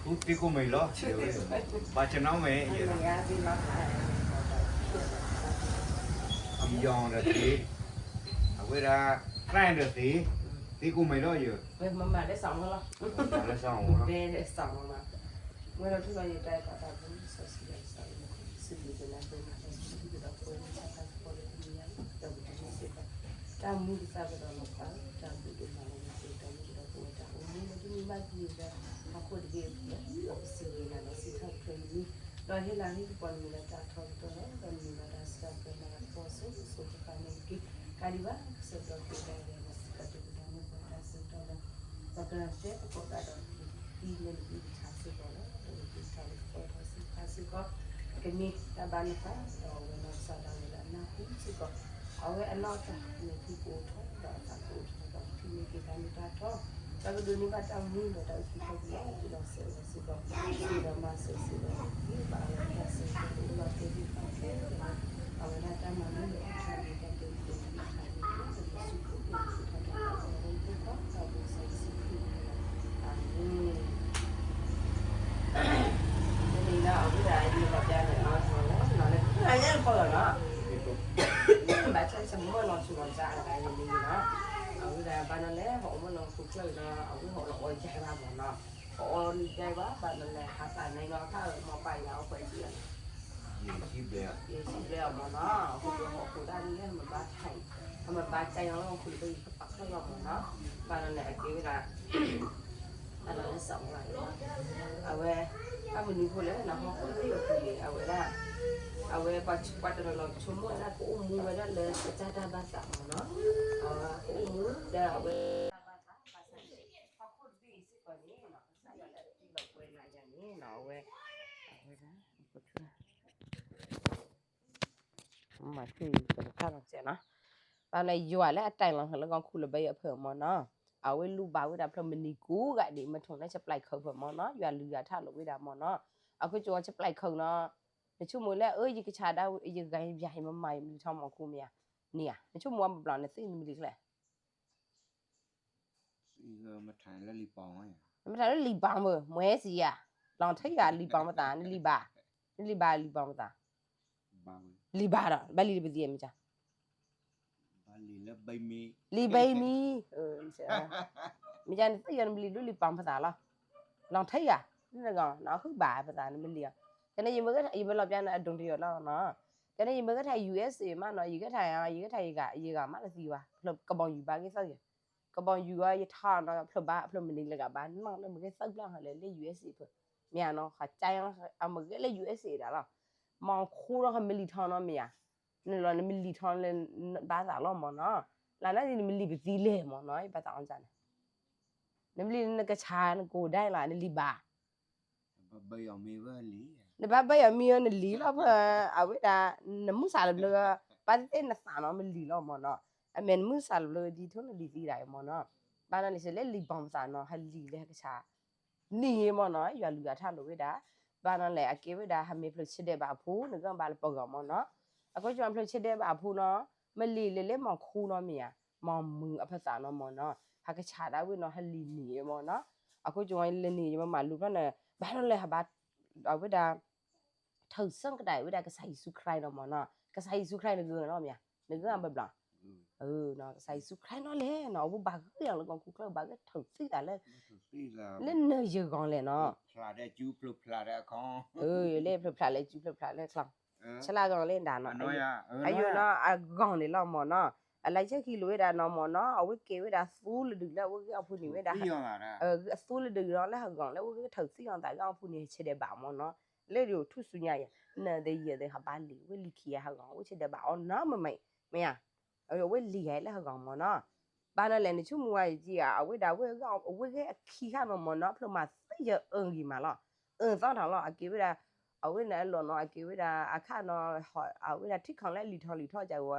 သ့ကိးမံၤလီၤ, ဘၣ်ဆၢနီၤမဲာ်, ယီၤဒီးသ့, အဝဲဒၣ် သၣ်ဒီးသ့, သ့ကိးမံၤလီၤယီၤ, မၤလၢစီၤမလီၤ, မၤလၢစီၤမလီၤ, ဝဲဒီးထူလီၤယတၢ်အဲၣ်ပာ်သးဘိ စီဆှံဒီးစီၤအၤ စံးဘျုးကနၣ်ပှဲၤမးဒီးစံးဘျုးကဒီးပဝဲမုၢ်ဆါခါကပီၤလၢတနံၤညါလၢပတၢ်စံးဘျုးဒီးပဝဲတၢ်အိၣ်မူ တၢ်ဘျုးတၢ်ဖှိၣ်လၢပဝဲတၢ်အိၣ်မူလၢတနံၤဘၣ်တနံၤလၢ ဟးခိၣ်တဂ့ၤ ပစံးဂ့ၤနၤဒီးစံးထီၣ်ပတြၢၤနမံၤ, ဒီးဟ့ၣ်လၤဟ့ၣ်ကပီၤနမံၤလၢတၢ်ထီကတၢၢ်လီၤ, ဒီးနမံၤလၢတၢ်စံးထီၣ်ပတြၢၤမၤလၤကပီၤစိၤစိၤဃၣ်ဃၣ်န့ၣ်တက့ၢ်, ကၤဒံးဘၣ်ကစၢ်ဒီးက့ၤဒၣ်လဲာ်ဒီးစံးထီၣ်ပတြၢၤမၤလၤကပီၤတၢ်စံးထီၣ်လၢ ပကတဲသကိးတၢ်ဒီး ဒ်န့ၣ်တက့ၢ် ပဆါစ့ၢ်ကီးလီၤ, ဒီးပကထီၣ်လၢကပီၤထီၣ်စံးထီၣ်စ့ၢ်ကီး, ကမ့ၢ်တၢ်ဘၣ်နသး ဒီးအဝဲနီၢ်ကစၢ်ဒၣ်ဝဲလၢအနၢ်ဟူစ့ၢ်ကီး, အဝဲအနီၢ်ကစၢ်န့ၣ် ဖံကအိၣ်ထီၣ် ဒီးအသးကအိၣ်ထီၣ် ဒီးကထံၣ်န့ၢ်က့ၤတၢ်မ့ၢ်တၢ်တီ, ဒီးကဒိးန့ၢ်ဘၣ်တၢ်မူဒီးတၢ်အုၣ်က့ၤခီၣ်က့ၤလီၤ, ဒီးစဲးဝဲစ့ၢ်ကီး, စံးဒီးမၤစၢၤစ့ၢ်ကီး, ဘၣ်အဝဲတၢ်စံးကီး တအိၣ်လီၤတဲာ်ဒံးဘၣ် အဝဲဒၣ်တၢ်မၤမုာ်လီၤ တၢ်မ့ၢ်တၢ်တဲာ် တနံၤလၢအဝဲဒၣ် အဝဲဒၣ် အဝဲဒၣ် ဘၣ်ဆၣ်ဆၢမုၢ်နီၢ်ဆူၣ်နီၢ်ကါအဂၤန့ၣ်လီၤ, အဝဲဒၣ်ဘၣ်နီၤလဲၣ် ဟီၣ်အီၣ်မုၢ်နီၢ်ခိၣ်ချၢဒီး အဝဲဟီၣ်လီၤအီၣ်ယါဘၣ်မၢ်နီၤ, ဟီၣ်အီၣ်ယါဘၣ် ဘၣ်နီၤလဲၣ် ဟးသးန့ၣ်နီၤ အခါမီၤပာ်ယၤအီၣ်ပှဲၤဆံ ယဲၢ်ဆံဘျဲၣ်အီၤမၢ်နီၤ, အဃိဒီးဟီၣ်ခိၣ်တၢ်န့ၣ် ဟဲမၤဘါတၢ်, ဟဲမၤဘါကၢ်ယီၤလၢဟီၣ်ခိၣ်လၢပယီၤပာ်ခၢၣ်လီၤမၢ်နီၤ, ဘၣ်နီၤန့ၣ် အကဲဝဲဒၣ်, ဘၣ်နီၤလၢစီၤမူၤအံၤ, အဝဲ, ဘၣ်မနုၤအဃိလဲၣ် နဟီၣ်ခိၣ်လၢပယီၤပူၤန့ၣ် အဝဲဒၣ်, အဝဲပှၤတနီၤနီၤဆိကမိၣ်ဝဲဒၣ် ကအိၣ်မူဝဲဒၣ်လၢကစၢ်တၢ်ဘၣ်သးမၢ်နီၤ, အဝဲကအိၣ်မူဒီးအဝဲ, ဘၣ်ဆၣ်န့ၣ် ဟီၣ်ခိၣ်တဘ့ၣ်အံၤစ့ၢ်ကီးန့ၣ် ကစၢ်ယွၤလၢအတ့လီၤပှဲၤနၤယၤန့ၣ်နီၤ အဝဲ, အဝဲဒၣ် မၤထံၣ်တခါနီၤနီၤ, ဘၣ်လၢယွၤလၢအတ့လီၤလၢကီၢ်ခူၣ်လၢဘဲယဖၢၣ်မၢ်နီၤ, အဝဲလူၢ်ဘၣ်ဝဲဒၣ်ဖျၢၣ်မနံၤကူဂၤဒံး မထိၣ်လၢ supply ခၢၣ်ဖၢၣ်မၢ်နီၤ, ယွၤလုၢ်ယွၤထၢၣ်လီၤဝဲဒၣ်မၢ်နီၤ, အခိၣ်ကၠိ supply ခၢၣ်နီၤ, နဆိကမိၣ်လၢအၢ ယကဆါဒၣ်ဝဲ ယဂၤယဘၣ်ယမၤမၤယမံလံထီၣ်မီၤခိၣ်မ့ၢ်ဧါ, န့ၣ်ဧါ, နဆိကမိၣ်အဘျီန့ၣ် သ့ၣ်နမံလံကျဲ မ့ၢ်ထးလၢလံာ်ပီၤမး, လံာ်ပီၤမး, မွဲစံယၤ, လီၤထဲယၤလံာ်ပီၤမသး, နလံာ်ဘၣ်, နလံာ်ဘၣ်လံာ်ပီၤမသး, လံာ်ဘၣ်ဒီး ဘၣ်လံာ်လၢပသံမ့ၢ်ကါ, လံာ်ဘၣ်မံ, မ့ၢ်ကါနသ့ၣ်ယၤနမံလံဒိၣ်လံာ်ပီၤမသးလီၤ, လီၤထဲယၤ, နဂီၢ် နဟုၣ်ဘၣ်ပသးနမံလံအီၤ, ကဲန့ၣ် ယမ့ၢ်လီၤပျါနအဒိၣ်တယီၤလီၤနီၤ, ကဲန့ၣ် ယမ့ၢ်ဂဲၤထၢၣ် USA မးနီၤ, ယဂဲၤထၢၣ် ယဂဲၤထၢၣ်ယဂၤ ယဂၤမးတသံဘၣ်, ကဘီယူၤဘၣ်ဂ့ၤသၢဂ့ၤ ကဘီယူၤအီၤ ယထါနီၤ ဖျၢၣ်ဘၣ် ဖျၢၣ်မနုၤလၢဂၤဘၣ် နီၢ်လၢမ့ၢ်ဂ့ၤသၢဖျၢၣ်ဟီလဲၣ် လၢ USA ဖျၢၣ်, မ့ၢ်ဧါနီၤ ခီကၠါ အမ့ၢ်ဂ့ၤလၢ USA ဒၣ်လီၤ, မီၤခိၣ်ဒီး မ့ၢ်လံာ်ထီၣ်နီၤ မ့ၢ်ဧါ, နလီၤ နမ့ၢ်လံာ်ထီၣ်လၢ ဘၣ်သးလီၤမၢ်နီၤ, လၢနၤ နမ့ၢ်လံာ်ပသံလဲၣ်မၢ်နီၤ ယဘၣ်သးအီၤန့ၣ်, နမ့ၢ်လံာ်လၢနကဆါ နကိးဒၣ်လီၤ နလံာ်ဘၣ် နဘၣ်ဘၢအီၤမံဝဲနလံာ်လီၤ ဖဲ အဝဲဒၣ် နမုၢ်ဆါလၢဘျၢ ဘၣ်သ့ၣ်သ့ၣ်နသးနီၤ မ့ၢ်လံာ်လီၤမၢ်နီၤ, အမဲာ်နမုၢ်ဆါလၢဘျၢဒ်ထိၣ်နလံာ်သံဒၣ်အံၤမၢ်နီၤ, ဘၣ်နီၤလံာ်စ့လၢလံာ်ဘီမသးနီၤ ဟဲလံာ်လၢဟဲကဆါ နံၤမၢ်နီၤ ယွၤလုၢ်အထါလိာ်ဝဲဒၣ်, ဘၣ်နီၤလဲၣ် အကဲဝဲဒၣ် ဟးမ့ၢ်ဖျၢၣ်ဆၢဒဲးဘးအဖိ နဂၢၢ်ဘၣ်လၢပဂီၢ်မၢ်နီၤ, အဃိကၠီဖျၢၣ်ဆၢဒဲးဘးအဖိနီၤ, မ့ၢ်လံာ်လဲၤလၢမီၤခူနီၤမ့ၢ်ဧါ, မီၤမုာ်အဖသးနီၤမၢ်နီၤ, ဟးကဆါဒၣ်ဝဲနီၤ ဟဲလံာ်နံၤမၢ်နီၤ, အဃိကၠီလၢနံၤယမၤမၤလူၤဖျၢၣ်န့ၣ် ဘၣ်နီၤလဲၣ် ဟးဘၣ် အဝဲဒၣ် ထၢၣ်စၢၣ်ကဒါဝဲဒၣ်ကစၢ်ယ့ၣ်ၡူးခရံာ်နီၤမၢ်နီၤ, ကစၢ်ယ့ၣ်ၡူးခရံာ်နဂၢၢ်နီၤမ့ၢ်ဧါ, နဂၢၢ်ဘၣ်ဘျီ, ကစၢ်ယ့ၣ်ၡူးခရံာ်နီၤလဲၣ်နီၤ အဝဲဘၣ်ဂ့ၤအီၤလၢကီၢ်ခူၣ်ချၢ ဘၣ်ဂ့ၤထၢၣ်သံသးလၢ လၢနယဂီၢ်လဲၣ်နီၤ, လၢဖျၢၣ်ဖျါလၢစုဖျၢၣ်ဖျါလၢချီ, ဆလၢဂီၢ်လၢဒၣ်နီၤ, အယိာ်နီၤ အဂီၢ်န့ၣ်လီၤမၢ်နီၤ, အလါဆဲခံလိာ်ဝဲဒၣ်နီၤမၢ်နီၤ အဝဲကဲဝဲဒၣ်သူလၢဒုးလၢအဝဲဂ့ၢ်အီၣ်ဖိန့ၣ်ဝဲဒၣ် သူလၢဒုးဒီးလၢဟးဂီၢ်လၢအဝဲဂ့ၢ်ထၢၣ်သံအီၤသးဂ့ၢ်အီၣ်ဖိန့ၣ် ဆၢဒဲးဘးမၢ်နီၤ, လၢဒုးအိၣ်ထူၣ်စုညါယၤ နသယဲၢ်သ့ၣ်ဟးဘၣ်လံာ် ဝဲလံာ်ခံဂၤဟးဂီၢ် ဝဲဆၢဒဲးဘးအီၤနီၤမ့ၢ်မ့ၢ်, မ့ၢ်ဧါ, အဝဲလံာ်ဂၤလၢဟးဂီၢ်မၢ်နီၤ, ဘၣ်နီၤလဲၣ် နဆိကမိၣ်ဝဲယကံဧါ အဝဲဒၣ်ဝဲဂ့ၢ်အဝဲဂ့ၢ်အခံဂၤနီၤမၢ်နီၤ ဖျၢၣ်မၤသံယအၢဂ့ၤမးလီၤ, အၢသီထီၣ်လီၤ အကဲဝဲဒၣ်, အဝဲန့ၣ်အလီၢ်နီၤ အကဲဝဲဒၣ်အခါနီၤ, အဝဲဒၣ်ထံခီလၢလံာ်ထီၣ်လံာ်ထီၣ်ကၢ်ဝဲ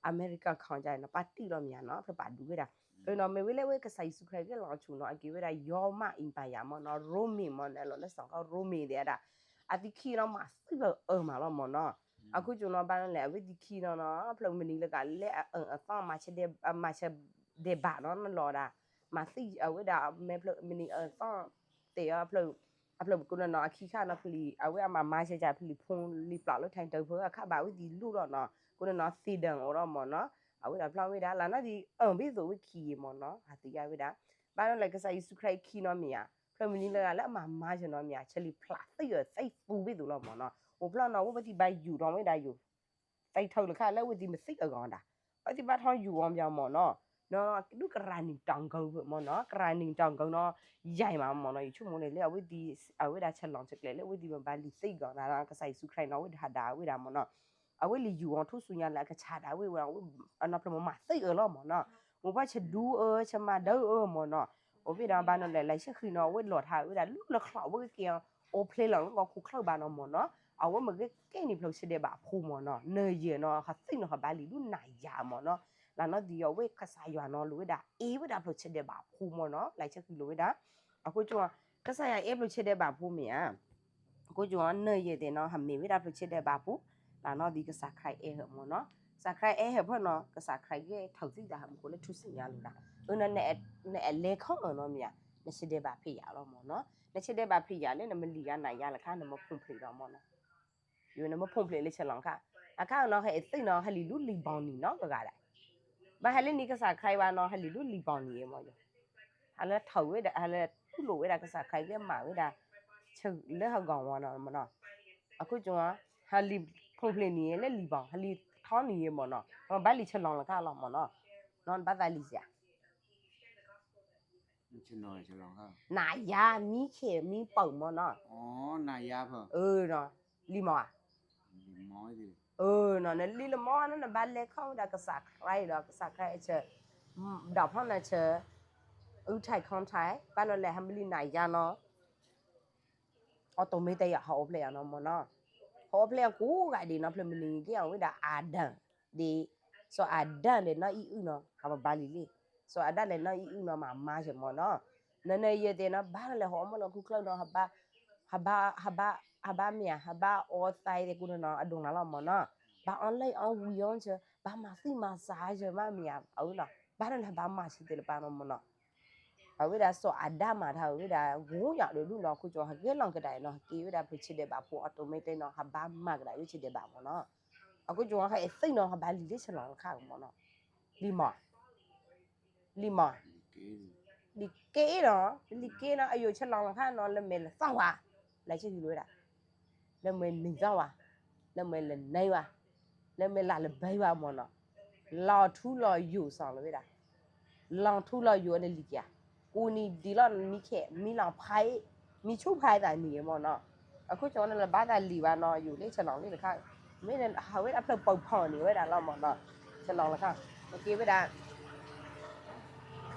အမဲရကၤခီကၢ်နီၤ ပာ်တံၢ်လီၤမ့ၢ်ဧါနီၤ ဖျၢၣ်ပာ်ဒုးဝဲဒၣ်, နီၤ မ့ၢ်ဝဲလၢဝဲကစၢ်ယ့ၣ်ၡူးခရံာ်ဂ့ၢ်လီၤဆူၣ်နီၤ အကဲဝဲဒၣ် Roman Empire မၢ်နီၤ ရိမ့ၤမၢ်နီၤ အလီၢ်လၢစီၤကီၢ်ရိမ့ၤသ့ၣ်ဒၣ်, အသံခံနီၤမၤသံလီၤအၢမးလီၤမၢ်နီၤ, အဃိကၠိနီၤ ဘၣ်နီၤလဲၣ် အဝဲသံခံနီၤနီၤ ဖျၢၣ်မနုၤလၢကလဲၢ်အအၢအသီ မၤဆၢဒဲးဘးနီၤ နလီၤဒၣ်, မၤသံအဝဲဒၣ် မဲဖျၢၣ်မနုၤအၢသီ သ့ၣ်အီၤဖျၢၣ် အဖျၢၣ်ကိးနီၤနီၤ အခံခါနီၤ ဖလံၤ အဝဲအမၤမၤစၢၤကဖလံၤဖိလံၤပျီလၢ ထၢၣ်တၢၢ်ဖၢအခါဘၣ် အဝဲသံလူၢ်လီၤနီၤ ကိးနီၤနီၤ သ့ဒၢၣ်အိၣ်လီၤမၢ်နီၤ. အဝဲဒၣ်ဖျီဝဲဒၣ် လၢနီၢ်သံ အၢၣ်ဘ့ၣ်သိးဝဲခံဂ့ၤမၢ်နီၤ ဟးသံယါဝဲဒၣ်. ဘၣ်နီၤလၢကစၢ်ယ့ၣ်ၡူးခရံာ်အခံနီၤမ့ၢ်ဧါ, ဖျၢၣ်မနုၤလၢဂၤလၢအမၤမၤစၢၤနီၤမ့ၢ်ဧါ, ဆၢလံာ်ဖျးသ့ၣ်အၢသ့ၣ်သူဘ့ၣ်သိးလီၤမၢ်နီၤ. အိၣ်ဖျီနီၤ အဝဲပှၤသံဘၣ်ယူၢ်ထီၣ်ဝဲဒၣ်ယူၢ် သံထီၣ်လၢခါလၢအဝဲသံမသံအဂီၢ်ဒၣ်, အဝဲသံဘၣ်ထီယူၢ်အီၤပၠးမၢ်နီၤ, နီၤဒုးကရၢနံၣ်တၢ်ကၢမၢ်နီၤ, ကရၢနံၣ်တၢ်ကၢနီၤ, ယဲၢ်မးမၢ်နီၤ, ယဆိကမိၣ်န့ၣ်လၢအဝဲသံ, အဝဲဒၣ်ဆဲးလီၤဆဲးကျဲးလၢအဝဲသံမ့ၢ်ဘၣ်လံာ်သ့ၣ်ဂီၢ်ဒၣ် ကစၢ်ယ့ၣ်ၡူးခရံာ်နီၤ အဝဲဒၣ်ဟးဒၣ်ဝဲဒၣ်မၢ်နီၤ, အဝဲလံာ်ယူၢ်အီၤထူၣ်စုညါလၢအကဆးဒၣ်ဝဲဝဲ, အနီၢ်ဖျၢၣ်မ့ၢ်မၤသ့ၣ်အၢလီၤမၢ်နီၤ, မိၢ်ပှၢ်ဆဲးဒူအၢ ဆဲးမၤဒၢအၢမၢ်နီၤ, အိၣ်ဘ့ၣ်ဒီးဘၣ်နီၤလဲၣ် လၢဆ့ၣ်ဃံနီၤ အဝဲလီၤထါဝဲဒၣ်လူလၢချီၣ်ဝဲကက့ၤအီၤ, အိၣ်ဖျဲၣ်လီၤလၢကီၢ်ခိၣ်ချၢဘၣ်နီၤမၢ်နီၤ, အဝဲမ့ၢ်ဂ့ၤကဲန့ၣ်ဖျၢၣ်ဆဲးဒဲးဘးဖိမၢ်နီၤ, နယဲၢ်နီၤ ဟးသ့ၣ်နီၤ ဟးဘၣ်လံာ်ဒုးနၤယါမၢ်နီၤ, လၢနီၢ်သံအီၤဝဲကစၢ်ယွၤနီၤ လိာ်ဝဲဒၣ်အဲၣ်ဝဲဒၣ်ဖျၢၣ်ဆဲးဒဲးဘးဖိမၢ်နီၤ, လၢဆ့ၣ်ဃံလိာ်ဝဲဒၣ်, အဃိကၠိ ကစၢ်ယွၤအဲၣ်ဖျၢၣ်ဆဲးဒဲးဘးဖိမ့ၢ်ဧါ အဃိကၠိ နယဲၢ်သ့ၣ်နီၤ ဟးမ့ၢ်ဝဲဒၣ်ဖျၢၣ်ဆဲးဒဲးဘးဖိ, လၢနီၢ်သံကစၢ်ခရံာ်အဲၣ်ဟၢၣ်မၢ်နီၤ, ကစၢ်ခရံာ်အဲၣ်ဟၢၣ်ဖၢၣ်နီၤ ကစၢ်ခရံာ်ကဟဲထီၣ်သံတၢ်ဟးမူခိၣ်လၢထူၣ်စုညါလိာ်ဒၣ်, အၢ နအဲၣ်လဲၤခီအၢနီၤမ့ၢ်ဧါ, နဆဲးဒဲးဘးဖံးယၤလီၤမၢ်နီၤ, နဆဲးဒဲးဘးဖံးယၤလၢနမ့ၢ်လံာ်ယါနၤယါလၢခါ နမ့ၢ်ဖူၣ်ဖျဲးဒီးမၢ်နီၤ ယိၤနမ့ၢ်ဖူၣ်ဖျဲးလၢဆဲးလီၤခါ, အခါနီၤ ဟဲသ့ၣ်နီၤ ဟဲလံာ်ဒုးလံာ်ဘီၣ်နံၤနီတဂၤဒၣ်, ဘၣ်ဟဲလၢနံၤကစၢ်ခရံာ်ဘၣ်နီၤ ဟဲလံာ်ဒုးလံာ်ဘီၣ်နံၤအံၤမၢ်ယိၤ, ဟဲလၢထီၣ်ဝဲဒၣ် ဟဲလၢတူၢ်လိာ်ဝဲဒၣ်ကစၢ်ခရံာ်ကမၤဝဲဒၣ် လၢဟဂီၢ်မၢ်နီၤ, အဃိကၠိ ဟဲလံာ်ဖူၣ်ဖျဲးနံၤလၢလံာ်ဘီၣ် ဟဲလံာ်ထီနံၤအံၤမၢ်နီၤ ဘၣ်လံာ်ဆဲးလီၤလၢခါလီၤမၢ်နီၤ, နီၤနဘၣ်သးလံာ်စ့ၢ် နၤယါ မံခ့ၣ်မံပၢၢ်မၢ်နီၤ, လံာ်မီၢ်ဧါ, အၢ နီၤ နလံာ်လၢမီၢ်နီၤ နဘၣ်လဲၤခီၣ်ဝဲဒၣ်ကစၢ်ခရံာ်ဒီး ကစၢ်ခရံာ်အဆၢ, ဒီးဖီၣ်နၤဆၢ, အုၣ်ထဲခီထဲ, ဘၣ်နီၤလဲၣ် ဟဲမ့ၢ်လံာ်နၤယါနီၤ automatic ယါ ဟးအိၣ်ဖျဲၣ်ယါနီၤမၢ်နီၤ, ဟးအိၣ်ဖျဲၣ်ယါကိးဂၤဒဲးနီၤ ဖျၢၣ်မနုၤက့ၤအဝဲဒၣ် Adam ဒ်, စီၤ Adam ဒီးနီၢ်အံၣ်အုၣ်နီၤ ဟးဘၣ်လံာ်လံ, စီၤ Adam ဒီးနီၢ်အံၣ်အုၣ်နီၤ မၤမၤစၢၤမၢ်နီၤ, နနယဲၢ်သ့ၣ်နီၤ ဘၣ်လၢဟးအီၣ်မၢ်လၢခိၣ်ချၢဒီး ဟးဘၣ်, ဟးဘၣ်, ဟးဘၣ်မ့ၢ်ဧါ ဟးဘၣ်အီသးသ့ၣ်ကိးနီၤနီၤ အဒိၣ်နၤလီၤမၢ်နီၤ, ဘၣ်အီၣ်လၢအီၣ်ဝံၤအီၣ်စၢၤ ဘၣ်မၤသံမၤစၢၤစၢၤမးမ့ၢ်ဧါ အဝဲနီၤ ဘၣ်လၢဟးဘၣ်မၤစၢၤသ့ၣ်တဖၣ်နီၤမၢ်နီၤ အဝဲဒၣ်စီၤအၤဒၣ်မၤတၢ်ဝဲဒၣ် ဂိၢ်ညါဒိၣ်ဒိၣ်နီၤ အဃိကၠိ ဟးဂဲၤလီၤကဒါအံၤနီၤ ဟဲက့ၤဝဲဒၣ်ဖျၢၣ်ဆဲးဒဲးဘးဖိ automatic နီၤ ဟးဘၣ်မၤကဒါဖျၢၣ်ဆဲးဒဲးဘးမၢ်နီၤ, အဃိကၠိ ဟဲသ့ၣ်နီၤ ဟးဘၣ်လံာ်လၢဆဲးလီၤလၢခါမၢ်နီၤ, လံာ်မီၢ်, လံာ်မီၢ်, လံာ်က့နီၤ, လံာ်က့နီၤ အယိာ်ဆဲးလီၤလၢခါနီၤ လၢမဲာ်လၢသီၣ်ဝါ, လၢဆ့ၣ်ဟံၤလိာ်ဝဲဒၣ် လၢမဲာ်နံၤသီၣ်ဝါ, လၢမဲာ်လၢနံၤဝါ, လၢမဲာ်လၢလၢဘဲဝါမၢ်နီၤ, လီၤထူလီၤယိာ်စီၤလီၤဝဲဒၣ်, လီၤထူလီၤယိာ်အီၤနလံာ်က့ၤဧါ, ကိးနံၤဒံးလီၤနမံခ့ၣ် မံလီၤဖးအ့ၣ်, မံဆူၣ်ဖးအသးနံၤမၢ်နီၤ, အခိၣ်ကၠီန့ၣ်လၢဘၣ်သးလံာ်ဘၣ်နီၤ ယိာ်လၢဆဲးလီၤလံတခါ, မ့ၢ်ဟးဝဲဒၣ်ဖျၢၣ်ပၢၢ်ဖီၣ်န့ၢ်ဝဲဒၣ်လီၤမၢ်နီၤ, ဆဲးလီၤလၢခါ, က့ၤဝဲဒၣ်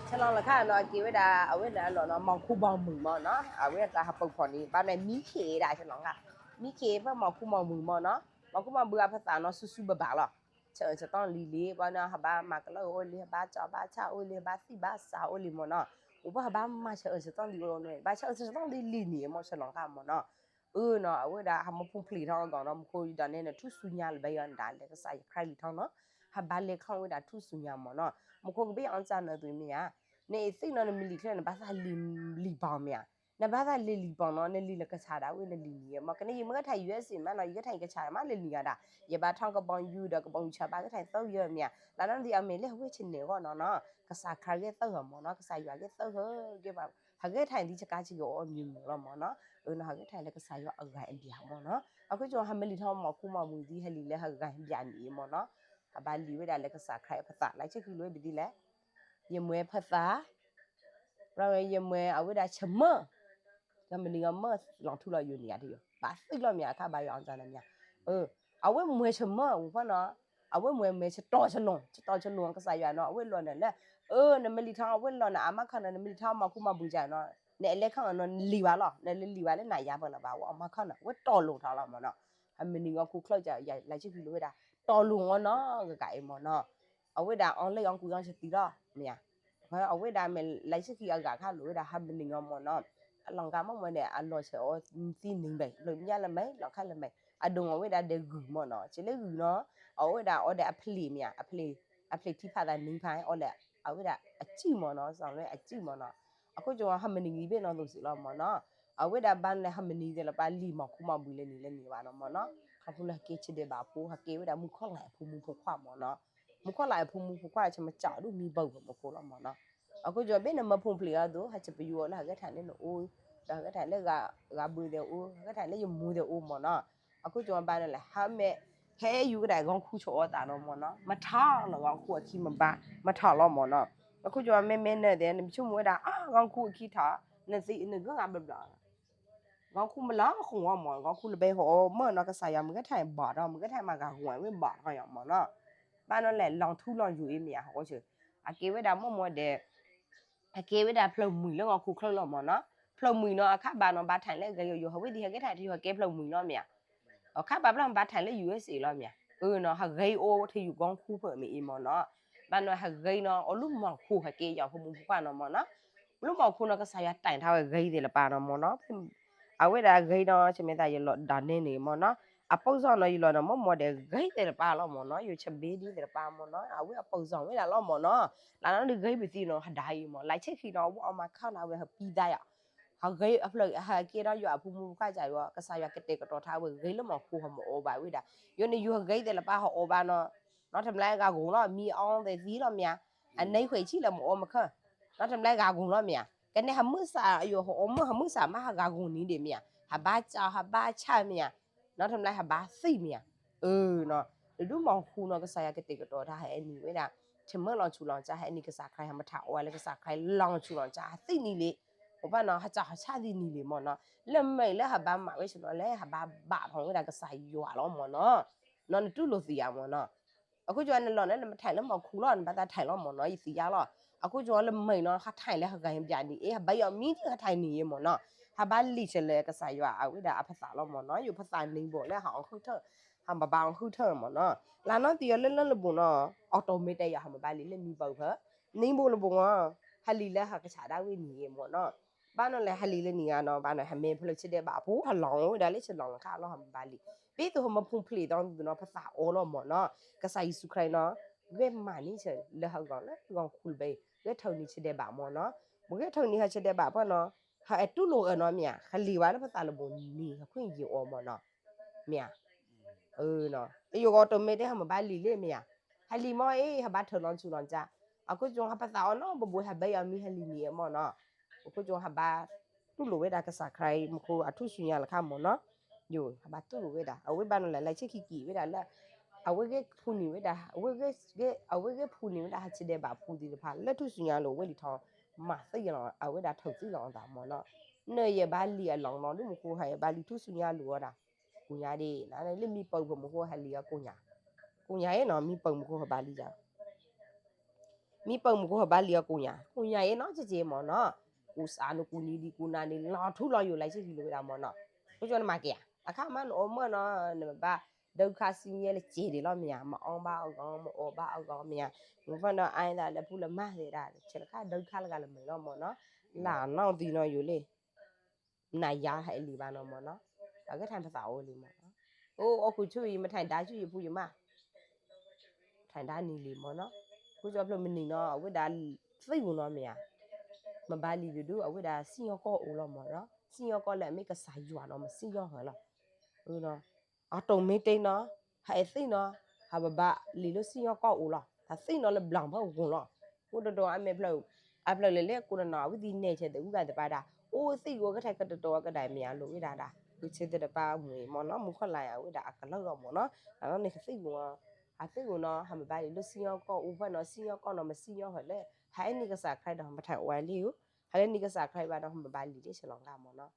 ဆဲးလီၤလၢခါနီၤ က့ၤဝဲဒၣ် အဝဲန့ၣ်အလီၢ်နီၤ မီၢ်ခူမီၢ်မုၢ်မၢ်နီၤ အဝဲတၢ်ဟးပၢၢ်ဖီၣ်န့ၢ် ဘၣ်န့ၣ်မံခ့ၣ်ဒၣ်ဆဲးလီၤလၢခါ, မံခ့ၣ်ဖဲမီၢ်ခူမီၢ်မုၢ်မၢ်နီၤ, မီၢ်ခူမီၢ်မုၢ်အဖသးနီၤ ဆူၣ်ဆူၣ်ဘၣ်ဘၣ်လီၤ, ဆၢအၢၣ်ဆၢတီလံၤလံၤ ဘၣ်န့ၣ် ဟးဘၣ်မၤကလၢအိၣ်လံ ဟးဘၣ်စီဘၣ်ဆၣ်အိၣ်လံ ဟးဘၣ်သံၣ်ဘၣ်စၢ်အိၣ်လံမၢ်နီၤ, အိၣ်ပှၤဟးဘၣ်မၤဆၢအၢၣ်ဆၢတီလံၤအိၣ်နီၤ ဘၣ်ဆၢအၢၣ်ဆၢတီလံၤလံၤန့ၣ်မၢ်ဆဲးလီၤလၢခါမၢ်နီၤ အၢနီၤ အဝဲဒၣ်ဟးမ့ၢ်ဖူၣ်ဖျဲးထီၣ်အဂီၢ်နီၤ မူခိၣ်ဒီးန့ၣ် ထူၣ်စုညါလၢဘဲယီၤဒၣ်လဲာ်ကစၢ်ယခရံာ်လံာ်ထီၣ်နီၤ, ဟးဘၣ်လဲၤခီၣ်ဝဲဒၣ်ထူၣ်စုညါမၢ်နီၤ, မူခိၣ်ကဘ့ၣ်အီၣ်စၢ်နၢၤသွံၣ်မ့ၢ်ဧါ, နအံၤသ့ၣ်နီၤ နမ့ၢ်လံာ်ချၢ နဘၣ်သးလံာ်ဘီၣ်မ့ၢ်ဧါ, နဘၣ်သးလံာ်လံာ်ဘီၣ်နီၤ နလံာ်လၢကဆးဒၣ်ဝဲနလံာ်နံၤမၢ် ကန့ၣ်ယမ့ၢ်ကထါ ယူၢ်အ့ၣ်စ့ၣ်မးနီၤ ယကထါအံၤကဆးမးလၢနံၤဂၤဒၣ်, ယဘၣ်ထီၣ်ကဘီယူၤဒီးကဘီယူၤဆးဘၣ်ကထါအံၤသၢဂၤမ့ၢ်ဧါ, လၢနီၢ်သံအမ့ၢ်လၢဟဝဲဆ့ၣ်န့ၣ်အဂီၢ်နီၤနီၤ, ကစၢ်ခရံာ်ဂ့ၢ်သၢဂၤမၢ်နီၤ ကစၢ်ယွၤဂ့ၢ်သၢဂၤ ကဲပှၤ ဟးဂဲၤထၢၣ်အံၤဒ်ဆကါဆက့ၤအီၤအမံၤမုာ်လီၤမၢ်နီၤ, အဃိကၠိဟးဂဲၤထၢၣ်လၢကစၢ်ယွၤအဂၤအဘျၣ်မၢ်နီၤ, အခိၣ်ကၠိဟးမ့ၢ်လံာ်ထီၣ်မီၢ်ခူမီၢ်မုၢ်ဒ်ဟဲလံာ်လၢဟးဂၤအဘျၣ်န့ၣ်မၢ်နီၤ, ဟးဘၣ်လံာ်ဝဲဒၣ်လၢကစၢ်ခရံာ်အဖသး လၢဆ့ၣ်ဃံလိာ်ဝဲပဒ်လဲၣ်, ယမွဲဖသး ယမွဲအဝဲဒၣ်ဆၢမၢၢ်, ဒီးမနုၤအမၢၢ်လီၤထူလီၤယိာ်န့ၣ်ယါတယိာ် ဘၣ်သံလီၤမ့ၢ်အခါဘၣ်ယွၤအီၣ်စၢ်နၤမ့ၢ်, အဝဲမွဲဆၢမၢၢ်ဝံၤဖီနီၤ, အဝဲမွဲမွဲဆတီၢ်ဆလိၤ ဆတီၢ်ဆလိၤ ကစၢ်ယွၤနီၤ အဝဲလီၤနၤလၢ, အၢ နမ့ၢ်လံာ်ထီၣ်အဝဲလီၤနၤ အမါခီနၤ နမ့ၢ်လံာ်ထီၣ်မီၢ်ခူမီၢ်ဘုၣ်ကၢ်နီၤ, နအဲၣ်လဲၤခီနီၤ နလံာ်ဘၣ်လီၤ နလံာ်လံာ်ဘၣ်လၢနၤယါပၢၢ်လၢၤဘၣ် အဝဲအမါခီနၤ အဝဲတီၢ်လိာ်ထီၣ်လီၤမၢ်နီၤ, အမနုၤအခိၣ်ချၢကၢ် လၢဆ့ၣ်ဃံလိာ်ဝဲဒၣ် တီၢ်လိာ်အီၤနီၤ ကကးအံၤမၢ်နီၤ, အဝဲဒၣ်အီၤလၢအီၤကွံာ်အီၤဆသံလီၤ မ့ၢ်ဧါ အဝဲဒၣ်မ့ၢ်လၢဆ့ၣ်ဃံအဂၤခါလိာ်ဝဲဒၣ် ဟးမနုၤအီၤမၢ်နီၤ, အလီၢ်ကါမ့ၢ်မ့ၢ်န့ၣ် အလီၤဆဲးအီၤသံန့ၣ်ဘၣ် လီၤမၠါလၢမဲာ် လီၤခါလၢမဲာ် အဒိၣ်အီၤဝဲဒၣ်ဒီးဂုၢ်မၢ်နီၤ ကလၢဂုၢ်နီၤ, အဝဲဒၣ်အီၤဒီးအဖျ့ၣ်မ့ၢ်ဧါ အဖျ့ၣ်ထံဖးသးန့ၣ်ဖးအီၤဒီး အဝဲဒၣ်အစုၣ်မၢ်နီၤ စီၤလၢအစုၣ်မၢ်နီၤ, အခိၣ်ကၠိဟးမနုၤဂံၤဘ့ၣ်နီၤသိးစ့ၢ်လီၤမၢ်နီၤ, အဝဲဒၣ်ဘၣ်နလဲၣ် ဟဲမနံၤသ့ၣ်လၢပှၤလံာ်မီၤခိမီၤဘှံးလၢနံၤလၢနံၤဘၣ်နီၤမ့ၢ်နီၤ, ခီဖျိလၢဟဲက့ၤဆၢဒဲးဘၣ်ဖိ ဟဲက့ၤဝဲဒၣ်မူခိၣ်လၢ်အဖိမူဖိခွါမ့ၢ်နီၤ, မူခိၣ်လၢ်အဖိမူဖိခွါ ဆၢမ့ၢ်ကၠီဒိၣ်မံဘၢၣ်ဖဲမူခိၣ်လီၤမ့ၢ်နီၤ, အခိၣ်ကၠီဘ့ၣ်နမၢဖူၣ်ဖျံးအီၤဒိၣ် ဟဲဆၢပယူၤအီၤလၢဟးဂဲၤထၢၣ်လၢနအိၣ်, ဒီးဟးဂဲၤထၢၣ်လၢဂၤဘုးသ့ၣ်အိၣ် ဟးဂဲၤထၢၣ်လၢယမိၢ်သ့ၣ်အိၣ်မ့ၢ်နီၤ, အခိၣ်ကၠီဘၣ်နလဲၣ် ဟဲမ့ၢ် ဟဲယူၤကဒၣ်ဂီၤခူဆၢအီၤသးနီၤမ့ၢ်နီၤ, မထီၣ်နီၤ ဂီၤခူအခံမဘၣ် မထီၣ်လီၤမ့ၢ်နီၤ, အခိၣ်ကၠီမ့မ့ၢ်နၢၤသ့ၣ် နဆိကမိၣ်ဝဲဒၣ် အါ ဂီၤခူအခံထီၣ် နသံနဂၢၢ်ဂၤဘျီဘျီ ဂီၤခူမလီၤဃိမ့ၢ် ဂီၤခူလၢဘဲဟီၣ်အီၤမ့ၢ်နီၤ ကစၢ်ယွၤမုၢ်ဂဲၤထၢၣ်ဘၣ်ဒီး မုၢ်ဂဲၤထၢၣ်မၤဂၤဂီၤဝဲဘၣ်ထီၣ်ယီၤမ့ၢ်နီၤ, ဘၣ်နီၤလဲၣ် လီၤထူလီၤယိာ်အံၤမ့ၢ်ဧါ ဟီၣ်ခိၣ်ဆၢ, အကဲဝဲဒၣ်မ့ၢ်မ့ၢ်ဒီး အကဲဝဲဒၣ်ဖျၢၣ်မှံၤလၢဂီၤခူချၢလီၤမ့ၢ်နီၤ, ဖျၢၣ်မှံၤနီၤ အခါဘၣ်နီၤ ဘၣ်ထၢၣ်လၢဂၤယိာ်ယိာ် ဟီၣ်ဝဲသ့ၣ်ဟဲကဲထၢၣ်တယိာ်ဟဲကဲဖျၢၣ်မှံၤနီၤမ့ၢ်ဧါ, အခါဘၣ်ဖျၢၣ်ဘၣ်ထၢၣ်လၢ ယူႇအ့စ့ လီၤမ့ၢ်ဧါ, အၢနီၤ ဟးဂ့ၤအိၣ်ထီၣ်ယူၤဂီၤခူဖဲမ့ၢ်အံၤမ့ၢ်နီၤ, ဘၣ်နီၤဟးဂ့ၤနီၤ အိၣ်လၢမီၤခိဟဲက့ၤယီၤဖိမူဖိခွါနီၤမ့ၢ်နီၤ, လၢမီၤခိနီၤ ကစၢ်ယွၤတၢ်ထါဝဲဂ့ၤသ့ၣ်တပၤနီၤမ့ၢ်နီၤ အဝဲဒၣ်ဂ့ၤနီၤ ဆၢမ့ၢ်သးယလီၤဒၣ်နဲန့ၣ်မ့ၢ်နီၤ, အပိာ်စီၣ်နီၤ ယလီၤနီၤ မ့ၢ်မ့ၢ်ဒီးဂ့ၤသ့ၣ်တပၤလီၤမ့ၢ်နီၤ, ယိၤဆၢဘ့ဒ်သ့ၣ်တပၤမ့ၢ်နီၤ အဝဲအပိာ်စီၣ်ဝဲဒၣ်လီၤမ့ၢ်နီၤ, လၢနီၤဒ်ဂ့ၤပသံနီၤ ဟးဒါအံၤမ့ၢ် လၢဆ့ၣ်ခံနီၤ အဝဲအီၣ်မၤခီနီၤ အဝဲဟးပံသးယီၤ, ဟးဂ့ၤအဖျၢၣ် ဟဲက့ၤဒီးယွၤအဖိမူဖိခွါကစၢ်ယွၤ ကစၢ်ယွၤကတဲာ်ကတီၤထါဝဲဂ့ၤလၢမီၤခိဟးမ့ၢ်အိၣ်ဘၣ်ဝဲဒၣ်, ယိၤန့ၣ် ယိၤဟးဂ့ၤသ့ၣ်တပၤဟးအိၣ်ဘၣ်နီၤ, နီၤတမျါဂၤဂိၢ်လီၤ မံအီသ့ၣ်သံလီၤမ့ၢ်ဧါ, အန့ၣ်ခွဲးဆံလၢမ့ၢ်အိၣ်မခၢၣ်, နီၤတမျါဂၤဂိၢ်လီၤမ့ၢ်ဧါ, ကန့ၣ်ဟးမုၢ်ဆး ယိၤဟးအိၣ်မုၢ်ဟးမုၢ်ဆးမးဟးဂၤဂိၢ်နံၤဒ့ၣ်မ့ၢ်ဧါ, ဟးဘါစၢ်ဟးဘါဆၣ်မ့ၢ်ဧါ, နီၤတမျါဟးဘါသံမ့ၢ်ဧါ, အၢနီၤ, တဒုမီၤခိနီၤ ကစၢ်ယွၤကတဲာ်ကတီၤတၢ်ဟဲအနံၤဝဲဒၣ်, ဆၢမုၢ်လီၤဆူၣ်လီၤကၠါ ဟဲအနံၤကစၢ်ခရံာ် ဟဲမထးအီၤလၢကစၢ်ခရံာ် လီၤဆူၣ်လီၤကၠါ ဟးသံနံၤလံ, အိၣ်ဘၣ်နီၤ ဟးစၢ်ဟးဆၣ်သံနံၤလံမ့ၢ်နီၤ, လၢမ့ၢ်လၢဟးဘါမးဝဲဆ့ၣ်နီၤ လၢဟးဘါဘၣ်ထီၣ်ဝဲဒၣ်ကစၢ်ယွၤလီၤမ့ၢ်နီၤ, နီၤနတူၢ်လိာ်သ့ဧါမ့ၢ်နီၤ အခိၣ်ကၠီနလီၢ်န့ၣ် နမထံၣ်လၢမီၤခူလီၤ နဘၣ်သးထံၣ်လီၤမ့ၢ်နီၤ ယသ့ၣ်ညါလီၤ, အခိၣ်ကၠီလၢမ့ၢ်နီၤ ဟးထံၣ်လၢဟးဂၤဘၣ်နံၤအ့ ဟးဘါယီၤမံၤ ဟးထံၣ်နံၤအ့မ့ၢ်နီၤ, ဟးဘါလံာ်ဆဲးလၢကစၢ်ယွၤအဝဲဒၣ်အဖသးလီၤမ့ၢ်နီၤ, ယိၤဖသးန့ၣ်ဘိးလၢဟးအီၤဃုထၢၣ်, ဟးမၤဘါအီၤဃုထၢၣ်မ့ၢ်နီၤ, လၢနီၢ်သံအီၤလၢလၢလၢဘိးနီၤ, အီးတိၣ်မ့ၢ်တဲယၤ ဟးမၤဘါလံာ်လၢနံၤပၢၢ်ဖၢ, နံၤဘိးလၢဘိးနီၤ, ဟးလံာ်လၢဟးကဆးဒၣ်ဝဲနံၤအ့မ့ၢ်နီၤ, ဘၣ်နီၤလဲၣ် ဟးလံာ်လၢနံၤဂၤနီၤ ဘၣ်နီၤ ဟးမ့ၢ်ဖျၢၣ်ဆၢဒဲးဘၣ်အပူၤ ဟးလီၤဝဲဒၣ်လၢဆၢလီၤလၢခါလီၤ ဟးမၤဘါလံာ်, ပ့သိးဟးမၢဖူၣ်ဖျ့းသီန့ၣ်နီၤ ဖသးအိၣ်လီၤမ့ၢ်နီၤ, ကစၢ်ယ့ၣ်ၡူးခရံာ်နီၤ, ဂဲၤမၤန့ၢ်ဆၢလၢဟးဂီၤလၢဂီၤခူလၢဘဲ, ဂဲၤထၢၣ်နံၤဆၢဒဲးဘၣ်မ့ၢ်နီၤ, ပဂဲၤထၢၣ်နံၤဟးဆၢဒဲးဘၣ်ပှၢ်နီၤ, ဟးအဲၣ်တူၢ်လိာ်အၢနီၤမ့ၢ်ဧါ, ဟးလံာ်ဝဲလၢဖသးလၢဘိးနံၤ ဟးခွံယံာ်အီၤမ့ၢ်နီၤ, မ့ၢ်ဧါ အယိၤဂီၤတိၣ်မ့ၢ်တဲဟးမၤဘါလံာ်လၢမ့ၢ်ဧါ, ဟးလံာ်မ့ၢ်အ့ ဟးဘါထၢၣ်လီၤဆူၣ်လီၤကၠါ, အခိၣ်ကၠီဟးဖသးအီၤနီၤ ဘိးဘိးဟးဘါယီၤမံၤဟးလံာ်နံၤအ့မ့ၢ်နီၤ, အခိၣ်ကၠီဟးဘါတူၢ်လိာ်ဝဲဒၣ်ကစၢ်ခရံာ်မူခိၣ်အထူၣ်စုညါလၢခါမ့ၢ်နီၤ, ယိၤ ဟးဘါတူၢ်လိာ်ဝဲဒၣ် အဝဲဘၣ်နီၤလဲၣ် လၢဆ့ၣ်ခံကံၤဝဲဒၣ်လၢ အဝဲဂဲၤဖူန့ၢ်ဝဲဒၣ် အဝဲဂဲၤဖူန့ၢ်ဝဲဒၣ်ဟးဆၢဒဲးဘၣ်ဖူသ့ၣ်တဖၣ် လၢထူၣ်စုညါလိၤဝဲလံထီၣ် မၤသံလီၤ အဝဲဒၣ်ထၢၣ်သံလီၤအသးမ့ၢ်နီၤ, နယဘါလံာ်အလီၢ်နီၤ ဒ်မူခိၣ်ဟးယဘါလံာ်ထူၣ်စုညါလိၤအီၤဒၣ်, ကိညါဒ် လၢမံၤပၢၢ်ဖၢမူခိၣ်ဟးလံာ်အကိညါ, ကိညါအ့နီၤ မံၤပၢၢ်မူခိၣ်ဟးဘါလံာ်ယၤ မံၤပၢၢ်မူခိၣ်ဟးဘါလံာ်အကိညါ, ကိညါအ့နီၤ ကက့မ့ၢ်နီၤ, ကူစးနကူနံၤဒံးကူနၤန့ၣ် လီၤထူလီၤယိာ်လၢဆ့ၣ်ခံလိၤဝဲဒၣ်မ့ၢ်နီၤ, အခိၣ်ကၠီနမၤက့ၤဧါ, အခါမးနအိၣ်မ့ၢ်နီၤ နဘၣ်ဒုက္ခဆင်းရဲလၢက့ၤဒံးလီၤမ့ၢ်ဧါ, မအီၣ်ဘၣ်အဂီၢ် မအီၣ်ဘၣ်အဂီၢ်မ့ၢ်ဧါ, မ့ၢ်ဖဲနီၤ အါသးလၢဖူလၢမါသ့ၣ်ဒၣ် ဆဲးလၢခါဒုက္ခလၢဂၤလၢမ့ၢ်လီၤမ့ၢ်နီၤ, လၢနီၢ်သံနီၤယိၤလံ နၤယၤဟဲလံာ်ဘၣ်နီၤမ့ၢ်နီၤ, အကဲထံၣ်ပသးအိၣ်လံမ့ၢ်နီၤ, အိၣ်အိၣ်ခိၣ်ဆူၣ်အံၤ မထံၣ်ဒါဆူယဖူယမါ ထံၣ်ဒါနံၤလံမ့ၢ်နီၤ, ဃိကၠီဖျၢၣ်မနံၤနီၤ အဝဲဒၣ်သံဂိၢ်နီၤမ့ၢ်ဧါ, မဘါလံာ်ဒုဒု အဝဲဒၣ်စံၣ်ညီၣ်ကွီၢ်အိၣ်လီၤမ့ၢ်နီၤ, စံၣ်ညီၣ်ကွီၢ်လၢအမ့ၢ်ကစၢ်ယွၤနီၤ မစံၣ်ညီၣ်ဟၢၤလီၤ, အတီၢ်မ့ၢ်တ့နီၤ, ဟဲသံနီၤ, ဟးဘဘါလံာ်လၢစံၣ်ညီၣ်ကွီၢ်အိၣ်လီၤ, ဟးသံနီၤလၢဘျီၣ်ဖၢဂိၢ်လီၤ, ဃိတတီၤအမ့ၢ်ဖျၢၣ်, အဖျၢၣ်လၢလဲၤကိးနနီၤ အဝဲသ့ၣ်နဲၣ်ဆဲးတဂုၤဂၤသပှၢ်ဒၣ်, အိၣ်သံဂိၢ်ကထံၣ်ကတတီၤကဒၣ်မ့ၢ်ဧါလိၤဝဲဒၣ်ဒၣ်, ဂုာ်ဆၢသ့ၣ်တဖၣ်မ့ၢ်မ့ၢ်နီၤ မူခိၣ်လၢ်အဝဲဒၣ်အကလၢၢ်လီၤမ့ၢ်နီၤ, လၢနီၢ်န့ၣ်ကသံဂိၢ်နီၤ, ဟးသံဂိၢ်နီၤ ဟးမဘါလံာ်လၢစံၣ်ညီၣ်ကွီၢ်အိၣ်ဖဲနီၤ စံၣ်ညီၣ်ကွီၢ်နီၤမစံၣ်ညီၣ်ဟၢၤလၢ, ဟးအဲၣ်နံၣ်ကစၢ်ခရံာ်ဒီးမထံၣ်ဝဲလံ, ဟးလၢနံၣ်ကစၢ်ခရံာ်ဘၣ်ဒီးမဘါလံာ်လၢဆဲးလီၤဂၤမ့ၢ်နီၤ,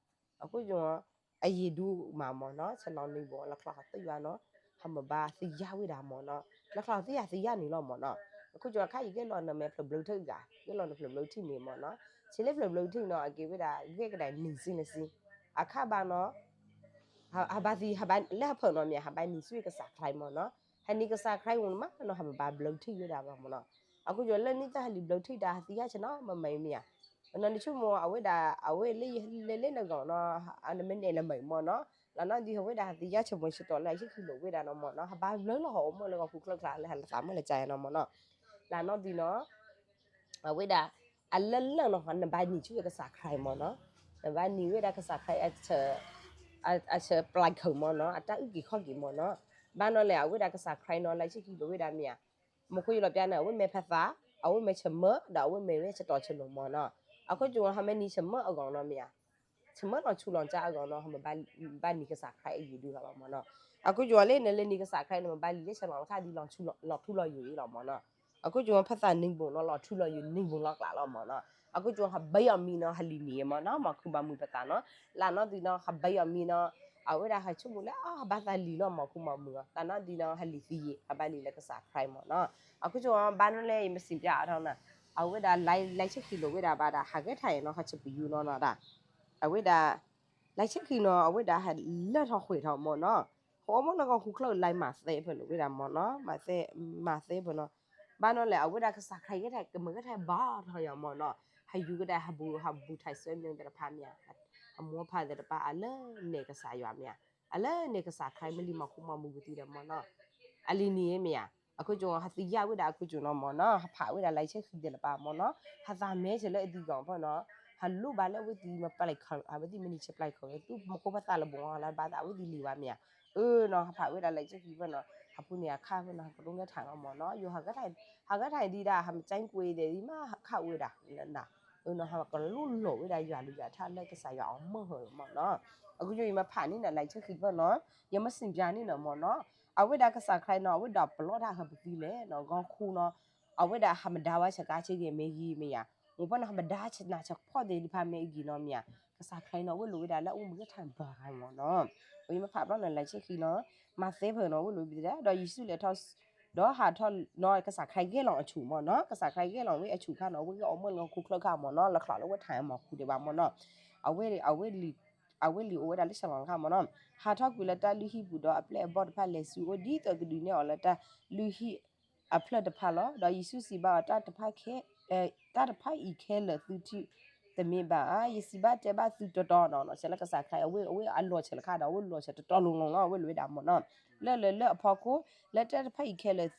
အဃိယိၤ အယံာ်ဒူမးမ့ၢ်နီၤ ဆဲးလီၤနံၤဘိးလၢချီၣ်ဃီသံယွၤနီၤ, ဟးမဘါသံယါဝဲဒၣ်မ့ၢ်နီၤ, လၢချီၣ်ဃီသံယါသံယါန့ၣ်လီၤမ့ၢ်နီၤ, အဃိယိၤအခါယကဲလီၤနမဲာ်ဖျၢၣ်ဘျၢထံၣ်ဂၤ ကဲလီၤနဖျၢၣ်ဘျၢထံၣ်န့ၣ်မ့ၢ်နီၤ, ဆဲးလၢဖျၢၣ်ဘျၢထံၣ်နီၤ အကဲဝဲဒၣ် ဂဲၤကဒၣ်နံၤဆံနစံ, အခါဘၣ်နီၤ ဟးဘါသံ ဟးဘါလၢဟးဖၢၣ်နီၤမ့ၢ် ဟးဘါနံၤဆူကစၢ်ခရံာ်မ့ၢ်နီၤ, ဟးနံၤကစၢ်ခရံာ်ဝံၤမးနီၤ ဟးမဘါဘျၢထံၣ်ဝဲဒၣ်ဘၣ်မ့ၢ်နီၤ, အဃိယိၤလၢနံၣ်သၢဟးလံာ်ဘျၢထံၣ်တၢ်ဟးသံယါဆဲးနီၤ မ့ၢ်မ့ၢ်မ့ၢ်ဧါ, နီၤနဆိကမိၣ်အဝဲဒၣ် အဝဲလၢလဲၤလဲၤနဂီၢ်နီၤ, နမ့ၢ်နဲၣ်လၢမ့ၢ်မ့ၢ်နီၤ, လၢနီၢ်ဒုးဟးဝဲဒၣ်ဟးသံယါဆဲးမ့ၢ်ဆၢကတီၢ်လၢအဆ့ၣ်ခံလိၤဝဲဒၣ်နီၤ မ့ၢ်နီၤ, ဟးဘါဘျၢလီၤဟီၣ်အိၣ်မ့ၢ်လၢဂီၤခူချၢချါလၢဟးလၢသးမ့ၢ်လၢကါနီၤမ့ၢ်နီၤ, လၢနီၢ်ဒုးနီၤ အဝဲဒၣ် အလၢလၢနီၤ နဘါနံၤဆူကစၢ်ခရံာ်မ့ၢ်နီၤ, နဘၣ်နံၤဝဲဒၣ်ကစၢ်ခရံာ် အဆၢပျဲခုးမ့ၢ်နီၤ, အတၢ်အုၣ်က့ၤခီၣ်က့ၤမ့ၢ်နီၤ. ဘၣ်နီၤလဲၣ် အဝဲဒၣ်ကစၢ်ခရံာ်နီၤ လံာ်ဆ့ခံလိာ်ဝဲဒၣ်မ့ၢ်ဧါ, မူခိၣ်ယလီၤပျါန့ၣ် အဝဲမ့ၢ်ဖသး, အဝဲမ့ၢ်ဆၢမၢ, ဒီးအဝဲမ့ၢ်ဝဲဆၢတီဆၢလိၤမ့ၢ်နီၤ. အခိၣ်ကၠိ ဟမ့ၢ်နံၤဆၢမၢအဂီၢ်နီၤမ့ၢ်ဧါ, ဆၢမၢလီၤဆူလီၤကၠါအဂီၢ်နီၤ ဟမ့ၢ်ဘၣ်နံၤကစၢ်ခရံာ်အယံၤဒုလီၤဘၣ်မ့ၢ်နီၤ. အခိၣ်ကၠိလၢနလဲၤနံၤကစၢ်ခရံာ်န့ၣ် မ့ၢ်ဘၣ်လံာ်လၢဆၢလီၤခါဒ်လီၤထူလီၤယိာ်အံၤလီၤမ့ၢ်နီၤ. အခိၣ်ကၠိ ဖသးနံၤဘိးနီၤ လီၤထူလီၤယိာ်နံၤဘိးလီၤကျးလီၤမ့ၢ်နီၤ. အခိၣ်ကၠိ ဟဘၢအီၤမံနီၤ ဟလံၤနံၤမ့ၢ်နီၤ မၤခူမၤမုာ်ပသးနီၤ. လၢနီၢ်သုနီၤ ဟဘၢအီၤမံနီၤ, အဝဲဒၣ်ဟဆိကမိၣ်လၢ အဘၣ်သးလံၤလီၤ မၤခူမၤမုာ်လီၤ. လၢနီၢ်သုနီၤ ဟလံၤသံယံာ် ဟဘၣ်လံာ်လၢကစၢ်ခရံာ်မ့ၢ်နီၤ. အခိၣ်ကၠိ ဘၣ်နီၤလဲၣ် ယမ့ၢ်စံးပျါအါထီၣ်နီၤ, အဝဲဒၣ်လံာ်ဆ့ခံလိာ်ဝဲဒၣ်ဘၣ်ဒီး ဟးဂဲၤထၢၣ်အံၤနီၤ ဟးဆၢပယူနီၤနီၤဒၣ်, အဝဲဒၣ် လံာ်ဆ့ခံနီၤ အဝဲဒၣ်ဟးလၢထီၣ်ဃဲၤထီၣ်မ့ၢ်နီၤ, ဟအိၣ်မ့ၢ်လၢကီၢ်ခူၣ်ချၢၣ်လံာ်မးသဲဖဲလိာ်ဝဲဒၣ်မ့ၢ်နီၤ, မးသဲဖဲနီၤ. ဘၣ်နီၤလဲၣ် အဝဲဒၣ်ကစၢ်ခရံာ်ဂဲၤထၢၣ် ကမ့ၢ်ဂဲၤထၢၣ်ဘၣ်ထီၣ်ယၤမ့ၢ်နီၤ, ဟယူၤကဒၣ် ဟဘူၣ်ဟးဘူၣ်ထၢၣ်ဆၢမံၤသ့ၣ်တဖၣ်မ့ၢ်ဧါ, အမိၢ်ဖးသ့ၣ်တဖၣ် အလၢနဲၣ်ကစၢ်ယွၤမ့ၢ်ဧါ, အလၢနဲၣ်ကစၢ်ခရံာ်မ့ၢ်လံမၤခူမၤမုာ်ပသံဒီးမ့ၢ်နီၤ, အလံၤနံၤမ့ၢ်ဧါ. အခိၣ်ကၠိ ဟသံယၢ်ဝဲဒၣ်အခိၣ်ကၠိနီၤမ့ၢ်နီၤ, ဟဖးဝဲဒၣ်လံာ်ဆ့ခံသ့ၣ်တဖၣ်မ့ၢ်နီၤ, ဟသးမဲဆၢလၢအသံကီၢ်ဖဲနီၤ, ဟလိၣ်ဘၣ်လၢအဝဲသ့ၣ်မ့ၢ်ပျဲၢ်ခီၣ် အဝဲသ့ၣ်မ့ၢ်နံၤဆၢပျဲၢ်ခီၣ်ဝဲ သုမ့ၢ်ဃိဖသးလၢဘိးလၢဘၣ်သး အဝဲသ့ၣ်လံၤဘၣ်မ့ၢ်ဧါ. အၢနီၤ ဟဖးဝဲဒၣ်လံာ်ဆ့ခံဖဲနီၤ ဟးပူၤန့ၣ်အခါဖဲနီၤ ဟကတိၤဂဲၤထၢၣ်လီၤမ့ၢ်နီၤ, ယိၤဟးဂဲၤထၢၣ် ဟးဂဲၤထၢၣ်ဒံးဒၣ် ဟမ့ၢ်ကၠဲကွ့ဒဲးဒ်မ့ၢ်ခးဝဲဒၣ်လၢနၤ, အၢနီၤ ဟကလူလီၤဝဲဒၣ်ယွၤလုၢ်ယွၤထါလၢကစၢ်ယွၤအီၤမၢဟၢၤမ့ၢ်နီၤ. အခိၣ်ကၠိ ယမ့ၢ်ဖးန့ၣ်နီၤ လံာ်ဆ့ခံဖဲနီၤ ယမ့ၢ်စံးပျါန့ၣ်နီၤမ့ၢ်နီၤ, အဝဲဒၣ်ကစၢ်ခရံာ်နီၤ အဝဲဒၣ်ပလီၢ်တၢ်ဟၢပသံလဲၣ်နီၤ ဂီၤခူနီၤ, အဝဲဒၣ်ဟးမဒါဝဲဆဲးကါဆ့ဂ့ၤမ့ၢ်ဂ့ၤမ့ၢ်ဧါ, မ့ၢ်ဖဲနီၤ ဟးမဒါဆဲးနးဆဲးဖှီၣ်သ့ၣ်တဖၣ်မ့ၢ်ဂ့ၤနီၤမ့ၢ်ဧါ, ကစၢ်ခရံာ်နီၤ အဝဲလိာ်ဝဲဒၣ်လၢအအိၣ်မ့ၢ်ဂဲၤထၢၣ်ဘၣ်ထီၣ်မ့ၢ်နီၤ. အဝဲမ့ၢ်ဖးဘျီနီၤ လံာ်ဆ့ခံနီၤ မးသဲဖဲနီၤ အဝဲလိာ်ဝဲဒၣ် ဒီးယ့ၣ်ၡူးလဲၤထီၣ် ဒီးဟးထီၣ်နီၤ ကစၢ်ခရံာ်ဂဲၤလီၤအဆူၣ်မ့ၢ်နီၤ, ကစၢ်ခရံာ်ဂဲၤလီၤဝဲအဆူၣ်ခါနီၤ အဝဲဂဲၤအီၤမ့ၢ်လၢခူၣ်ချၢၣ်ခါမ့ၢ်နီၤ လၢချီးလၢဝဲထၢၣ်မၤခူဒံးဘၣ်မ့ၢ်နီၤ, အဝဲ အဝဲလံာ် အဝဲလံာ်အိၣ်ဝဲဒၣ်လၢဆၢလီၤခါမ့ၢ်နီၤ, ဟးထီၣ်ကွံာ်လၢတၢ်လုၢ်ဟံၣ်ပူၤဒီးအပျဲၢ်အဘီၣ်တဖၣ်လဲၤဆူအအိၣ် ဒ်သိးကဒုးနဲၣ်အီၤလၢတၢ်လုၢ်ဟံၣ်အဖျၢၣ်တဖၣ်လီၤ. ဒီးယ့ၣ်ၡူးစံးဘၣ်အီၤ တၢ်တဖၣ်အံၤခဲလၢာ်သုထံၣ်တမ့ၢ်ဘၣ်ဧါ, ယစံးဘၣ်တဲဘၣ်သုတီတီနီၤ ဆဲးလၢကစၢ်ခရံာ် အဝဲ အဝဲအလီၤဆဲးလီၤခါဒီး အဝဲလီၤဆဲးတီတီလိၤလိၤလီၤ အဝဲလိာ်ဝဲဒၣ်မ့ၢ်နီၤ, လၢလၢလၢအဖီခိၣ် လၢတၢ်တဖၣ်အံၤခဲလၢာ်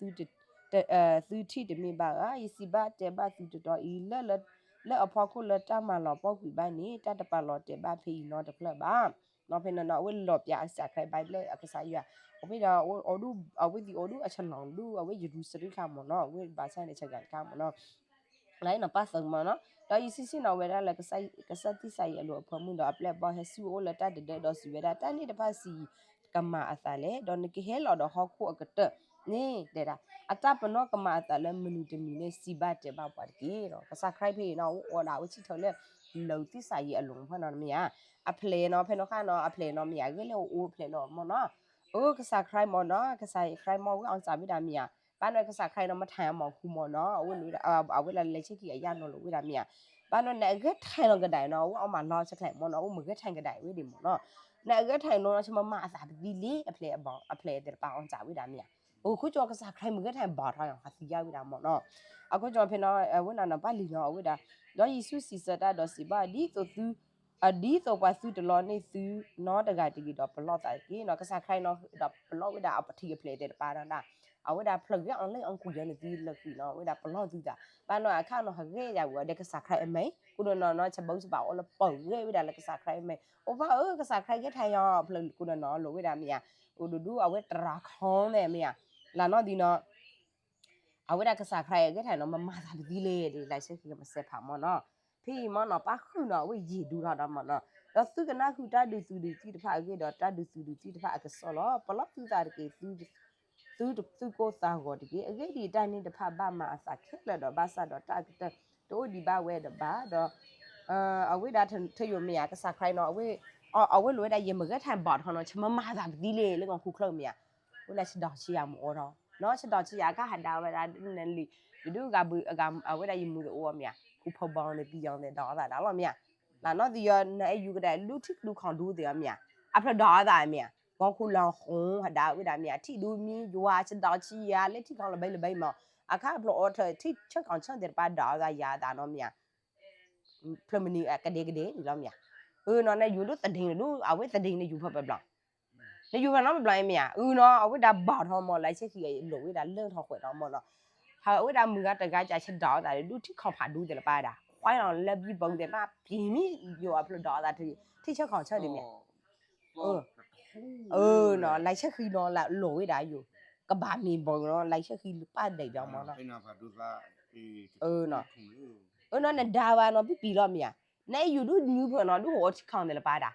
သုထံၣ်တမ့ၢ်ဘၣ်ဧါ, ယစံးဘၣ်တဲဘၣ်သုတီတီအံၤ လၢလၢ လၢအဖီခိၣ်လၢတၢ်မၤလီၤပှီၢ်ကွံာ်ဘၣ်န့ၣ် တၢ်တပာ်လီၤတဲာ်ဘၣ်ဖဲအံၤနီတဖျၢၣ်ဘၣ်. နီၤဖဲနီၤနီၤ အဝဲလီၤပျါအကစၢ်ခရံာ်ဘၣ်လၢအကစၢ်ယွၤ, အဝဲဒီး အဝဲသ့ၣ်အိၣ်ဒူၣ် အဝဲသ့ၣ်အိၣ်ဒူၣ်အဆၢလီၤဒူၣ် အဝဲယရူၤၡလ့ၣ်ခါမ့ၢ်နီၤ အဝဲဘၣ်ဆၣ်န့ၣ်ဆၢဂၤတခါမ့ၢ်နီၤ လၢနီၤပၢ်သၢမ့ၢ်နီၤ, ဒီးယ့ၣ်ၡူးစံးနီၤဝဲဒၣ်လၢ ကစၢ်သံစးယံးအလိၤအဖိမုၣ်ဒီးအပျဲၢ်အဘီၣ်ဟဲဆူအအိၣ်လၢတၢ်တဒၢဒီးစံးဝဲဒၣ် တၢ်န့ၣ်တဖၣ်ဆံးယံာ် ကမၤအသးလဲၣ်, ဒီးနကဟဲလီၤဒီးဟီၣ်ခိၣ်အကတၢၢ်န့ၣ် တဲဒၣ် အတၢ်ပနီၣ်ကမၤအသးလၢမနုၤတမံၤန့ၣ် စံးဘၣ်တဲဘၣ်ပှၤတက့ၢ်. ကစၢ်ခရံာ်ဖဲအံၤနီၤ အဝဲအိၣ်ဒီးအဝဲဆံၣ်ထီၣ်လၢ လၢာ်သံစးယံးအလိၤဖဲနီၤမ့ၢ်ဧါ, အဖျဲၣ်နီၤ ဖဲနီၤဃၣ်နီၤ အဖျဲၣ်နီၤမ့ၢ်ဧါ ဂ့ၤလၢအအိၣ်ဖျဲၣ်လီၤမ့ၢ်နီၤ, အၢ ကစၢ်ခရံာ်မ့ၢ်နီၤ ကစၢ်ခရံာ်မ့ၢ်ဝဲအီၣ်စးဝဲဒၣ်မ့ၢ်ဧါ, ဘၣ်နီၤကစၢ်ခရံာ်နီၤ မ့ၢ်ထၢၣ်အမီၤဃူမ့ၢ်နီၤ အဝဲလၢ အဝဲဒၣ်လံာ်ဆ့ခံအယၢ်နီၤလိာ်ဝဲဒၣ်မ့ၢ်ဧါ, ဘၣ်နီၤ နအဂဲၤထၢၣ်နီၤကဒါအံၤနီၤ အဝဲအီၣ်မးလီၤဆဲးကျဲမ့ၢ်နီၤ အဝဲမ့ၢ်ဂဲၤထၢၣ်ကဒါအံၤဝဲဒၣ်မ့ၢ်နီၤ, နအဂဲၤထၢၣ်နီၤ ဆမမၤအသးပသံလံ အဖျဲၣ်အဘီၣ် အဖျဲၣ်သ့ၣ်တဖၣ်အီၣ်စးဝဲဒၣ်မ့ၢ်ဧါ, အခိၣ်ကၠိ ကစၢ်ခရံာ်မ့ၢ်ဂဲၤထၢၣ်ဘၣ်ထီၣ် ဟးသံယၢ်ဝဲဒၣ်မ့ၢ်နီၤ, အခိၣ်ကၠိဖဲနီၤ အဝဲနီၤနီၤ ပၢ်လံၤနီၤ အဝဲဒၣ် ဒီးယ့ၣ်ၡူးစံးဆၢတၢ်ဒီးစံးဘၣ် ဒ်သိးသု ဒ်သိးပှၤသုတလီန့ၢ်သုနီတဂၤတဂ့ၤဒီးပလီၢ်သးတက့ၢ်နီၤ, ကစၢ်ခရံာ်နီၤ ဒီးပလီၢ်ဝဲဒၣ်အပထံအဖျဲၣ်သ့ၣ်တဖၣ်ဒီး အဝဲဒၣ်ဖျၢၣ်ဂဲၤအီၤလၢအီၣ်ကွံာ်ယၤန့ၣ်သံလၢာ်ကွံာ်နီၤ အဝဲဒၣ်ပလီၢ်သုသး, ဘၣ်နီၤအခါနီၤ ဟးဂဲၤယၤဝဲဒီးကစၢ်ခရံာ်အမဲာ် ကိးနီၤနီၤနီၤ ဆဘၢဆဘၣ်အီၤလၢပၢၢ်ဂဲၤဝဲဒၣ်လၢကစၢ်ခရံာ်အမဲာ် အိၣ်ဘၣ်ဧၢ ကစၢ်ခရံာ်ဂဲၤထၢၣ်ယၤ ဖျၢၣ်ကိးနီၤနီၤလိာ်ဝဲဒၣ်မ့ၢ်ဧါ, အိၣ်ဒူဒူအဝဲတရၤခီန့ၣ်မ့ၢ်ဧါ, လၢနီၢ်ဒုနီၤ အဝဲဒၣ်ကစၢ်ခရံာ်အဂဲၤထၢၣ်နီၤ မမၤသးပသံလဲၣ် ဒ်လံာ်ဆ့ခံကမၤစဲးဖးမ့ၢ်နီၤ, ဖဲအံၤမ့ၢ်နီၤ ပၢ်ဃုာ်နီၤ အဝဲယံာ်ဒူထီၣ်ဒီးမ့ၢ်နီၤ, ဒီးသုကနၢ်ဟူတၢ်ဒုးသုးဒုးသံၣ်တဖၣ်အဂ့ၢ်ဒီး တၢ်ဒုးသုးဒုးသံၣ်တဖၣ်အကစီၣ်လီၤ. ပလီၢ်သုသးတက့ၢ်, သုသုးကိၢ်သးဂီၤတက့ၢ်. အဂ့ၢ်ဒ်အံၤ, တၢ်န့ၣ်တဖၣ်ဘၣ်မၤအသးခဲလၢာ်ဒီး ဘၣ်ဆၣ်ဒီးတၢ်အကတၢၢ်တအိၣ်ဒံးဘၣ်ဝဲဒီးဘၣ်ဒီး အဝဲဒၣ်ထယိာ်မ့ၢ်ဧါ ကစၢ်ခရံာ်နီၤ အဝဲလိာ်ဝဲဒၣ် ယမ့ၢ်ဂဲၤထၢၣ်ဘၣ်ထီၣ်နီၤ ဆမမၤသးပသံလံလၢကီၢ်ခူၣ်ချၢၣ်မ့ၢ်ဧါ, အဝဲဒၣ်ဆဒိးဆံးယၤမ့ၢ်အိၣ်ထီၣ်နီၤ ဆဒိးဆံးယၤအခါဟးဒါဝဲဒၣ်နလံၤ ယဒုးဂၤဘုးအဝဲဒၣ်ယမူသကိးမ့ၢ်ဧါ ခူၣ်ဖီဘီန့ၣ် ပယီၤန့ၣ် ဒီးအသးဒၣ်လီၤမ့ၢ်ဧါ, လၢနီၢ်သံယီၤ နအဲၣ်ယူၤကဒဲး ဒူထံၣ်ဒူခီၣ်ဒူသ့ၣ်အီၤမ့ၢ်ဧါ, အဖျၢၣ်ဒီးအသးမ့ၢ်ဧါ, ကီၢ်ခူၣ်လီၤဃိဟးဒါဝဲဒၣ်မ့ၢ်ဧါ ထံၣ်ဒူမံယွၤ ဆဒိးဆံးယၤ လၢထံၣ်ခီၣ်လၢဘဲလၢဘဲမ့ၢ်, အခါဖျိးအိးထၢၣ်ထံၣ်ဆၢကီၢ်ဆၢသ့ၣ်တဖၣ်ဒီးအသးယၤအသးနီၤမ့ၢ်ဧါ ဖျၢၣ်မနုၤအကဒဲကဒဲန့ၣ်လီၤမ့ၢ်ဧါ, အၢနီၤ နယူၤဒိၣ်သဒ့န့ၣ်ဒိၣ် အဝဲသဒ့န့ၣ်ယူၤဖဲပဘျီ, နယူၤဖဲနီတဘျီအံၤမ့ၢ်ဧါ, အၢနီၤ အဝဲဒၣ်ဘၣ်ထီၣ်မ့ၢ် လံာ်ဆ့ခံအံၤလိာ်ဝဲဒၣ်လၢထီၣ်ဃဲးထီၣ်မ့ၢ်နီၤ, ဟးဝဲဒၣ်မုၢ်ဂၤတဂၤကဆဒိးအသးဒူထံၣ်ခီၣ်ဖးဒူသ့ၣ်တဖၣ်ဒၣ် ခွဲးလီၤလၢဘံဘီသ့ၣ်မး ပျံၤမံယိၤအဖျိဒီးအသးထံ ထံဆၢခီၣ်ဆၢဒ်မ့ၢ် အၢနီၤ လၢဆၢဃံနီၤ လၢလိာ်ဝဲဒၣ်ယိၤ ကဘၣ်မ့ၢ်ဘီနီၤ လၢဆၢဃံပၢ်ဒဲးဒီးမ့ၢ်နီၤ အၢနီၤ နဒါဝဲနီၤ ပံပံၤလီၤမ့ၢ်ဧါ နအဲၣ်ယိၤဒုးညူဖၢၣ်နီၤ ဒုးအိၣ်ထံခီၣ်သ့ၣ်လၢပၢ်ဒၣ်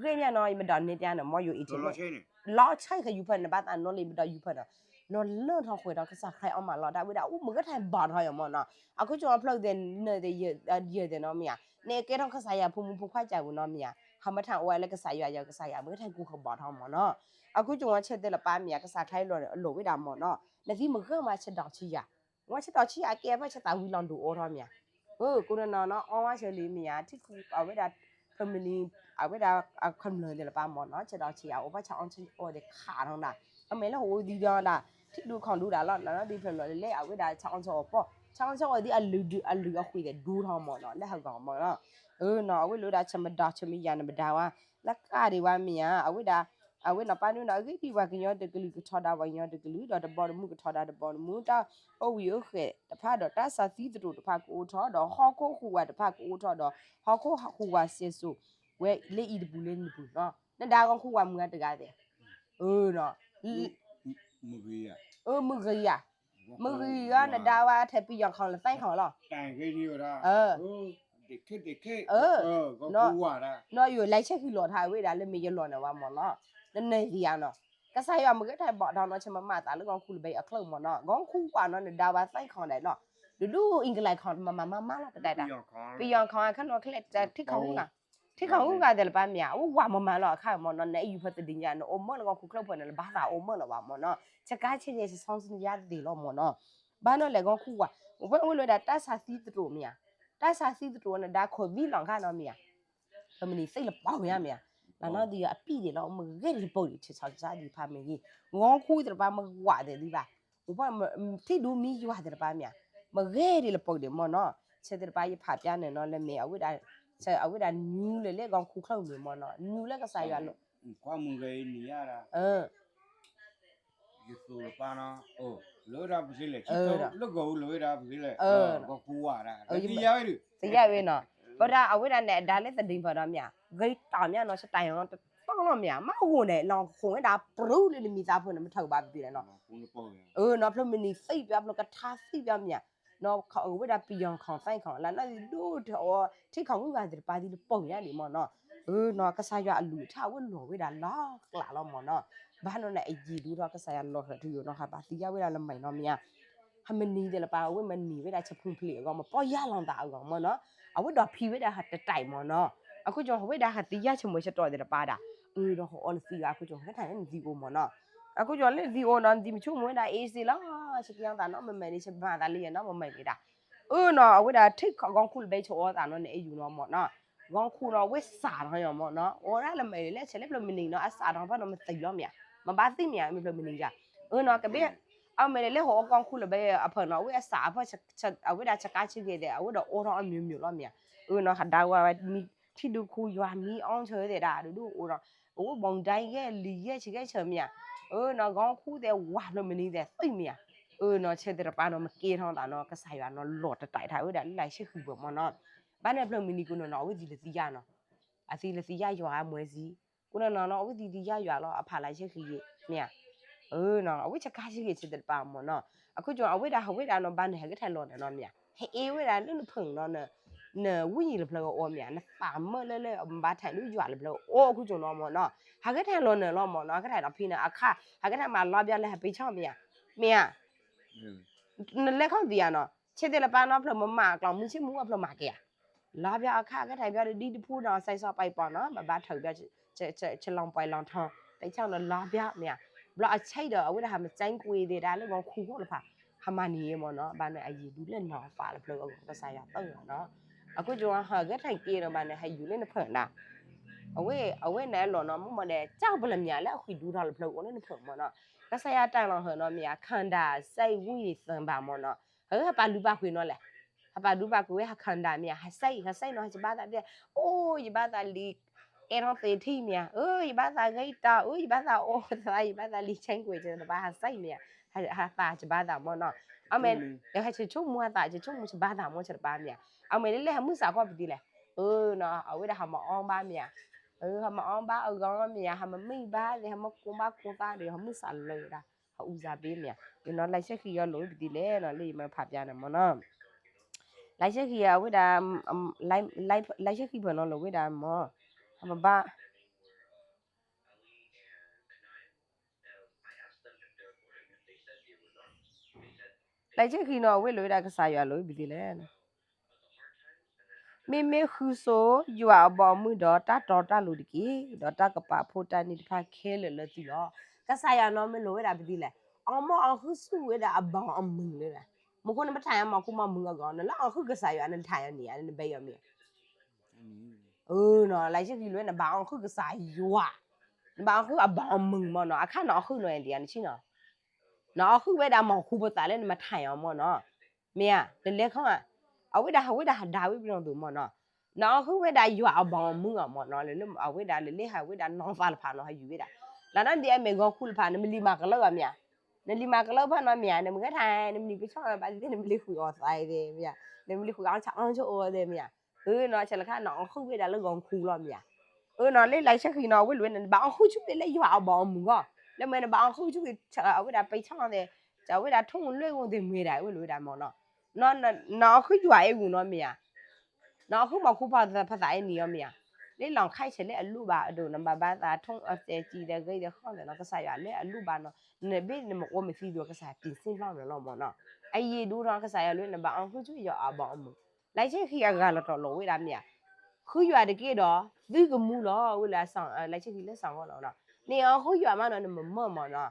ဂ့ၢ်မ့ၢ်နီၤ ယမ့ၢ်ဒိးန့ၢ်တၢ်န့ၣ် မ်ယိၤအံၤထံ လီၤဆဲးဃဲယူၤဖၢၣ်န့ၣ် ဘၣ်သးနီၢ်လံ မ့ၢ်ဒိးယူၤဖၢၣ်နီၤ နီၤလၢထီၣ်ဃဲၤထီၣ် ကစၢ်ခရံာ်အီၣ်မးလီၤ တၢ်ဝဲဒၣ်အိၣ်မုၢ်ဂဲၤထၢၣ်ဘီၣ်ထီၣ်ယီၤမ့ၢ်နီၤ အခိၣ်ကၠိအဖျၢၣ်သ့ၣ်နၢ်သ့ၣ် ယဲၢ်သ့ၣ်နီၤမ့ၢ်ဧါ နကဲထီၣ်ကစၢ်ယွၤဖိမုၣ်ဖိခွါကၢ်ပူၤနီၤမ့ၢ်ဧါ ဟးမ့ၢ်ထီၣ်အိၣ်ဝဲလၢကစၢ်ယွၤယၤ ကစၢ်ယွၤမ့ၢ်ဂဲၤထၢၣ်ကူၣ်ခီၣ်ဘီၣ်ထီၣ်မ့ၢ်နီၤ အခိၣ်ကၠိဆၢသ့ၣ်လၢပၢ်မ့ၢ်ဧါ ကစၢ်ခရံာ်လီၤန့ၣ် အလိာ်ဝဲဒၣ်မ့ၢ်နီၤ နသံမ့ၢ်ဂၢၢ်မးဆဲးဒီးဆံးယၤ ဝဲဆဲးဒီးဆံးယၤအကဲအဖၢၣ်ဆဲးသးဝံၤလီၤဒိၣ်အိၣ်ထီၣ်မ့ၢ်ဧါ အၢ ကိးနီၤနီၤ အီဝဲဆဲးလံမ့ၢ်ဧါ ထံၣ်ခူအဝဲဒၣ် ဖျၢၣ်မနံၤ အဝဲဒၣ်အခၢၣ်မၢၢ်သ့ၣ်လၢပၢ်မ့ၢ်နီၤ ဆဲးဒီးဆံးယၤ အိၣ်ဖဲဆၣ်အီၣ်ဆၣ်အီၣ်သ့ၣ်ခးထီၣ်ဒၣ် အမဲာ်လၢဟိဒံဒီးဒၣ် ထံၣ်ဒူခီၣ်ဒူဒၣ်လီၤ နနီၢ်ဒံဖျၢၣ်လီၤလၢလၢအဝဲဒၣ်ဆၣ်အီၣ်ဆၣ်အီၣ်ပီၢ် ဆၣ်အီၣ်ဆၣ်အီၣ်သ့ၣ်အလုၢ်ဒုး အလုၢ်အဃုာ်သ့ၣ်ဒိထီၣ်မ့ၢ်နီၤ လၢဟးဂီၤမ့ၢ်နီၤ အၢနီၤ အဝဲလိာ်ဒၣ်ဆဲးမ့ၢ်ဒီးဆဲးမ့ၢ်ယၤန့ၣ်မ့ၢ်ဒၣ်ဝဲ လၢကးဒံးဝဲမ့ၢ်ဧါ အဝဲဒၣ် အဝဲနီၤပၢ်န့ၣ်နီၤ အဂ့ၢ်ဒ်ပှၤကညီတကလုာ် ကထီဒါပှၤကညီတကလုာ်ဒီး တဘီတမုၢ်ကထီဒါတဘီတမုၢ် တၢ်အိၣ်ဝံၤအိၣ်ဃဲၤတဖၣ်ဒီး တၢ်သးသံသတြိာ်တဖၣ်ကအိၣ်ထီၣ်ဒီး ဟီၣ်ခိၣ်ဟူးဝးတဖၣ်ကအိၣ်ထီၣ်ဒီး ဟီၣ်ခိၣ်ဟူးဝးစဲးစိၤဝဲလၢအံၤတပူၤလၢန့ၣ်ပူၤနီၤ နဒါဂီၤခူဝးမုၢ်ဂၤတဂၤသ့ၣ် အၢနီၤ မုၢ်ဂ့ၤယၤ မုၢ်ဂ့ၤယၤ နဒါဝဲထဲပယီၤခီၣ်လၢသဲခီၣ်လီၤ နီၢ်ယိၤလဲၤဆဲးဃံလီၤထါဝဲဒၣ်လၢမ့ၢ်ယလီၤန့ၣ်ဝဲမ့ၢ်နီၤ နနၢၤသံယၤနီၤ ကစၢ်ယွၤမ့ၢ်ဂဲၤထၢၣ်ဘီၣ်ထီၣ်နီၤ ဆဲးမ့ၢ်မၤသးလၢဂီၤခူလၢဘဲအချၢၣ်မ့ၢ်နီၤ ဂီၤခူဝးနီၤ နဒါဝဲသဲခီၣ်ဒဲးလီၤ ဒဒူၣ်အ့ကလးခီၣ်မၤမၤမၤမၤလီၤတဒဲးဒၣ် ပယီၤခီၣ်အခါနီၤ ချဲးထံခီၣ်ဟူးဂၤ ထံခီၣ်ဟူးဂၤသ့ၣ်လၢပၢ်မ့ၢ်ဧါ အဝဲဝးမၤမၤလီၤအခါမ့ၢ်နီၤ နအဲၣ်ယူၤဖၢၣ်သဒံညါ နအိၣ်မၢလၢဂီၤခူချၢၣ်ဖၢၣ်န့ၣ် လၢဘၣ်သးအိၣ်မၢလီၤဘၣ်မ့ၢ်နီၤ ဆကါဆ့ယဲၢ်ဆဆီစံယါသ့ၣ်လီၤမ့ၢ်နီၤ ဘၣ်နီၤလဲၣ်ဂီၤခူဝး ဝဲအိၣ်လၢဒၣ်တၢ်သးသံသတြိာ်မ့ၢ်ဧါ တၢ်သးသံသတြိာ်နဒါခိၣ်သံလီၤခါနီၤမ့ၢ်ဧါ ဖျၢၣ်မနံၤသ့ၣ်လၢပီၢ်မ့ၢ်ဧါ ဘၣ်နီၤဒ်အပံၣ်ဒံးလီၤ အိၣ်မုၢ်ဂဲၤဒံးလၢပီၢ်ဒံး ဆဲးဆီကစၢ်ဒံးဖးမ့ၢ်ဂ့ၤ ဂီၤခူသ့ၣ်တပၢ်မ့ၢ်ဝးသ့ၣ်ဒံးဘၣ် အိၣ်ဖဲထံဒူမံယွၤသ့ၣ်တပၢ်မ့ၢ်ဧါ မ့ၢ်ဂဲၤဒံးလၢပီၢ်ဒံးမ့ၢ်နီၤ ဆဲးသ့ၣ်တပၢ်ယဖးပျါန့ၣ်နီၤ လၢမ့ၢ်အဝဲဒၣ် အဝဲဒၣ်နူလၢလၢဂီၤခူချၢၣ်မ့ၢ်မ့ၢ်နီၤ နူလၢကစၢ်ယွၤ ယသိးလပၢ်နီၤ လၢဝဲဒၣ်ပသ့လဲၣ် လၢဂီၤအူလၢဝဲဒၣ်ပသ့လဲၣ် ဂီၤခူဝးဒၣ် သယၢ်ဝဲနီၤ ပဒၣ်အဝဲဒၣ်န့ၣ် အဒါလၢသဒံဖၢၣ်ဒီးမ့ၢ်ဧါ ဂ့ၤတၢ်မ့ၢ်နီၤ ဆတၢ်ယီၤတတီလီၤမ့ၢ်ဧါ မ့ၢ်အိၣ်န့ၣ် လီၤခိၣ်ဝဲဒၣ်ပြူလၢနမံၤသးဖိန့ၣ် မ့ၢ်ထုးဘၣ်ပသ့လဲၣ်နီၤ အၢနီၤ ဖျၢၣ်မနံၤသံပျါ ဖျၢၣ်ကထါသံပျါမ့ၢ်ဧါ နီၤ အဝဲဒၣ်ပယီၤခီၣ်သဲခီၣ် လၢနီၢ်ဒိၣ်ထီၣ်အီၤ ထံခီၣ်ဟူးဂၤသ့ၣ်တပၢ်သံလၢပီၢ်မ့ၢ်ဧါဒံးမ့ၢ်နီၤ အၢနီၤ ကစၢ်ယွၤအလုၢ်အထါအဝဲလီၤဝဲဒၣ်လီၤကျးလီၤမ့ၢ်နီၤ ဘၣ်နီၤန့ၣ် အယံာ်ဒူထီၣ် ကစၢ်ယွၤလီၤဃၢၤထူယိာ်နီၤ ဟးဘၣ်သံယါဝဲဒၣ်လၢမံၤနီၤမ့ၢ်ဧါ ဟဲမနံၤသ့ၣ်လၢပၢ် အဝဲမနံၤဝဲဒၣ်ဆဲးဖိဖျံးအဂီၢ် မ့ၢ်ပီၢ်ယါလီၤသးအဂီၢ်မ့ၢ်နီၤ အဝဲဒိးဖံးဝဲဒၣ်ဟးတတၢ်မ့ၢ်နီၤ အခိၣ်ကၠိဟးဝဲဒၣ်ဟးသံယါဆဲးမိၤဆဲးတီၢ်သ့ၣ်တပၢ်ဒၣ် အၢဒီးဟးအီလၢသံဂၤ အခိၣ်ကၠိဟဲထီၣ်န့ၣ်နသံအိၣ်မ့ၢ်နီၤ အခိၣ်ကၠိလၢနသံအိၣ်နီၤ နသံမ့ၢ်ဆိကမိၣ်ဝဲဒၣ်အ့စ့လီၤ ဆဲးကယီၤသးနီတမံၤမံၤန့ၣ် ဆဲးမၤသးလၢယဲနီတမံၤမံၤဒၣ် အၢနီၤ အဝဲဒၣ်ထံခီၣ်ဂီၤခူလၢဘဲဆဲးအီသးနီၤ နအဲၣ်ယူၤနီၤမ့ၢ်နီၤ ဂီၤခူနီၤ အဝဲစးထီၣ်ယီၤမ့ၢ်နီၤ အီဒၣ်လၢမံၤလၢဆဲးလၢဖျၢၣ်မနံၤနီၤ အစးထီၣ်ဖဲနီၤ မသံလီၤမ့ၢ်ဧါ မ့ၢ်ဘၣ်သံမ့ၢ်ဧါ မ့ၢ်ဖျၢၣ်မနံၤယါ အၢနီၤ ကဘၣ် အမ့ၢ်လၢဟိအီဂီၤခူလၢဘဲအဖၢၣ်နီၤ အဝဲအစးအဖၢၣ် အဝဲဒၣ်ဆကါဆံဂ့ၤသ့ၣ် အဝဲဒၣ်အိၣ်ထီၣ်အမျိုးမျိုးလီၤမ့ၢ်ဧါ အၢနီၤ ဟးဒါဝဲ ထံဒူခူယွၤမံအီၣ်ဆၢသ့ၣ်ဒၣ် ဒိၣ်ဒိၣ်အိၣ်နီၤ အဝဲဘီၣ်ဒၣ်ယဲၢ်လံယဲၢ်ဆံဂဲၢ်ဆၢမ့ၢ်ဧါ အၢနီၤ ဂီၤခူသ့ၣ်ဝးဖျၢၣ်မနံၤသ့ၣ်သံမ့ၢ်ဧါ အၢနီၤ ဆဲးသ့ၣ်တပၢ်နီၤ မ့ၢ်ကဲထီၣ်သးနီၤ ကစၢ်ယွၤနီၤ လီၤတတၢ်ထီၣ်ဝဲဒၣ်လၢလၢဆံဃုာ်ပှဲၤမ့ၢ်နီၤ ဘၣ်န့ၣ်ဖျၢၣ်မနံၤကိးနီၤနီၤ အဝဲသံလၢသံယါနီၤ အသံလၢသံယါယွၤအမွဲစံ ကိးနီၤနီၤနီၤ အဝဲသံသံယါယွၤလီၤ အဖးလၢဆံဃုာ်ယဲၢ်မ့ၢ်ဧါ အၢနီၤ အဝဲဆကါဆံဂ့ၤဆဲးသ့ၣ်တပၢ်မ့ၢ်နီၤ အခိၣ်ကၠိအဝဲဒၣ်ဟးဝဲဒၣ်နီၤ ဘၣ်န့ၣ် ဟဲကထါလီၤန့ၣ်နီၤမ့ၢ်ဧါ ဟဲအ့ဝဲဒၣ်လၢနဖၢၣ်နီၤ နဝိညာဉ်လၢဖျၢၣ်အိၣ်မ့ၢ်ဧါ နသးမၢလၢလၢ ဘၣ်ထဲးလၢယွၤလၢဖျၢၣ်အိၣ် အခိၣ်ကၠိနီၤမ့ၢ်နီၤ ဟးကထါလီၤန့ၣ်လီၤမ့ၢ်နီၤ ဟးကထါဒီးဖံန့ၣ်အခါ ဟးကထါမၤလီၤဘျီလၢဟးပ့ၤဆီမ့ၢ်ဧါ မ့ၢ်ဧါ နလဲၤခီၣ်သံးဧါနီၤ ဆဲးသ့ၣ်လၢပၢ်နီၤ ဖျၢၣ်မမၤအကျီၢ်မုၢ်ဆ့ၣ်မူအဖျၢၣ်မၤက့ၤဧါ လီၤဘျီအခါ ကထါဘျီဒ်တဖူနီၤ စဲးစီပာ်ပီၤနီၤ ဘၣ်ဘၣ်ထုးဘျီ ဆလီၤပှဲၤလီၤထီ တဆီနီၤလီၤဘျီမ့ၢ်ဧါ ဘျီအဆဲးဒီး အဝဲဒၣ်ဟးမၤစဲကွံာ်သ့ၣ်ဒၣ်လၢဂီၤခူခိၣ်လၢဖး ဟးမၤန့ၢ်မ့ၢ်နီၤ ဘၣ်န့ၣ်အယံာ်ဒူလၢနီၤဖးလၢဖျၢၣ်အဂီၢ် ကစၢ်ယွၤတၢ်နီၤ အခိၣ်ကၠိဟးဂဲၤထၢၣ်က့ၤနီၤ ဘၣ်န့ၣ် ဟဲယူၤလၢနဖၢၣ်ဒၣ် အဝဲ အဝဲန့ၣ်အလီၢ်နီၤ မ့ၢ်မ့ၢ်ဒီး ကၢ်ပလၢမ့ၢ်ဧါ လၢအဃံဒူထီၣ်လၢဖျၢၣ်အိၣ်လၢနဖၢၣ်မ့ၢ်နီၤ ကစၢ်ယွၤတၢ်လီၤဟၢနီၤမ့ၢ်ဧါ ခန္ဓာ စိတ် ဝိညာဉ် သင်ပါ မ့ၢ်နီၤ ဟဲဟးပာ်လုၢ်ပာ်ပှ့ၤနီၤလဲၣ် ဟးပာ်လုၢ်ပာ်ပှ့ၤဝဲဟး ခန္ဓာ မ့ၢ်ဧါ ဟး စိတ် ဟး စိတ် နီၤ ဟးစဘၣ်သးဘျဲၣ် အိၣ်ယဘၣ်သးလံ အဲၣ်ထီၣ်သ့ထံၣ်မ့ၢ်ဧါ အိၣ်ယဘၣ်သးဂ့ၤတၢ် အိၣ်ယဘၣ်သးအိၣ်သး ယဘၣ်သးလံ ဆဲးကွံာ် ဆဲးသ့ၣ်တပၢ် ဟး စိတ် မ့ၢ်ဧါ ဟးသးစဘၣ်သးမ့ၢ်နီၤ အမ့ၢ် ဟဲဆဲးဆိကမိၣ်ဟးသး ဆဲးဆိကမိၣ်စဘၣ်သးမ့ၢ်ဆဲးသ့ၣ်တပၢ်မ့ၢ်ဧါ အမ့ၢ်လၢလၢဟးမုၢ်စးခီပသံလဲၣ်, အၢနီၤ အဝဲဒၣ်ဟးမၤအီဘၣ်မ့ၢ်ဧါ, ဟးမၤအီဘၣ်အဂီၢ်မ့ၢ်ဧါ, ဟးမၤမံဘၣ်ဒီး ဟးမၤကိၢ်ဘၣ်ကိၢ်သၣ်ဒီး ဟးမုၢ်စးလၢဝဲဒၣ် ဟးအူစၢ်ဘ့မ့ၢ်ဧါ, အနီၤ လၢဆဲၣ်ဃံးအီၤလိာ်ဝဲပသံလဲၣ်နီၤ လၢယမၤဖးပျါန့ၣ်မ့ၢ်နီၤ, လၢဆဲၣ်ဃံးအဝဲဒၣ် လၢဆဲၣ်ဃံးဖၢၣ်နီၤလိာ်ဝဲဒၣ်မ့ၢ်, ဟးပဘၣ် လၢဆဲၣ်ဃံးနီၤ အဝဲလိာ်ဝဲဒၣ်ကစၢ်ယွၤလိာ်ဝဲပသံလဲၣ်နီၤ, မ့မ့ၢ်ဃုဆိယွၤအဘီအမုၢ်ဒီးတၢ်တီတၢ်လိၤတက့ၢ်, ဒီးတၢ်ကပာ်ဖှိၣ်တၢ်န့ၣ်တဖၣ်ခဲလၢာ်လၢသုလီၤ. ကစၢ်ယွၤနီၤမ့ၢ်လိာ်ဝဲဒၣ်ပသံလဲၣ်, အီမ့ၢ်အီဃုာ်ဆူၣ်ဝဲဒၣ်အဘီအမုၢ်လၢ, မ့ၢ်ဃိနပထၢၣ်ယၤမီၤခိမီၤမုၢ်အဂီၢ် နလၢအီဃုာ်ကစၢ်ယွၤ နထၢၣ်ယၤန့ၣ်ဧါ နဘဲယီၤမ့ၢ် အၢနီၤ လၢဆဲၣ်ဃံးလိာ်ဝဲနဘၣ်အီဃုာ်ကစၢ်ယွၤ, နဘၣ်အီဃုာ်အဘီအမုၢ်မ့ၢ်နီၤ, အခါနအီဃုာ်နီၤ အဒံးဧါ နဆံနီၤ, နအီဃုာ်ဝဲဒၣ်မီၤခိပသးလၢနမၤထၢၣ်ယၤမ့ၢ်နီၤ, မ့ၢ်ဧါ နလဲၤခီဧါ, အဝဲဒၣ်ဟးဝဲဒၣ်ဟးဒါဝဲပနီၣ်သိးမ့ၢ်နီၤ, နအီဃုာ်ဝဲဒၣ်ယွၤအဘီအမုၢ်အီၤမ့ၢ်နီၤ, အဝဲဒၣ်လၢလၢဟးဝဲဒၣ်နီၤသးလၢဖးနီၤ ဟးယူၤဝဲဒၣ်, လၢနီၢ်ဒံးအမဲာ်ဂီၤခူလၢဖး နမ့ၢ်လံၤမၤကလၢဘၣ်မ့ၢ်ဧါ, နလံၤမၤကလၢဖးနီၤမ့ၢ်ဧါ, နမ့ၢ်ဂဲၤထၢၣ် နမ့ၢ်လံၤပဆီၣ်ဘၣ်သ့ၣ် နမ့ၢ်လံၤဃုာ်အီၤသးသ့ၣ်မ့ၢ်ဧါ, နမ့ၢ်လံၤဃုာ်အီၤဆၣ်အီၤဆိၣ်အီၤသ့ၣ်မ့ၢ်ဧါ, အၢနီၤ ဆဲးလီၤခါ နအီဃုာ်ဝဲဒၣ်လၢဂီၤခူလီၤမ့ၢ်ဧါ, အၢနီၤ လၢလၢဆဲၣ်ဃံးနီၤ အဝဲလိာ်ဝဲန့ၣ် နဘၣ်အီဃုာ်ဆူၣ်က့ၤလၢယွၤအဘီအမုၢ်ဂီၢ်, လၢမ့ၢ်နဘၣ်အီဃုာ်ဆူၣ်က့ၤ အဝဲဒၣ်ပဆီၣ်သ့ၣ်, အဝဲဒၣ်ထိၣ်လွဲၢ်ဂီၢ်သ့ၣ်မ့ၢ်ဒၣ် အဝဲလိာ်ဝဲဒၣ်မ့ၢ်နီၤ, နအီဃုာ်ယွၤအဲၣ်ဂူာ်နီၤမ့ၢ်ဧါ, နအီဃုာ်မီၤခိဖးသးအံၤန့ၣ်အီၤမ့ၢ်ဧါ, လၢလီၤခါဆဲးလၢအလိၣ်ဘၣ်အဒိၣ် နဘၣ်ဘၣ်သးထိၣ်အသဲးကံသဲးဂ့ၤသဲးဃီသဲးနီၤ ကစၢ်ယွၤလၢအလိၣ်ဘၣ်နီၤ, နဘ့ၣ်နမ့ၢ်အိၣ်မ့ၢ်သံဒိၣ် ကစၢ်ပ့ၤစ့ၣ်ဖျီၣ်နၤလီၤမ့ၢ်နီၤ, အယံာ်ဒိၣ်ထီၣ်ကစၢ်ယွၤလိာ်ဝဲန့ၣ် နဘၣ်အီဃုာ်ဆူၣ်ယွၤအဘီအမုၢ်, လၢဆဲၣ်ဃံးအဂၤလီၤတီၤလိာ်ဝဲဒၣ်မ့ၢ်ဧါ, ဃုယွၤတက့ၢ်ဒီး သုကမူလီၤ ဝဲလၢ လၢဆဲၣ်ဃံးလၢစၢ်ဂီၢ်လီၤနီၤ, နအီဃုာ်ယွၤမးနီၤ နမမၢၢ်မ့ၢ်နီၤ,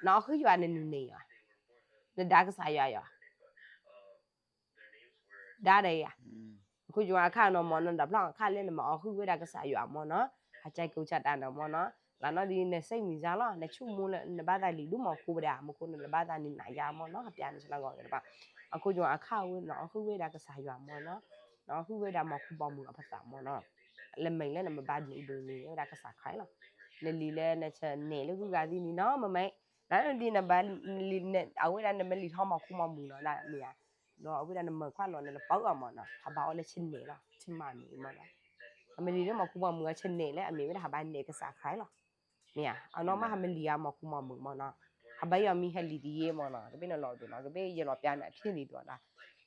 နအီဃုာ်ယွၤနနုၤန့ၣ်ယွၤ, နဒါကစၢ်ယွၤယွၤ ဒါဒီးယၤ, အဃိယွၤအခါနီၤမ့ၢ်နီၤ နတဖျီၣ်အခါလၢနမၤအီဃုာ်ဝဲဒၣ်ကစၢ်ယွၤမ့ၢ်နီၤ, ဟးကၢ်ကိးကၢ်တၢ်နီၤမ့ၢ်နီၤ, လၢနီၢ်ဒံးနစဲးမံၤစၢ်လီၤ နဆိကမိၣ်လၢနဘၣ်သးလံၤဒိၣ်မီၤခိပဒၣ် မ့ၢ်ခိၣ်နလၢဘၣ်သးန့ၣ်နၤယါမ့ၢ်နီၤ ဟးပျါန့ၣ်ဆလၢဂီၤတဖၣ်, အဃိယွၤအခါဝဲနအီဃုာ်ဝဲဒၣ်ကစၢ်ယွၤမ့ၢ်နီၤ, နအီဃုာ်ဝဲဒၣ်မီၤခိပီၤမုၢ်အဖသးမ့ၢ်နီၤ, လၢမ့ၢ်လၢနမ့ၢ်ဘၣ်န့ၢ်ဒိးန့ၢ်ဝဲဒၣ်ကစၢ်ခရံာ်လီၤ, နလံၤလၢနဆနဲၣ်လၢဂုၤဂၤသံန့ၣ်နီၤ မ့မ့ၢ် လၢနဒ်နဘၣ် အဝဲဒၣ်နမ့ၢ်လံၤထီၣ်မီၤခိမီၤမုၢ်နီၤဒၣ်မ့ၢ်ဧါ, ဒီးအဝဲဒၣ်နမၤခွါလီၤန့ၣ် နပၢအီၤမ့ၢ်နီၤ ဟးဘၣ်အီၤလၢဆနဲၣ်လီၤ ဆမးမ့ၢ်မ့ၢ်နီၤ, အမ့ၢ်လံၤလၢမီၤခိမီၤမုၢ်အဆနဲၣ်လၢအမ့ၢ်ဝဲဒၣ်ဟးဘၣ်နဲၣ်ကစၢ်ခရံာ်လီၤ, မ့ၢ်ဧါ အနီၢ်မးဟးမ့ၢ်လံၤဧါမီၤခိမီၤမုၢ်မ့ၢ်နီၤ, ဟးဘၣ်ယီၤမံၤဟဲလံၤတယ့မ့ၢ်နီၤ ကဘ့ၣ်နလီၤဒိၣ်နီၤ ကဘ့ၣ်ယလီၤပျါန့ၣ်အထံၣ်လံဒိၣ်နီၤ,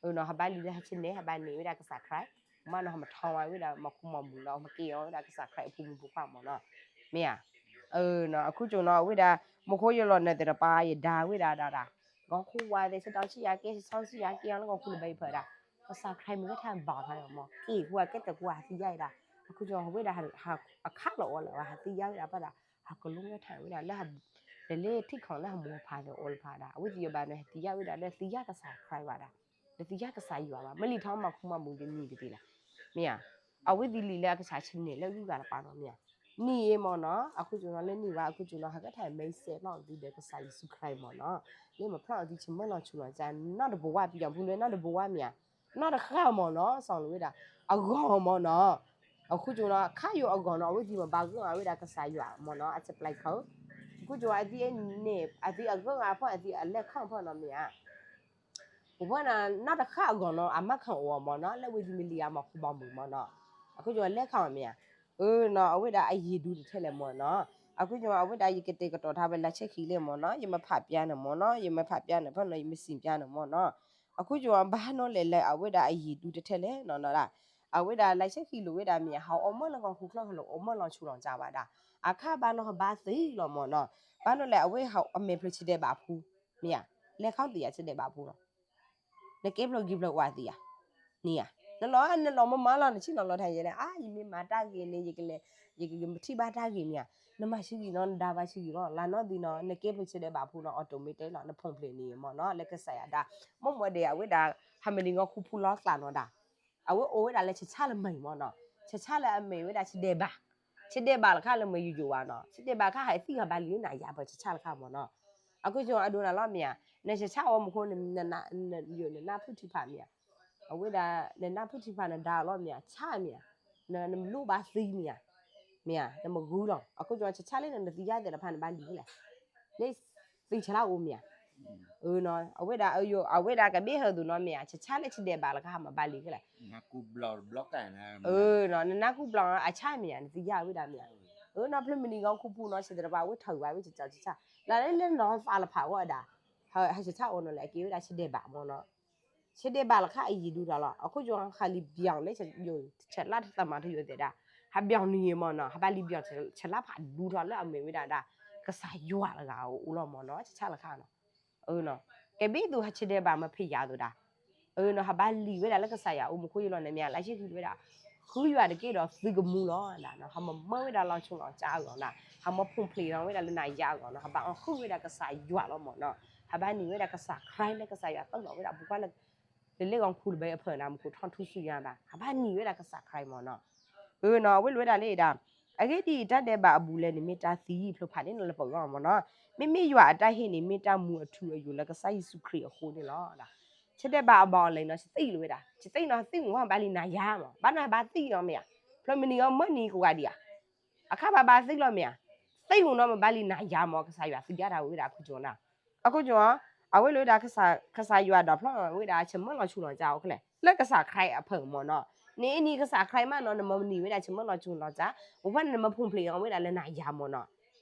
အနီၤ ဟးဘၣ်လံၤလၢဟးဆနဲၣ် ဟးဘၣ်နဲၣ်ဝဲဒၣ်ကစၢ်ခရံာ်, မ့ၢ်နီၤ ဟးမၤထီဝဲဒၣ်မီၤခိမီၤမုၢ်လီၤ ဟးမၤက့ၤအီၤဝဲဒၣ်ကစၢ်ခရံာ်အဖိမုၣ်ဖိခွါမ့ၢ်နီၤ, မ့ၢ်ဧါ, အနီၤ အခိၣ်ကၠိနီၤ အဝဲဒၣ် မူခိၣ်ယလီၤနၢ်သ့ၣ်တပၤ ယဒါဝဲဒၣ်ဒၣ်ဒၣ်, ဂီၤခူဝါသ့ၣ် ဆံးတီၤဆံးယၤက့ ဆံးတီၤဆံးယၤက့ အလၢဂီၤခူလၢဘၣ်ယဖၢဒၣ်, ကစၢ်ခရံာ်မ့ၢ်ဝဲထၢၣ်ဘၣ်ဖးမ့ၢ် က့ၤဃူဝါကဲတၢ်ဃူဝါဟးသံယါဝဲဒၣ်, အခိၣ်ကၠိအဝဲဒၣ် အခါလီၤအီၤလၢၤဝဲ ဟးသံယါဝဲဒၣ်ပၢ်ဒၣ်, ဟးကလိမ့ၢ်ထၢၣ်ဝဲဒၣ်လၢ တလၢထံၣ်ခီၣ်လၢဟးမိၢ်ဖးသ့ၣ်အီၤလၢၤဖးဒၣ် အဝဲသ့ၣ်ယဘၣ်န့ၣ် ဟးသံယါဝဲဒၣ်လၢသံယါကစၢ်ခရံာ်ဘၣ်ဒၣ်, လၢသံယါကစၢ်ယွၤဘၣ် မ့ၢ်လံၤထီၣ်မီၤခိမီၤမုၢ်ဒ်န့ၣ်ကသ့လၢၤ, မ့ၢ်ဧါ, အဝဲသ့ၣ်လံၤလၢအကစၢ်ဆနဲၣ်လၢဂုၤဂၤတပၤနီၤမ့ၢ်ဧါ, နံၣ်အံၤမ့ၢ်နီၤ အခိၣ်ကၠိနီၤ လၢနံၣ်ဝဲအခိၣ်ကၠိနီၤ ဟးကထၢၣ်မဲစဲးလီၤဒ်ဒီးကစၢ်ယ့ၣ်ၡူးခရံာ်မ့ၢ်နီၤ, လၢမၤဖျီၣ်အီၤသံဆၢမုၢ်လီၤဆူၣ်လီၤကၢ် နီတဘိဝါ ပယီၤဖိလၢနီတဘိဝါမ့ၢ်ဧါ, နီတဃၣ်မ့ၢ်နီၤ စီၤလိာ်ဝဲဒၣ်, အဂီၢ်မ့ၢ်နီၤ, အခိၣ်ကၠိနီၤ ခါယိၤအဂီၢ်နီၤ အဝဲသ့ၣ်မ့ၢ်ဘၣ်ဂၢၢ်အဝဲဒၣ်ကစၢ်ယွၤမ့ၢ်နီၤ အsupplyခီ, အခိၣ်ကၠိအသ့ၣ်န့ၣ် အသ့ၣ်အဂၢၢ်အဖီ အသ့ၣ်အလဲၤခီဖီနီၤမ့ၢ်ဧါ ပဖီနီၤ နီတဃၣ်အဂီၢ်နီၤ အမၤခီအိၣ်မ့ၢ်နီၤ လၢအဝဲသ့ၣ်မ့ၢ်လံၤဧါမီၤခိမီၤမုၢ်မ့ၢ်နီၤ, အခိၣ်ကၠိလဲၤခီမ့ၢ်ဧါ, အနီၤ အဝဲဒၣ်အယံာ်ဒူတထဲလဲၣ်မ့ၢ်နီၤ, အခိၣ်ကၠိအဝဲဒၣ်ယကတဲာ်ကတီၤထါဝဲလၢဆဲးခံလံမ့ၢ်နီၤ ယမၤဖးပျါန့ၣ်မ့ၢ်နီၤ ယမၤဖးပျါန့ၣ်ဖီနီၤ ယမၤစံးပျါန့ၣ်မ့ၢ်နီၤ, အခိၣ်ကၠိဘၣ်နီၤလဲၣ်လၢ အဝဲဒၣ်အယံာ်ဒူတထဲလဲၣ်နီၤနီၤဒၣ်, အဝဲဒၣ်လၢဆဲးခံလိာ်ဝဲဒၣ်မ့ၢ်ဧါ ဟးအိၣ်မၢလၢဂီၤခူချၢ ဟးအိၣ်မၢလီၤဆူၣ်လီၤကၢ်ဘၣ်ဒၣ်, အခါဘၣ်နီၤဟးဘၣ်သံလီၤမ့ၢ်နီၤ, ဘၣ်နီၤလဲၣ် အဝဲအမဲာ်ဖျၢၣ်ဆံးဒဲးဘးဖိ မ့ၢ်ဧါ, လဲၤခီသ့ဧါဆံးဒဲးဘးဖိလီၤ နကဲဖျၢၣ်ဂ့ၤဖျၢၣ်ဝါသ့ဧါ, န့ၣ်ဧါ, နလီၤ နလီၤမၤမၤလီၤ နဆ့ၣ်နီၤလီၤတၢ်ယဲလဲၣ် အါ ယမ့ၢ်မၤတၢ်ဂ့ၤန့ၣ် ယကလဲၤ ယကမ့ၢ်ထံၣ်ဘၣ်တၢ်ဂ့ၤမ့ၢ်ဧါ, နမၤဆံးဂံၢ်နီၤ နဒါဘၣ်ဆံးဂံၢ်လီၤ လၢနီၢ်သံနီၤ နကဲဖျၢၣ်ဆံးဒဲးဘးဖိနီၤ automatic လီၤ နဖီၣ်ဖျဲးန့ၣ်မ့ၢ်နီၤ လၢကစၢ်ယွၤဒါ, မ့ၢ်မ့ၢ်ဒဲး အဝဲဒၣ် ဟးမ့ၢ်ဒံးဂီၤခူဖူလီၤကျးနီၤဒၣ်, အဝဲအိၣ်ဝဲဒၣ်လၢဆံးဆါလၢမ့ၢ်မ့ၢ်နီၤ, ဆံးဆါလၢအမ့ၢ်ဝဲဒၣ်ဆံးဒဲးဘး, ဆံးဒဲးဘးလၢခါလၢမ့ၢ်ယိယိဘၣ်နီၤ ဆံးဒဲးဘးခါဟဲသံဂၤဘၣ်လံနၤယါပှၤဆံးဆါလၢခါမ့ၢ်နီၤ, အခိၣ်ကၠိအဒိနၤလီၤမ့ၢ်ဧါ, နဆံးဆါအီၤမ့ၢ်ခိၣ် နနၢ်ဖုၣ်ထံဖးမ့ၢ်ဧါ, အဝဲဒၣ် နနၢ်ဖုၣ်ထံဖးနဒါလီၤမ့ၢ်ဧါ ဆါမ့ၢ်ဧါ, နလိၣ်ဘၣ်သံမ့ၢ်ဧါ, မ့ၢ်ဧါ နမ့ၢ်ဂုၤလီၤ အခိၣ်ကၠိဆံးဆါလၢနသံယါသ့ၣ်တဖၣ်နဘၣ်လံလဲၣ်, လၢသံဆါလၢအအိၣ်မ့ၢ်ဧါ အဝဲဒၣ်ကဘ့ၣ်ဟၢသူနီၤမ့ၢ်ဧါ, ဆဆၣ်လၢဆဒဲးဘးလီၤခါ ဟးမၤဘၣ်လံခဲလဲၣ်, နနၢ်ကူၣ်ဘျီအဆၣ်မ့ၢ်ဧါ, နသ့ၣ်ညါဝဲဒၣ်မ့ၢ်ဧါ, နီၢ်ဖျၢၣ်မနံၤဂီၤခူပူၤနီၤ ဆဲးတရပၤဝဲထၢၣ်ဘၣ်ဝဲ ဆဆၣ်လၢလၢနီၤသးလၢဖးဂီၢ်ဒၣ်, ဟးဆဆၣ်အီၤနီၤလဲၣ် အက့ၤဝဲဒၣ်ဆဒဲးဘးမ့ၢ်နီၤ, ဆဒဲးဘးလီၤခါအယံာ်ဒူထီၣ်လီၤ, အဃိကၠိဟးလံၤဘျီၣ်လၢ ဆလါတသးမၤထယိသဲးဒၣ်, ဟးဘျီၣ်နံၤမ့ၢ်နီၤ, ဟးဘၣ်လံၤဘျီၣ်ဆလါဖးဒူထီၣ်လၢအမ့ၢ်ဝဲဒၣ်ဒၣ်, ကစၢ်ယွၤတဂၤအိၣ်လီၤမ့ၢ်နီၤ, ဆဆၣ်လီၤခါနီၤ ကဘ့ၣ်သူဟးဆဒဲးဘးမ့ၢ်ဖံးယၤသိးဒၣ်, နီၤ ဟးဘၣ်လံၤဝဲဒၣ်လၢကစၢ်ယွၤအိၣ်မူခိၣ်ယလီၤန့ၣ်မ့ၢ်ဧါ, လၢဆံဃံၤဝဲဒၣ်, ဃုယွၤတက့ၢ်ဒီးသုကမူလီၤဒၣ်နီၤ, ဟးမၤမၢဝဲဒၣ်လီၤဆူလီၤစၢ်အဂီၢ်နီၤ, ဟးမၤဖူၣ်ဖျ့းလီၤဝဲဒၣ်လၢနၤယၤအဂီၢ်နီၤ, ဟးဘၣ်အီၣ်ဃုာ်ဝဲဒၣ်ကစၢ်ယွၤလီၤမ့ၢ်နီၤ, ဟးဘၣ်နံၤဝဲဒၣ်ကစၢ်ခရံာ်လၢကစၢ်ယွၤသ့ၣ်နီၣ်ဝဲဒၣ်ပူၤကွၢ်လၢ လၢလ့ၣ်ဂီၤခူလၢဘဲအဖၢၣ်န့ၣ် မူခိၣ်ထီၣ်ထူၣ်စုညါဘၣ်, ဟးဘၣ်နံၤဝဲဒၣ်ကစၢ်ခရံာ်မ့ၢ်နီၤ, နီၤ အဝဲလိာ်ဝဲဒၣ်လၢဒၣ်, အဂ့ၢ်ဒ်အံၤ တၢ်ဒဲးဘးအဘူးအလဲန့ၣ် မ့ၢ်တၢ်သံဖျိဖးန့ၣ်နီၤလၢပဂီၢ်မ့ၢ်နီၤ, မ့မ့ၢ်ယွၤအတၢ်ဟ့ၣ်န့ၣ် မ့ၢ်တၢ်မူအထူအယိာ်လၢကစၢ်ယ့ၣ်ၡူးခရံာ်အဃိန့ၣ်လီၤ. ဆၢတဲာ်ဘၣ်အဘၣ်အီၤလဲၣ်နီၤ ဆသံၣ်လီၤဝဲဒၣ်, ဆသံၣ်နီၤ သံၣ်မူဘၣ်လံနၤယၤမး, ဘၣ်နီၤဟဲဘၣ်သံၣ်လီၤမ့ၢ်ဧါ, ဖျၢၣ်မနံၤအီၤမၢနံၤကိးဂၤဒံးဧါ, အခါဘၣ်ဘၣ်သံၣ်လီၤမ့ၢ်ဧါ, သံၣ်မူနီၤမ့ၢ်ဘၣ်လံနၤယၤမး ကစၢ်ယွၤသံယါတၢ်ဝဲဒၣ်အခိၣ်ကၠိနီၤ, အခိၣ်ကၠိ, အဝဲလိာ်ဝဲဒၣ်, ကစၢ်ယွၤဒီးဖျီဝဲဒၣ်ဆၢမုၢ်လီၤဆူလီၤကါအိၣ်ခဲလဲၣ် လၢကစၢ်ခရံာ်အဖၢၣ်မ့ၢ်နီၤ, နအ့ၣ်နံၤကစၢ်ခရံာ်မးနီၤ နမၤနံၤဝဲဒၣ်ဆၢမုၢ်လီၤဆူလီၤကါ, ပဖဲန့ၣ်နမၤဖူၣ်ဖျ့းအီၤဝဲဒၣ်လၢနၤယၤမ့ၢ်နီၤ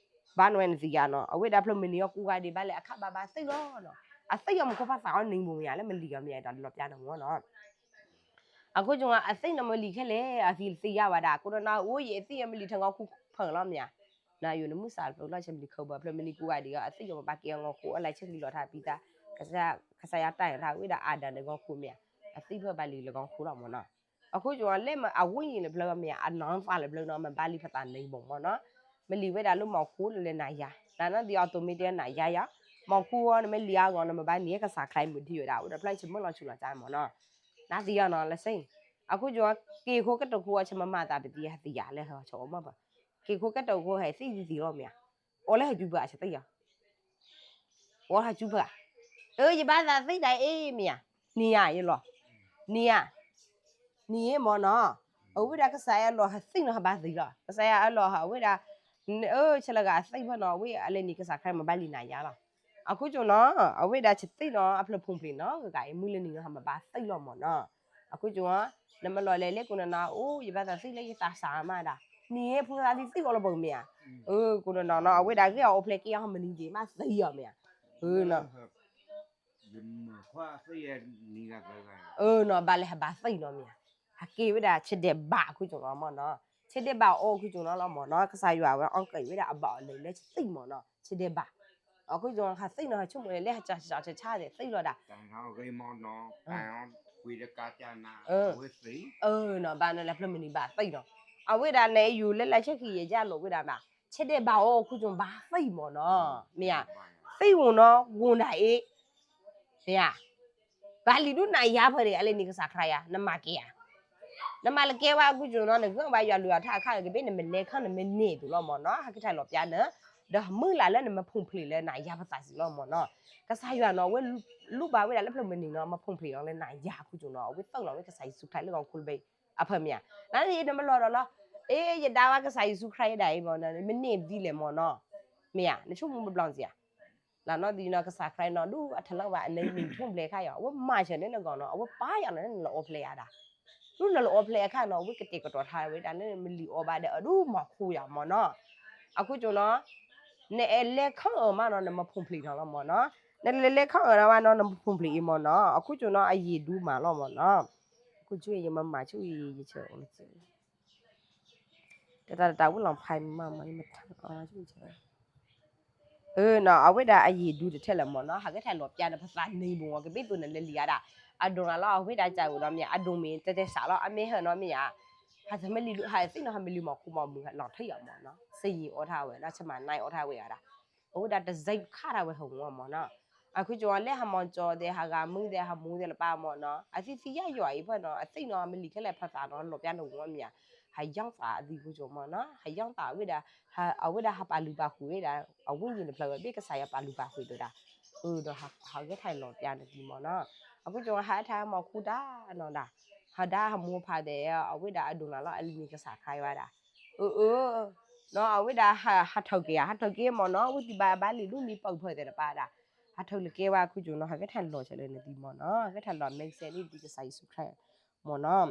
ဘၣ်နဝဲနသံယါနီၤ အဝဲဒၣ်ဖျၢၣ်မနံၤအီၤကိးဂၤဒံးဘၣ်လဲၣ် အခါဘၣ်ဘၣ်သံၣ်လီၤနီၤ, အသံၣ်အီၤမူခိၣ်ဖးသးအီၤန့ၣ်ဘိမ့ၢ်ဧါ လၢမလံၤအီၤမ့ၢ်ဧါဒီးလီၤပျါန့ၣ်မ့ၢ်နီၤ, အခိၣ်ကၠိ အသံၣ်နီၤမလံၤခဲလဲၣ် အသံသံယါဝဲဒၣ် ကိးနီၤနီၤ အိၣ်ယအသံၣ်အီၤမလံၤထၢဂီၤခူဖၢၣ်လီၤမ့ၢ်ဧါ, နယိၤနမုၢ်ဆးဖျိးလီၤဆဲးမလံၤခၢဘၢဖျၢၣ်မနံၤကိးဂၤဒံးအီၤ အသံၣ်အီၤမ့ၢ်ဘၣ်ကဲအီၤဂီၤခူအလါဆဲးကလံၤလီၤထါပံသး, ကစၢ်ယွၤတၢ်အဲၣ်တၢ်ဝဲဒၣ်အၤဒၣ်န့ၣ်ဂီၤခူမ့ၢ်ဧါ, အသံၣ်ဖျၢၣ်ဘၣ်လံၤလၢဂီၤခူလီၤမ့ၢ်နီၤ, အခိၣ်ကၠိ လၢအဝဲယံၤလၢဖျၢၣ်မ့ၢ်ဧါ အနီၢ်သးလၢဖျၢၣ်နီၤ မ့ၢ်ဘၣ်လံၤဖးသးန့ၣ်ဘိမ့ၢ်နီၤ, မလံၤဝဲဒၣ်လၢမီၤခူလၢလၢနၤယါ, နနီၢ်သံအီၤတိၢ်မ့ၢ်တဲနၤယါယါ, မီၤခူအီၤနမ့ၢ်လံၤအါဂီၢ် နမ့ၢ်ဘၣ်နံၤကစၢ်ခရံာ်မုၢ်ထံၣ်ဝဲဒၣ် အိၣ်ဒီးဖျၢၣ်ဆၢမုၢ်လီၤဆူလီၤကါမ့ၢ်နီၤ, နသံအီၤနီၤလၢစ့ၢ်, အခိၣ်ကၠိ က့ၤခိၣ်ကတၢၢ်ခိၣ်အီၤ ဆၢမၤမၤသးပသံအသံယါလၢဟီၣ်ဆီအိၣ်မးဘၣ်, က့ၤခိၣ်ကတၢၢ်ခိၣ်ဟဲသံသံသံလီၤမ့ၢ်ဧါ, အိၣ်လၢဟဲကၠူပှၤအဆၢသံယါ အိၣ်ဟးကၠူပှၤ, အၢ ယဘၣ်သးသံဒၣ်အ့ၣ်မ့ၢ်ဧါ, နံၤဧါယလီၤ, နံၤဧါ, နံၤအ့ၣ်မ့ၢ်နီၤ, အဝဲဒၣ်ကစၢ်ယွၤအလီၢ်ဟးသံနီၤ ဟးဘၣ်သံလီၤ ကစၢ်ယွၤအလီၢ်ဟးဝဲဒၣ်, အၢ ဆဲးလၢဂၤအသံဖၢၣ်နီၤ အဝဲအလဲၤနံၤကစၢ်ခရံာ်မ့ၢ်ဘၣ်လံၤနၤယါလီၤ, အခိၣ်ကၠိနီၤ အဝဲဒၣ်ဆသံၣ်နီၤ အဖျၢၣ်ဖူၣ်ဖျ့းနီၤ ဂၤဂၤအံၤမုၢ်လၢနံၤနီၤ ဟးမ့ၢ်ဘၣ်သံလီၤမ့ၢ်နီၤ, အခိၣ်ကၠိ နမ့ၢ်လီၤလဲၤလၢကိးနီၤနီၤ အိၣ် ယဘၣ်သးသံလၢယသးစၢ်မးဒၣ်, နံၤအ့ၣ်ဖိသးသံသံအီၤလၢပှၤမ့ၢ်ဧါ, အခိၣ်နီၤနီၤ အဝဲဒၣ်ဂ့ၢ်အီၤအိၣ်ဖျဲၣ်က့ၤအီၤမနံၤဒံးမးသံအီၤမ့ၢ်ဧါ, အနီၤ အနီၤဘၣ်လဲၤဟးဘၣ်သံနီၤမ့ၢ်ဧါ, ဟးက့ၤဝဲဒၣ်ဆဒဲးဘးအခိၣ်ကၠိနီၤမ့ၢ်နီၤ, ဆဒဲးဘးအီၤအခိၣ်ကၠိနီၤလီၤမ့ၢ်နီၤ ကစၢ်ယွၤဝဲအီၣ်က့ၤဝဲဒၣ်အဘၣ်အီၤလဲၤလၢဆသံၣ်မ့ၢ်နီၤ ဆဒဲးဘး, အခိၣ်ကၠိ ဟးသံနီၤ ဟးဆိကမိၣ်လၢဟးကၠီဆၣ်ဆၣ်ဆၣ်သံလီၤဒၣ် နီၤ ဘၣ်နီၤလၢဖျၢၣ်မနံၤဘၣ်သံနီၤ, အဝဲဒၣ်န့ၣ်အယူၤလၢလၢဆဲးခံယဲၢ်လီၤဝဲဒၣ်မ့ၢ်, ဆဒဲးဘးအီၤအခိၣ်ကၠိဘၣ်သံမ့ၢ်နီၤ, မ့ၢ်ဧါ, သံဝံၤနီၤ ဂိၤဒၣ်အ့ၣ်, မ့ၢ်ဧါ, ဘၣ်လံၤဒုးနၤယါဖၢၣ်ဒီး အလဲၤနံၤကစၢ်ခရံာ်ယါ နမၤက့ၤဧါ, နမၤလၢကဲဝဲအခိၣ်ကၠိနီၤ နဂၢၢ်ဘၣ်ယွၤလုၢ်အထါအခါ ကဘ့ၣ်နမ့ၢ်လဲၤခီၣ်နမ့ၢ်န့ၢ်သိးလီၤမ့ၢ်နီၤ ဟးကထါလီၤပျါနၤ, ဒီးမုၢ်လၢ်လၢနမ့ၢ်ဖူၣ်ဖျ့းလၢနၤယါပသးစံးလီၤမ့ၢ်နီၤ, ကစၢ်ယွၤနီၤ အဝဲလူၢ်ဘၣ်ဝဲဒၣ်လၢဖျၢၣ်မနံၤနီၤ မ့ၢ်ဖူၣ်ဖျ့းအီၤလၢနၤယါအခိၣ်ကၠိနီၤ အဝဲသ့ၣ်လီၤဝဲကစၢ်ယ့ၣ်ၡူးခရံာ်လၢဂီၤခူလၢဘဲအဖၢၣ်မ့ၢ်ဧါ, နနံၤနမ့ၢ်လီၤဒီးလီၤ, အ့ ယဒၣ်ဝဲကစၢ်ယ့ၣ်ၡူးခရံာ်ဒၣ်အံၤမ့ၢ်နီၤ မ့ၢ်န့ၢ်ဒ်လဲၣ်မ့ၢ်နီၤ, မ့ၢ်ဧါ နဆိကမိၣ်ဘျီဘျီစံးဧါ လၢနီၢ်သံနီၤ ကစၢ်ခရံာ်နီၤ ဒုးအထလၢဘၣ်အနံၤနံၤထိၣ်ဘျဲၣ်ခါအံၤ အဝဲမၤစၢၤလၢနဂီၢ်နီၤ အဝဲပာ်ယၤနီၤလၢနလီၤအီဖျဲၣ်ယၤဒၣ်, ဒ်နလီၤအီဖျဲၣ်အခါနီၤ အဝဲကတဲာ်ကတီၤထါဝဲဒၣ်လၢမ့ၢ်လံာ်အီဘၣ်ဒီး အဒုးမၤခူယၤမ့ၢ်နီၤ, အခိၣ်ကၠိနီၤ, နအဲၣ်လဲၤခီၣ်အၢမးနီၤ နမ့ၢ်ဖူၣ်ဖျ့းနီၤလီၤမ့ၢ်နီၤ, နလဲၤလဲၤခီၣ်အၢနီၤဘၣ်နီၤ နမ့ၢ်ဖူၣ်ဖျ့းအံၤမ့ၢ်နီၤ အခိၣ်ကၠိနီၤ အယံာ်ဒူမးလီၤမ့ၢ်နီၤ, အခိၣ်ကၠိယမၤမၤဆူၣ်အံၤယဆၢအီၤလၢ တၢ်တၢ်တၢ်ဝဲလီၤဖးမးမး ယမထါအီၤ အနီၤ အဝဲဒၣ်အယံာ်ဒူတထဲလၢာ်မ့ၢ်နီၤ ဟးကဲထီၣ်လီၤပျါန့ၣ် ပသးနံၤဘိဝဲ ကဘ့ၣ်သိးန့ၣ်လၢလံၤဧါဒၣ် အဒိၣ်နၤလီၤ အဝဲဒၣ်ကၢ်ဝဲဒီးမ့ၢ် အဒိၣ်မ့ၢ်တဲတဲစးလီၤ အမ့ၢ်ဟၢနီၤမ့ၢ်ဧါ ဟးသးမ့ၢ်လံၤဒူ ဟးသ့ၣ်နီၤ ဟးမ့ၢ်လံၤမီၤခိမီၤမုာ် လီၤထၢၣ်ယၤမ့ၢ်နီၤ စယံၤအီထါဝဲ ဒီးဆမၤနၢၤအီထါဝဲဧါဒၣ် အဝဲဒၣ်တစဲးခးထီၣ်ဝဲဟးဂီၤမ့ၢ်နီၤ အခိၣ်ကၠိလၢဟးမၤကၠီသဲး ဟးဂၤမုၢ်သဲး ဟးမူသဲးလၢပၢ်မ့ၢ်နီၤ အသံသံယါယွၤအံၤဖၢၣ်နီၤ အသ့ၣ်နီၤ မ့ၢ်လံၤခဲလၢာ်ဖးသးနီၤ လီၤပျါန့ၣ်ဝဲမ့ၢ်ဧါ ဟးယါသးအသံခိၣ်ကၠိမ့ၢ်နီၤ ဟးယါသးဝဲဒၣ် အဝဲဒၣ်ဟးပာ်လုၢ်ပာ်ဃုာ်ဝဲဒၣ် အဝဲယံၤတဖျၢၣ်ဝဲ ဘ့ၣ်ကစၢ်ယွၤပာ်လုၢ်ပာ်ဃုာ်တဒၣ် အဒီးဟးဂဲၤထီၣ်လီၤပျါန့ၣ်သံမ့ၢ်နီၤ အခိၣ်ကၠိဟးထါမီၤခူတၢ်နီၤဒၣ် ဟးဒၣ်ဟးမူဖးသဲး အဝဲဒၣ်အဒိၣ်နၤလီၤ အလံၤမ့ၢ်ကစၢ်ခါဝဲဒၣ် အၢ အၢ နီၤ အဝဲဒၣ်ဟးထၢၣ်က့ၤဧါ ဟးထၢၣ်က့ၤမ့ၢ်နီၤ ဝဲသံဘၣ်ဘၣ်လံၤဒူမံပၢၢ်ဖၢသဲးတပၢ်ဒၣ် ဟးထၢၣ်လၢကဲဝဲ အခိၣ်ကၠိနီၤ ဟးကဲထီၣ်လီၤဆဲးလၢနသံမ့ၢ်နီၤ ဟးကဲထီၣ်လီၤ မ့ၢ်ကစဲးဒ်ကစၢ်ယ့ၣ်ၡူးခရံာ် မ့ၢ်နီၤ.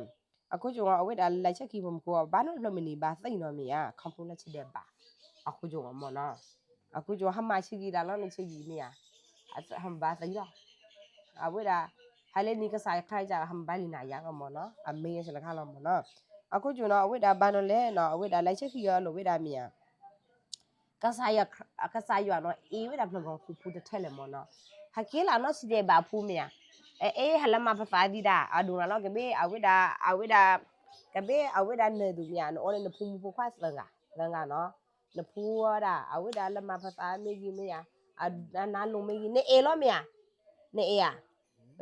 အခိၣ်ကၠိနီၤ အဝဲဒၣ်လၢဆဲးခံပမူခိၣ် ဘၣ်နီတဖျၢၣ်မုၢ်နံၤဘၣ်သံနီၤမ့ၢ်ဧါ ခီဖျိလၢဆံးဒဲးဘၣ် အခိၣ်ကၠိမ့ၢ်နီၤ. အခိၣ်ကၠိဟးမၤဆံးကံၤတၢ်လီၤ နဆံးကံၤမ့ၢ်ဧါ ဟးဘၣ်သံလီၤ အဝဲဒၣ် ဟးလၢနံၤကစၢ်ယွၤခရံာ် ဟးမၤဘၣ်လံနၤယၤကီးမ့ၢ်နီၤ အမ့ၢ်ယဲၢ်စလခါလီၤမ့ၢ်နီၤ. အခိၣ်ကၠိနီၤ အဝဲဒၣ်ဘၣ်နီၤလဲၣ်နီၤ အဝဲဒၣ်လၢဆဲးခံဂၤအလိၤဝဲဒၣ်မ့ၢ်ဧါ ကစၢ်ယွၤနီၤ အ့ၣ်ဝဲဒၣ်ဖျၢၣ်ဂီၤခူဖူတထဲလဲၣ်မ့ၢ်နီၤ. ဟးက့ၤလၢနီၢ်ဆံးဒဲးဘၣ်ဖူမ့ၢ်ဧါ အ့ၣ် ဟးလၢမၤပသးဒံးဒၣ် အဒိၣ်နၤလီၤ ကဘ့ၣ်အဝဲဒၣ် အဝဲဒၣ် ကဘ့ၣ်အဝဲဒၣ်နၢၤဒုးမ့ၢ်ဧါ နအိၣ်လၢနဖူမူဖိခွါသၢဂၤ သၢဂၤနီၤ နဖူဝဲဒၣ် အဝဲဒၣ်လၢမၤပသးမ့ၢ်ဂ့ၤမ့ၢ်ဧါ အနါလိၤမ့ၢ်ဂ့ၤ နအဲၣ်လီၤမ့ၢ်ဧါ နအဲၣ်ဧါ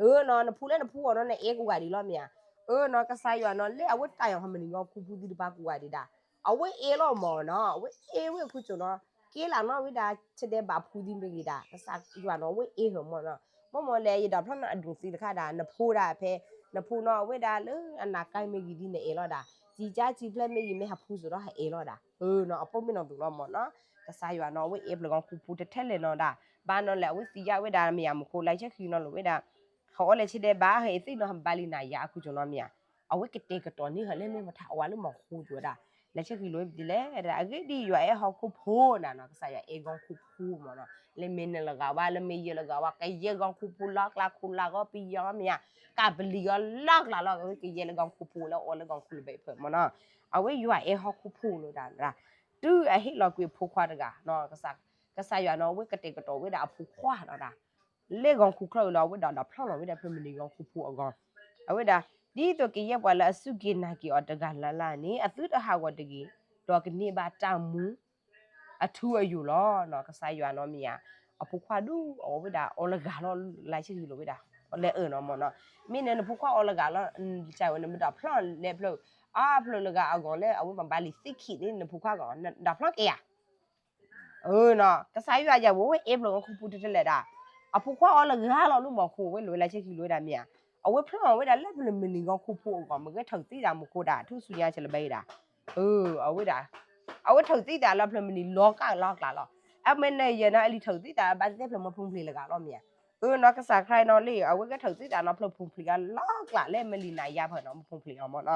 အၢနီၤ နဖူလၢနဖူအီၤနီၤ နအဲၣ်ကူဂၤဒံးလီၤမ့ၢ်ဧါ. အၢနီၤ ကစၢ်ယွၤနီၤ လၢအဝဲတၢ်ယီၤဟီမနံၤဂီၤခူဖူသံတပၤကူဂၤဒံးဒၣ် အဝဲအဲၣ်လီၤမ့ၢ်နီၤ အဝဲအဲၣ်ဝဲအခိၣ်ကၠိနီၤ က့ၤလၢနီၤဝဲဒၣ် ဆံးဒဲးဘၣ်ဖူသံမ့ၢ်ဂ့ၤဒၣ် ကစၢ်ယွၤနီၤ အဝဲအဲၣ်ဟၢမ့ၢ်နီၤ. မ့ၢ်မ့ၢ်လဲၣ် ယဒီးဖျီၣ်နီၤအဒိၣ်သံတခါဒၣ် နဖူဒၣ်ဖဲ နဖူနီၤ အဝဲဒၣ်လၢအနၢ်ကါမ့ၢ်ဂ့ၤဒ်နအဲၣ်လီၤဒၣ် စံၣ်ကၠါစံၣ်ဖျဲၣ်မ့ၢ်ဂ့ၤ မ့ၢ်ဟးဖူစိၤဒီးဟးအဲၣ်လီၤဒၣ် အၢနီၤ အပိာ်မ့ၢ်နီၤသိးလီၤမ့ၢ်နီၤ. ကစၢ်ယွၤနီၤ အဝဲအဲၣ်ဖျၢၣ်ဂီၤခူဖူတထဲလဲၣ်နီၤဒၣ် ဘၣ်နီၤလဲၣ် အဝဲသံယါဝဲဒၣ်မ့ၢ်ယါမူခိၣ် လၢဆဲးခံနီၤလိၤဝဲဒၣ် ဟးအီၣ်လၢဆံးဒဲးဘၣ် ဟဲအ့ၣ်သ့ၣ်နီၤဟးဘၣ်လံနၤယါအခိၣ်ကၠိနီၤမ့ၢ်ဧါ. အဝဲကတဲာ်ကတီၤန့ၢ်ဟးလၢမ့ၢ်ပထးအဝဲလၢမီၤဃူဒၣ်ဝဲဒၣ် လၢဆဲးခံလိၤဝဲဒ်လဲၣ် အဂ့ၢ်ဒ်အံၤ ယွၤအဲၣ်ဟီၣ်ခိၣ်ဖိနၤနီၤ ကစၢ်ယွၤအဲၣ်ဂီၤခူဖူမ့ၢ်နီၤ လၢမ့ၢ်နလၢဂၤဝဲ လၢမ့ၢ်ယဲၢ်လၢဂၤဝဲ ကယဲၢ်ဂီၤခူဖူလီၢ်ကျါ ခူလၢ်ဂီၤပယီၤမ့ၢ်ဧါ ကးပလံၤဂီၤလီၢ်ကျါလီၤ ကယဲၢ်လၢဂီၤခူဖူလၢအီၣ်လၢဂီၤခူလၢဘဲဖၢမ့ၢ်နီၤ. အဝဲယွၤအဲၣ်ဟီၣ်ခိၣ်ဖိလီၤဒၣ် တုၤအဟ့ၣ်လီၤကွံာ်အဖိခွါတဂၤ ကစၢ်ယွၤနီၤ အဝဲကတဲာ်ကတီၤဝဲဒၣ်အဖိခွါလီၤဒၣ် လၢဂီၤခူချၢၣ်လီၤ အဝဲဒၣ်ဒီးဖျီၣ်လီၤဝဲဒၣ်ဖျၢၣ်မုၢ်နံၤဂီၤခူဖူအဂီၢ် အဝဲဒၣ် ဒ်သိးကယဲၢ်ပှၤလၢအစူၢ်က့ၤနာ်က့ၤအီၤတဂၤလၢ်လၢ်န့ၣ် အသုတဟးဂီၤတဂ့ၤ ဒီးကန့ၢ်ဘၣ်တၢ်မူ အထူအယိာ်လီၤ. ကစၢ်ယွၤနီၤမ့ၢ်ဧါ အဖိခွါဒုးအီၤဝဲဒၣ်အီလၢဂၤလီၤ လၢဆဲးခံလိၤဝဲဒၣ် လၢအၢၣ်နီၤမ့ၢ်နီၤ မ့ၢ်န့ၣ်နဖိခွါအီလၢဂၤလီၤ ကစၢ်ဝဲန့ၣ်မ့ၢ်ဒီးဖျီၣ်လဲၤဖျၢၣ် အါဖျၢၣ်လၢဂၤအဂီၢ်လၢအဝဲမၤဘၣ်လံၤသ့ခံးန့ၣ် နဖိခွါဂီၢ် ဒီးဖျီၣ်က့ၤယါ အၢနီၤ ကစၢ်ယွၤယဲၢ်ဝဲဝဲအဲၣ်ဖျၢၣ်ဂီၤခူဖူတထဲလဲၣ်ဒၣ် အဖိခွါအီလၢဂၤလီၤလၢမီၤခိၣ်ဝဲလိၤဝဲလၢဆဲးခံလိၤဝဲဒၣ်မ့ၢ်ဧါ အဝဲဖျီၣ်အီၤဝဲဒၣ်လၢဖျၢၣ်မုၢ်နံၤဂီၤခူဖူအဂီၢ် မ့ၢ်ဂ့ၤထၢၣ်သံတၢ်မူခိၣ်ဒၣ် ထူၣ်ဆူညါဆဲးလၢၤဘၣ်ဒၣ် အၢ အဝဲဒၣ် အဝဲထၢၣ်သံတၢ်လၢဖျၢၣ်မုၢ်နံၤလီၤကၢ်လီၤကျါလီၤ အမ့ၢ်န့ၣ်ယဲၢ်နီၤ အလံၤထၢၣ်သံတၢ်ဘၣ်သ့ၣ်သ့ၣ်ဖျၢၣ် မ့ၢ်ဖူဖျ့းလၢဂၤလီၤမ့ၢ်ဧါ အၢနီၤ ကစၢ်ခရံာ်နီၤလံ အဝဲဂဲၤထၢၣ်သံတၢ်နီၤ ဖျၢၣ်ဖူဖျ့းဂၤလီၤကျါ လၢမ့ၢ်လံၤနၤယါဖၢၣ်နီၤ မ့ၢ်ဖူဖျ့းအီၤမ့ၢ်နီၤ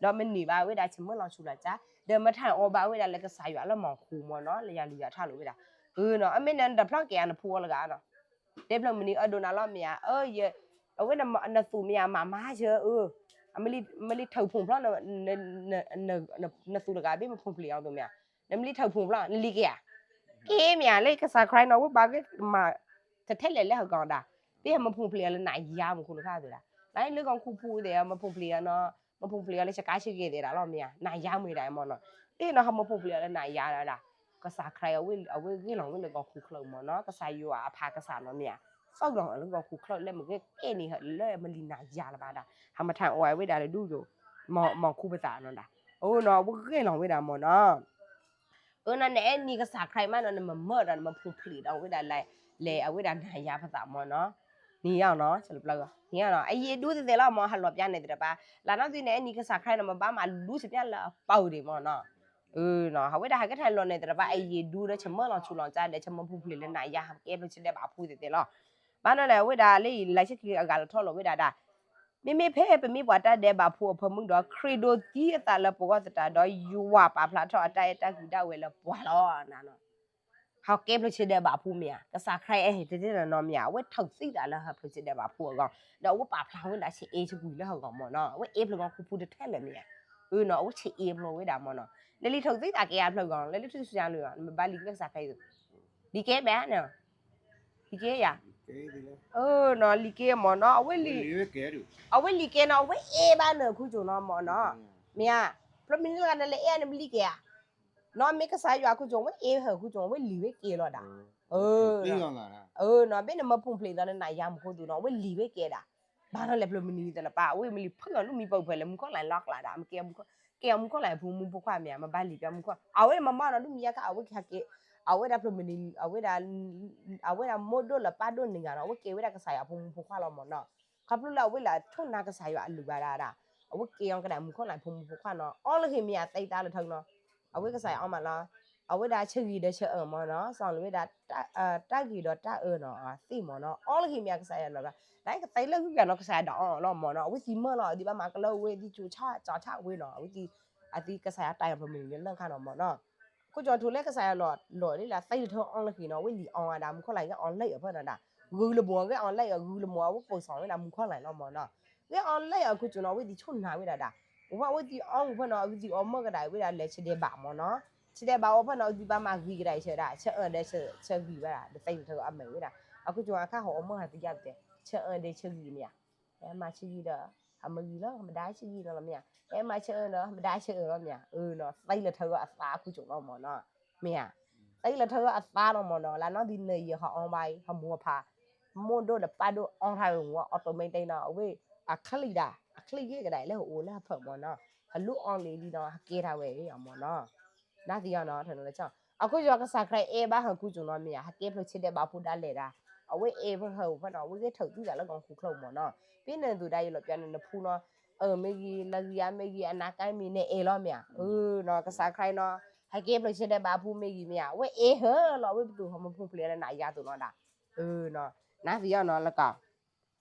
ဒီးမ့ၢ်န့ၢ်ဘၣ်ဝဲဒၣ် ဆၢမုၢ်လီၤဆူလီၤကၠါ ဒီးမ့ၢ်ထၢၣ်အီၤဘၣ်ဝဲဒၣ်လၢကစၢ်ယွၤလၢမီၤခိၣ်မ့ၢ်နီၤ လၢယၤလူၤယၤထါလိၤဝဲဒၣ် အၢနီၤ အမ့ၢ်န့ၣ်ဒီးဖျီၣ်က့ၤအနဖိအီလၢဂၤနီၤ တဲဖျၢၣ်မုၢ်နံၤအဒိၣ်နၤလီၤမ့ၢ်ဧါ အၢ အဝဲနသူၣ်မ့ၢ်ဧါ မၤမၤဆၢ အၢ မ့ၢ်လံထၢၣ်ဖူဖျီၣ် နသူၣ်တဂၤဘၣ်မ့ၢ်ဖူဖျ့းအီၤသိးမ့ၢ်ဧါ နမ့ၢ်လံထၢၣ်ဖူဖျီၣ် နလံက့ၤဧါ က့ၤမ့ၢ်ဧါ လၢကစၢ်ခရံာ်နီၤ ဝဲဘၣ်ဂ့ၤမး တထဲလဲၣ်လၢဟဂီၢ်ဒၣ် ပဟဲမ့ၢ်ဖူဖျ့းအီၤလၢနၤယါမူခိၣ်တခါသိးဒၣ် လၢလၢဂီၤခူဖူသ့ၣ် မ့ၢ်ဖူဖျ့းအီၤနီၤ မ့ၢ်ဖူဖျ့းအီၤလၢဆကါဆက့ၤသ့ၣ်ဒၣ်လီၤမ့ၢ်ဧါ နၤယါမ့ၢ်ဒၣ်မ့ၢ်နီၤ သ့ၣ်နီၤ ဟးမ့ၢ်ဖူဖျ့းအီၤလၢနၤယါဒၣ် ကစၢ်ခရံာ်အဝဲဂ့ၢ်လီၤဝဲလၢဂီၤခူချၢၣ်မ့ၢ်နီၤ ကစၢ်ယွၤအဖးကစၢ်နီၤမ့ၢ်ဧါ သီၣ်လီၤလၢဂီၤခူချၢၣ်လၢမ့ၢ်ဂ့ၤကဲန့ၣ်လၢမ့ၢ်လံၤနၤယါလၢၤဘၣ်ဒၣ် ဟးမ့ၢ်ထၢၣ်အီၤဝဲဒၣ်လၢဒူၣ်ယိာ် မီၤခူပသးနီၤဒၣ် အၢနီၤ အဝဲဂ့ၢ်လီၤဝဲဒၣ်မ့ၢ်နီၤ အၢနီၤ နအဲၣ်နံၤကစၢ်ခရံာ်မးနီၤ နမၤမၢဒီးနမ့ၢ်ဖူဖျ့းဒီးဝဲဒၣ် လဲၤအဝဲဒၣ်နၤယါပသးမ့ၢ်နီၤ နံၤယါနီၤ နံၤယါနီၤ အယံာ်ဒူသ့ၣ်သ့ၣ်လီၤမ့ၢ် ဟးလီၤပျါန့ၣ်သ့ၣ်တဖၣ် လၢနီၢ်သုန့ၣ် အဲၣ်နံၤကစၢ်ခရံာ်နီၤ မ့ၢ်ဘၣ်မၤဒူစံးပျါလၢအပာ်ဒံးမ့ၢ်နီၤ အၢနီၤ အဝဲဒၣ်ဟးကဲထီၣ်လီၤန့ၣ်သ့ၣ်တဖၣ် အယံာ်ဒူဒီး ဆၢမုၢ်လီၤဆူလီၤကၠါဒီး ဆၢမုၢ်ဖူဖျ့းလၢနၤယါ ဟးကဲဖျၢၣ်ဆံးဒဲးဘၣ်ဖူသ့ၣ်သ့ၣ်လီၤ ဘၣ်နီၤလဲၣ် အဝဲဒၣ်လၢယလၢဆဲးခံအဂၤလီၤထီၣ်လီၤဝဲဒၣ်ဒၣ် မ့မ့ၢ်ဖဲပမ့ၢ်ပှၤတၢ်ဒဲးဘးဖိအဖၢမုၢ်ဒီး ခရံာ်ဒိးသံအသးလၢပဂီၢ်သတးဒီး ယွၤပာ်ဖျါထီၣ်အတၢ်အဲၣ်တၢ်ကွံဒၣ်ဝဲလၢပှၤလီၤနၤနီၤ ဟးကဲဖျၢၣ်ဆံးဒဲးဘးဖူမ့ၢ်ဧါ ကစၢ်ခရံာ်အဲၣ်ဟ့ၣ်တ့ၢ်တ့ၢ်နီၤနီၤမ့ၢ်ဧါ အဝဲထၢၣ်သံတၢ်လၢဟးဖျၢၣ်ဆံးဒဲးဘးဖူအဂီၢ် ဒီးအဝဲပာ်ဖျါဝဲဒၣ်ဆံးအ့ဆံးကွံာ်လၢဟးဂီၤမ့ၢ်နီၤ အဝဲအ့ၣ်ဖျၢၣ်ဂီၤခူဖူတထဲလဲၣ်မ့ၢ်ဧါ အၢနီၤ အဝဲဆံးအ့ဖျၢၣ်ဝဲဒၣ်မ့ၢ်နီၤ နလံၤထၢၣ်သံတၢ်က့ၤအါဖျၢၣ်ဂီၤ လၢလၢထူၣ်စုညါလၢ နမ့ၢ်ဘၣ်လံၤက့ၤကစၢ်ခရံာ် လံၤက့ၤဘၣ်နီၤ လံၤက့ၤယါ အၢနီၤ လံၤက့ၤမ့ၢ်နီၤ အဝဲလံၤ အဝဲလံၤက့ၤနီၤ အဝဲအ့ၣ်ဘၣ်နၤခူကၠိနီၤမ့ၢ်နီၤ မ့ၢ်ဧါ ဖျၢၣ်မုၢ်နံၤလၢဂၤနလဲၤအ့ၣ်နမ့ၢ်လံၤက့ၤဧါ နီၤမ့ၢ်ကစၢ်ယွၤခူကၠိ အဝဲအ့ၣ်ဟၢခူကၠိ အဝဲလံၤဝဲက့ၤလီၤဒၣ် အၢနီၤ ဘၣ်နမ့ၢ်ဖူဖျ့းဒီးနနၤယါမူခိၣ်သိးနီၤ အဝဲလံၤဝဲက့ၤဒၣ် ဘၣ်နီၤလဲၣ် ဖျၢၣ်မုၢ်နံၤသ့ၣ်တဖၣ် အဝဲမ့ၢ်လံၤဖုၣ်အီၤ ဒူမံပၢၢ်ဖဲလဲၣ် မူခိၣ်လၢ်လီၤကျါဒၣ် မ့ၢ်ကဲ ကဲအီၤမူခိၣ်လၢ်ဖိမုၣ်ဖိခွါမ့ၢ်ဧါ မ့ၢ်ဘၣ်လံၤကဲမူခိၣ် အဝဲမ့ၢ်မၤနီၤ ဒူမံယါခါ အဝဲကဟဲက့ၤ အဝဲဒၣ်ဖျၢၣ်မုၢ်နံၤ အဝဲဒၣ် အဝဲဒၣ်မိၢ်ဒိၣ်လၢပၢ်ဒိၣ်န့ၣ်ဂၤနီၤ အဝဲကဲဝဲဒၣ်ကစၢ်ယွၤဖိမုၣ်ဖိခွါလီၤမ့ၢ်နီၤ ခီဖျိလၢအဝဲလၢအထိၣ်နါကစၢ်ယွၤအလုၢ်ဘၣ်ဒၣ်ဒၣ် အဝဲကဲအီၤကဒၣ်မူခိၣ်လၢ်ဖိမုၣ်ဖိခွါနီၤ အီလၢဟ့ၣ်မ့ၢ်အသံတၢ်လၢထၢနီၤ အဝဲကစၢ်ယွၤအီမးလီၤ အဝဲဒၣ်ဆၢဂ့ၤဒီးဆၢအၢမ့ၢ်နီၤ, စီၤလဝဲဒၣ် တၢ်ဂ့ၤဒီးတၢ်အၢနီၤ သ့ၣ်မ့ၢ်နီၤ, အီလၢခံမ့ၢ်ကစၢ်ယွၤလီၤဘၣ်, တၢ်ကသဲလၢဟုကနီၤ ကစၢ်ယွၤဒၣ်အီလီၤမ့ၢ်နီၤ, အဝဲသံမၢလီၤ အဝဲသံဘၣ်မၤကလၢဝဲသံကၠိၤဆၣ်ကၠီၤဆၣ်ဝဲနီၤ, အဝဲသံ အသံကစၢ်ယွၤတၢ်ယၤပမုၢ်နံၤလၢခါနီၤမ့ၢ်နီၤ, ခိၣ်ကၠီၤထူလၢကစၢ်ယွၤလီၤလီၤဒ်လၢသဲလၢထၢအီလၢခံနီၤ, အဝဲလံၤအီအဒၣ် မူခီၣ်လၢ်ကဲအီလၢအဖၢနီၤဒၣ်, ဂုာ်လမူအကဲအီလၢအ ဂုာ်လမူအဝဲပိာ်စီၤဝဲဒၣ်မူခီၣ်လၢ်လီၤမ့ၢ်နီၤ, ကဲအီလၢအခိၣ်ကၠီၤနီၤ အဝဲသံဆိၣ်နၤဝဲဒၣ်ဒၣ်, အဝဲသံအီဝဲဖၢနီၤ အဝဲသံအီမၢကဒၣ်ဝဲဒၣ်လဲၤဆဲးဒဲးဘးမ့ၢ်နီၤ, ဆဲးဒဲးဘးအီဖၢနီၤ အဝဲသံဘၣ်မၤဂံၤကဒၣ်ဆၢဒၣ် ဆၢအၢဒဲးဆၢဂံၤဝဲဒၣ် ဒီးသဲလၢထၢအမဲာ်ဝဲဒၣ်, အခိၣ်ကၠီၤအခါဟီၣ်အီမၢဟးသံယါပတဲ ဆၢအၢဒဲးဆၢဂံၤမ့ၢ်ဧါ, ဟဲမၤဆၢဂံၤဒီး ဟးမၤဂံၤလီၤ ဟဲမၤဒါဆၢဂံၤနီၤလီၤမ့ၢ်ဧါ, ဟဲမၤဆၢအၢဒီး ဟဲမၤဒါဆၢအၢလီၤမ့ၢ်ဧါ, အၢနီၤ သဲလၢထၢအသးအခိၣ်ကၠီၤလီၤမ့ၢ်နီၤ, မ့ၢ်ဧါ, သဲလၢထၢအသးလီၤမ့ၢ်နီၤ, လၢနီၢ်သံနယဲၢ်ဟီၣ်အီဘၣ်အံၤ ဟးမူအဖး မိၢ်ဒိၣ်ဒီးပၢ်ဒိၣ်အီထါဝဲမ့ၢ် automatic နီၤ, အဝဲ အချံဒၣ် အချံဂ့ၤကဒၣ်လၢဟအိၣ်လၢဟဖၢၣ်မ့ၢ်နီၤ, ဟလူအီလံၤဒ်နီၤ ဟကဲထါဝဲမ့ၢ်နီၤ, နၢ်သံယါနီၤ ထၢနလၢ အခိၣ်ကၠီၤကစၢ်ခရံာ်အဲၣ်ဘၣ်ဟီၣ်ခိၣ်ကၠီၤနီၤမ့ၢ်ဧါ, ဟကဲဖျိးဆဲးဒဲးဘးဖိဒၣ်လဲာ်ဒၣ်, အဝဲအဲၣ်ဖၢၣ်ဟၢဖၢၣ်နီၤ အဝဲဂဲၤထုးသုသးလၢကီၢ်ခိၣ်ချၢမ့ၢ်နီၤ, ဖဲန့ၣ်သိးဒၣ်ယလီၤပျါန့ၣ် နဖူနီၤ, အၢမ့ၢ်ဂ့ၤ လၢဂံၢ်အါမ့ၢ်ဂ့ၤ အနါကါမ့ၢ်ဂ့ၤ နအဲၣ်လီၤမ့ၢ်ဧါ, အၢနီၤ ကစၢ်ခရံာ်နီၤ, ဟကဲဖျိးဆဲးဒဲးဘးဖိမ့ၢ်ဂ့ၤမ့ၢ်ဧါ, အဝဲအဲၣ်ဟၢလီၤ အဝဲပသူၣ်ဟီၣ်မုၢ်ဖူၣ်ဖျဲးလၢနၤယါသိးနီၤဒၣ်, အၢနီၤ, နၢ်သံယါနီၤလၢကီး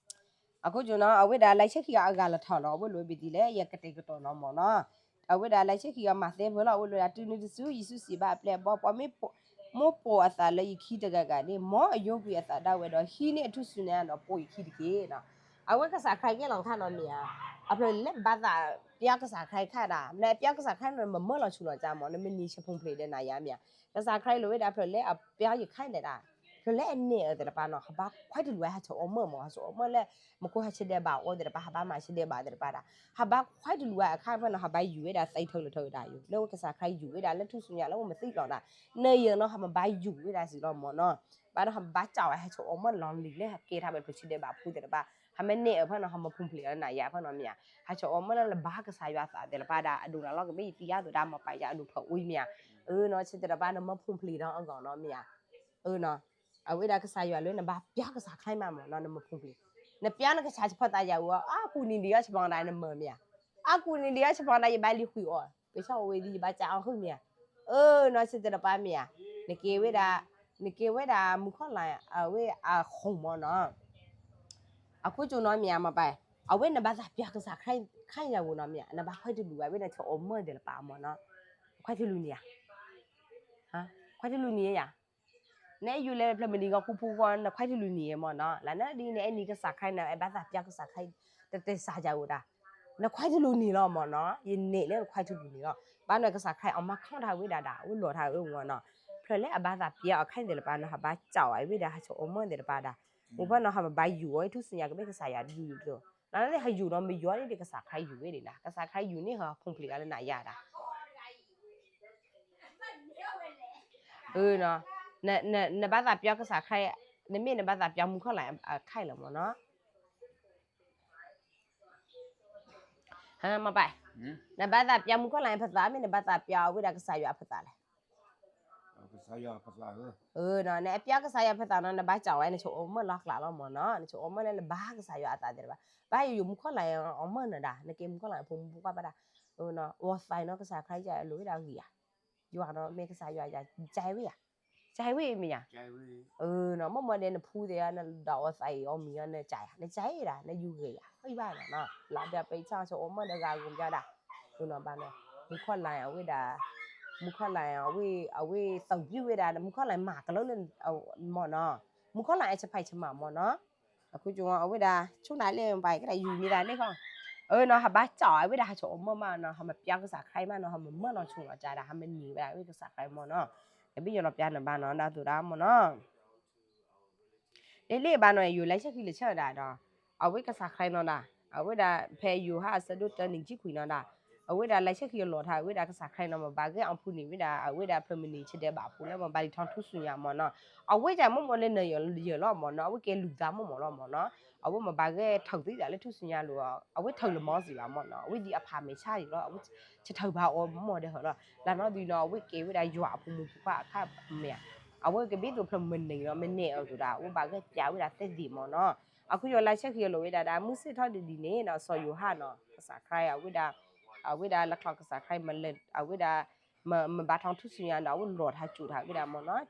အခိၣ်ကၠီၤနီၤ အဝဲဒၣ်လၢဆဲးခံဂၤအဂၤလၢထီၣ်နီၤ အဝဲလိၣ်ဘ့ၣ်ဒ်လဲၣ် ယကတဲာ်ကတီၤနီၤမ့ၢ်နီၤ, အဝဲဒၣ်လၢဆဲးခံဂၤမၤသဲဖၢလီၤ အဝဲလိၣ်ဒၣ်တုၤနုၤတစု ယ့ၣ်ၡူးစံးဘၣ်အပျဲၢ်အဘီၣ် ပှၤမ့ၢ်ပိာ်အသးလၢယခံတဂၤဂၤန့ၣ် မ်အယိကွံာ်အသးဒၣ်ဝဲဒီး ဟံးန့ၢ်အထူၣ်စုညါဒီးပိာ်ယခံတက့ၢ်နီၤ, အဝဲကစၢ်ခရံာ်ကဲလီၤခါနီၤမ့ၢ်ဧါ, အဖျၢၣ်လၢဘၣ်သးပျါကစၢ်ခရံာ်ခါဒၣ် နပျါကစၢ်ခရံာ်န့ၣ် မမၢလီၤဆူၣ်လီၤကါမ့ၢ် နမ့ၢ်နံၤဆဲးဖိၣ်ဖျဲးဒီးနၤယါမ့ၢ်ဧါ, ကစၢ်ခရံာ်လိၣ်ဝဲဒၣ်ဖျၢၣ်လၢအပျါယခါန့ၣ်ဒၣ် ဖျၢၣ်လၢအနဲၣ်အၢသ့ၣ်တဖၣ်နီၤ ဟးဘါခွဲးတလူၤဝဲ ဟးဆှၢအီၤမၢ်မ့ၢ် ဟးဆှၢအီၤမၢ်လၢ မူခိၣ်ဟးဆဲးဒဲးဘးအီၤသ့ၣ်တဖၣ် ဟးဘါမၤဆဲးဒဲးဘးသ့ၣ်တဖၣ်ဒၣ် ဟးဘါခွဲးတလူၤဝဲအခါဖဲနီၤ ဟးဘါယူၤဝဲဒၣ်သဲထၢလၢထၢဒၣ်ယိၤ လၢကစၢ်ခရံာ်ယူၤဝဲဒၣ်လၢထူၣ်စုညါလၢအအိၣ်မသံလီၤဒၣ် နယၢၤနီၤ ဟးမၤဘါယူၤဝဲဒၣ်စံးလီၤမ့ၢ်နီၤ, ဘၣ်ဒီးဟးဘါစၢ်ဝဲ ဟးဆှၢအီၤမၢ်လီၤလံၤလၢဟးကဲထီၣ်ဝဲဖျိးဆဲးဒဲးဘးဖိသ့ၣ်တဖၣ် ဟးမ့ၢ်နဲၣ်အၢဖဲနီၤ ဟးမၢဖိၣ်ဖျဲးလၢနၤယါဖဲနီၤမ့ၢ်ဧါ, ဟးဆှၢအီၤမၢ်လၢလၢဘါကစၢ်ယွၤအသးသ့ၣ်တဖၣ်ဒၣ် အဒိၣ်နၤလီၤကမ့ၢ်ယသံယါသိးဒၣ်မၤပာ်ယါအဒိၣ်ထီၣ်အိၣ်မ့ၢ်ဧါ, အၢနီၤ ဆဲးသ့ၣ်တဖၣ်နမၢဖိၣ်ဖျဲးဒီးအဂီၢ်နီၤမ့ၢ်ဧါ, အၢနီၤ အဝဲဒၣ်ကစၢ်ယွၤလၢနဘါပျါကစၢ်ခရံာ်မးမ့ၢ်နီၤ နမၢဖိၣ်ဖျဲး, နပျါနကစၢ်ဆၢဖီသးယၤဝဲ အါကူၣ်နံၤဒံးအီၤဆၢဖီသးနမၢမ့ၢ်ဧါ, အါကူၣ်နံၤဒံးအီၤဆၢဖီသးယဘၣ်လံၤဃုာ်အီၤ ပဆၢအဝဲသံယဘၣ်စံးအီၤဃုာ်မ့ၢ်ဧါ, အၢနီၤ ဆဲးသ့ၣ်တဖၣ်မ့ၢ်ဧါ, နကဲဝဲဒၣ် နကဲဝဲဒၣ်မူခိၣ်လၢ် အဝဲအဃိမ့ၢ်နီၤ အခိၣ်ကၠီၤနီၤမ့ၢ်ဧါ မၤပာ်, အဝဲနဘၣ်သးပျါကစၢ်ခါယၤဝဲနီၤမ့ၢ်ဧါ, နဘၣ်ခွဲးတလူၤဝဲ အဝဲနဆှၢအီၤမၢသ့ၣ်တဖၣ်မ့ၢ်နီၤ, ခွဲးတလူၤန့ၣ်ဧါ, ခွဲးတလူၤန့ၣ်ဧါ, နယူၤလဲၤဖျၢၣ်မနံၤဂီၤခူဖိဂီၤ နခွဲးတလူၤန့ၣ်မ့ၢ်နီၤ, လၢနဒ်နအဲၣ်နံၤကစၢ်ခါန့ၣ် အဲၣ်ဘၣ်သးပျါကစၢ်ခါ တတဲစးယၤဝဲဒၣ်, နခွဲးတလူၤန့ၣ်လီၤမ့ၢ်နီၤ, ယနဲၣ်လၢနခွဲးတလူၤန့ၣ်လီၤ, ဘၣ်နကစၢ်ခါအီၤမၤခီၣ်ထါဝဲဒၣ်ဒၣ် အဝဲလီၤထါဝဲမ့ၢ်နီၤ, ဖျၢၣ်လၢအဘၣ်သးပျါအီၤခါန့ၣ်သ့ၣ်တဖၣ်နီၤ ဟးဘၣ်စၢ်ဝဲဝဲဒၣ် ဟးဆှၢအီၤမၢသ့ၣ်တဖၣ်ဒၣ်, အိၣ်ဖဲနီၤ ဟးဘၣ်ယူၤအီၤ ထူၣ်စုညါကမ့ၢ်ကစၢ်ယွၤဒုးဒုး, လၢနဟးယူၤနီၤ မယီၤန့ၣ်ဒီးကစၢ်ခါယူၤဝဲဒၣ်, ကစၢ်ခါယူၤန့ၣ်ဟးဖိၣ်ဖျဲးအီၤလၢနၤယါဒၣ် နဘၣ်သးပျါကစၢ်ခါ, နမ့ၢ်နဘၣ်သးပျါမူခိၣ်လၢ်အခါလီၤမ့ၢ်နီၤ, မ့ၢ်ပၢ်, နဘၣ်သးပျါမူခိၣ်လၢ်အဖသး မ့ၢ်နဘၣ်သးပျါအဝဲဒၣ်ကစၢ်ယွၤအဖသးလဲၣ်, နအပျါကစၢ်ယွၤဖသးနီၤ နဘၣ်စံးဝဲ နဆိအီၤမၢလီၤကျးလီၤမ့ၢ်နီၤ, နဆိအီၤမၢလၢလၢဘၣ်ကစၢ်ယွၤအသးသ့ၣ်တဖၣ်, ဘၣ်ယိယိမူခိၣ်လၢ်အီၤမၢနၤဒၣ် နကဲမူခိၣ်လၢ်ဖိမုၣ်ဖိခွါဘၣ်ဒၣ်, အီသးနီၤ ကစၢ်ခါယွၤလိၤဝဲဒၣ်ဂ့ၤဧါ, ယွၤနီၤ မ့ၢ်ကစၢ်ယွၤယၤ ကၢဝဲဧါ, ကၢဝဲမ့ၢ်ယၤ, မ့ၢ်မ့ၢ်ဒီးနဖူသ့ၣ်ဧါ နဒီးအီသးအံၤအီမံၤအီ နကၢဧါ, နကၢဝဲဒၣ် နယူၤဂ့ၤဧါ, အဘၣ်နီၤ, လၢဘၣ်ပဆီဆိအီၤမၢဒီးဂၤဂီၤမ့ၢ်ဒၣ်, ဘၣ်နီၤ, မူခိၣ်လၢ်အဝဲဒၣ်, မူခိၣ်လၢ်အဝဲ အဝဲသးပျုၢ်ဝဲဒၣ် မူခိၣ်လၢ်မၤကလၢလၢ မ့ၢ်နီၤ, မူခိၣ်လၢ်အဆဖၢၣ်ဆမးမ့ၢ်နီၤ, အခိၣ်ကၠီၤအဝဲဒၣ် ဆိနၤလၢပှၤကဒၣ်ယူၤမ့ၢ်တၢ်န့ၣ်ခီ, အၢနီၤ ဟးဘၣ်စံးအဝဲဒၣ် ဟးဆိအီၤမၢမးနီၤ ဟးမပျါကစၢ်ခါမးနီၤ ဟးမမၢလီၤဆိလီၤကါဒၣ် ဟးမန့ၢ်ဝဲဒၣ်ဝဲကစၢ်ခါမ့ၢ်နီၤ, ကဘၣ်ယိလီၤပျါနဘၣ်နီၤ ဒ်သိးဒၣ်မ့ၢ်နီၤ လၢလၢဘၣ်နီၤ ယိၤလၢဆဲးခံလၢဆဲးဒၣ်ဒီး အဝဲကစၢ်ခရံာ်နီၤဒၣ်, အဝဲဒၣ်ဖဲယိၤဟၣ်အဆၢဒိၣ်တၢနံၣ်ဆံခွံနီၤဒၣ်, အဝဲဒၣ်လၢဆဲးခံအလီၤထါ အဝဲဒၣ်ကစၢ်ခရံာ်နီၤ မၤဘၣ်ဂဲၢ်အီၤဖူန့ၣ်ဝဲဒၣ် အဝဲဒၣ်ဖျၢၣ်မနံၤဆဲးဒဲးဘးဖိလၢမၤဘၣ်လံထီၣ်ထူၣ်စုညါမ့ၢ်နီၤ, အဝဲဒၣ်မ့ၢ်မ့ၢ်လၢနယၢၤလီၤမ့ၢ်နီၤ အဝဲကဲလူၤသးမ့ၢ်မ့ၢ်လီၤမ့ၢ်နီၤ, အဝဲမၤဘၣ်ဂဲၢ်ထုးသံသးလၢထူၣ်စုညါလိၤ, အဝဲထုးလၢမီစံးဘၣ်မ့ၢ်နီၤ အဝဲသံအဖးမဲာ်ဆါအံၤလီၤ အဝဲဆထုးဘၣ်အီၤမ့ၢ်ဒဲးဟၢလီၤ လၢနီၢ်ဒုးနီၤ အဝဲကဲဝဲဒၣ်ယွၤအဖိမုၣ်ဖိခွါအခါမ့ၢ်ဧါ, အဝဲကဘၣ်သိးဖျၢၣ်မနံၤနီၤ မ့ၢ်နဲၣ်အီၤသိးဒၣ် အဝဲဘၣ်ဂဲၢ်ပျါဝဲဒၣ်သ့ၣ်သ့ၣ်မ့ၢ်နီၤ, အခိၣ်ယိၤလၢဆဲးခံအလီၤဝဲဒၣ်ဒၣ် မုၢ်ဆ့ၣ်ထီၣ်ဒ်ဒ်န့ၣ်နီၤ စီၤယိၤဟၣ်နီၤ ကစၢ်ခရံာ်အဝဲဒၣ်, အဝဲဒၣ်လၢချီကစၢ်ခရံာ်မၤလၢ အဝဲဒၣ် မ့ၢ်ဘါထီၣ်ထူၣ်စုညါဒီး အဝဲလီၤထါစူၤထါဝဲဒၣ်မ့ၢ်နီၤ,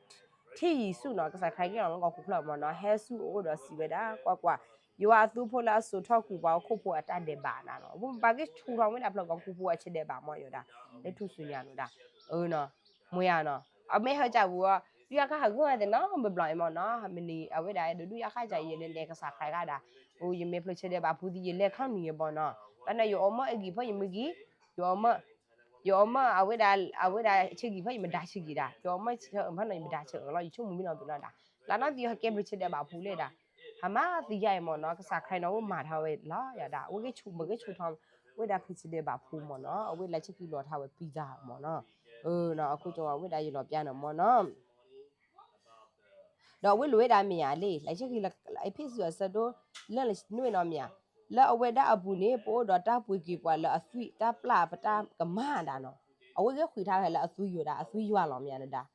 ထံၣ်ယံၤဆူၣ်နီၤ ကစၢ်ခရံာ်က့ၤလီၤလၢကီၢ်ခိၣ်ဖျၢၣ်မ့ၢ်နီၤ, ဟဲဆူအအိၣ်ဒီးစံးဝဲဒၣ် ကွၢ်ကွၢ်, ယွၤအသူဖိလၢအစိာ်ထီၣ်ကွံာ်ပှၤဟီၣ်ခိၣ်ဖိအတၢ်ဒဲးဘးနၤလီၤ. အဝဲပာ်က့ၤဆူၣ်ထီၣ်ဝဲဒၣ်ဖျၢၣ်ကီၢ်ခိၣ်ဖိအဆၢဒဲးဘးမ့ၢ်ယိၤဒၣ်, လၢထူၣ်စုညါလီၤဒၣ်, အၢနီၤ, မ့ၢ်ဧါနီၤ, အမ့ၢ်ဟဲကၢ်ပူၤအီၤ ဒုၣ်ယခၣ်ဟးဂီၤသ့နီၤ ဘျီအံၤမ့ၢ်နီၤ, မ့ၢ်န့ၣ် အဝဲဒၣ်ဒုၣ်ယခၣ်ကၢ်ယဲလဲၤလဲၤကစၢ်ခရံာ်ဂၤဒၣ်, အိၣ် ယမ့ၢ်ဖျၢၣ်ဆၢဒဲးဘးဖိသံ ယလဲၤခီနံၤယဘီနီၤ, ဘၣ်န့ၣ် ယအီၣ်မၢအဂံၢ်ဖဲယမ့ၢ်ဂံၢ်, ယအီၣ်မၢ ယအီၣ်မၢအဝဲဒၣ် အဝဲဒၣ်ဆၢဂံၢ်ဖဲယမ့ၢ်ဒါဆၢဂံၢ်ဒၣ်, ယအီၣ်မၢဆၢအၢၣ်ဖဲနီၤ ယမ့ၢ်ဒါဆၢအၢၣ်လီၤ, ယဆိကမိၣ်မ့ၢ်နီၤဘၣ်နီၤဒၣ်, လၢနီၢ်သံအီၤဟဲကဲဘျုးဆၢဒဲးဘးဖိလဲၣ်ဒၣ်, ဟးမၤသံယါအံၤမ့ၢ်နီၤ, ကစၢ်ခရံာ်နီၤအိၣ်မၤထါဝဲလီၤယၤဒၣ်, အဝဲဂဲၤဆူၣ်မ့ၢ်ဂဲၤဆူၣ်ထီၣ်, ဝဲဒၣ်ဖျၢၣ်ဆၢဒဲးဘးဖိမ့ၢ်နီၤ, အဝဲလၢဆၢခံလီၤထါဝဲပံသးမ့ၢ်နီၤ, အၢနီၤ, အခိၣ်ကၠီဝဲဒၣ်ယလီၤပျါနီၤမ့ၢ်နီၤ ဒီးအဝဲလိာ်ဝဲဒၣ်မ့ၢ်ဧါလံ, လၢဆၢခံလၢ အ့းဖ့းစူးအဆၢဒိၣ် လၢနွံနီၤမ့ၢ်ဧါ, လၢအဝဲဒၣ်အပူၤန့ၣ် ပအိၣ်ဒီးတၢ်ပှ့ၤက့ၤပှၤလၢအသွံၣ်တၢ်ပျၢ်ပတၢ်ကမၣ်ဒၣ်နီၤ, အဝဲဂဲၤဃုာ်ထါဝဲလၢအသွံၣ်ယိၤဒၣ် အသွံၣ်ယွၤလီၤမ့ၢ်ဧါဒၣ်,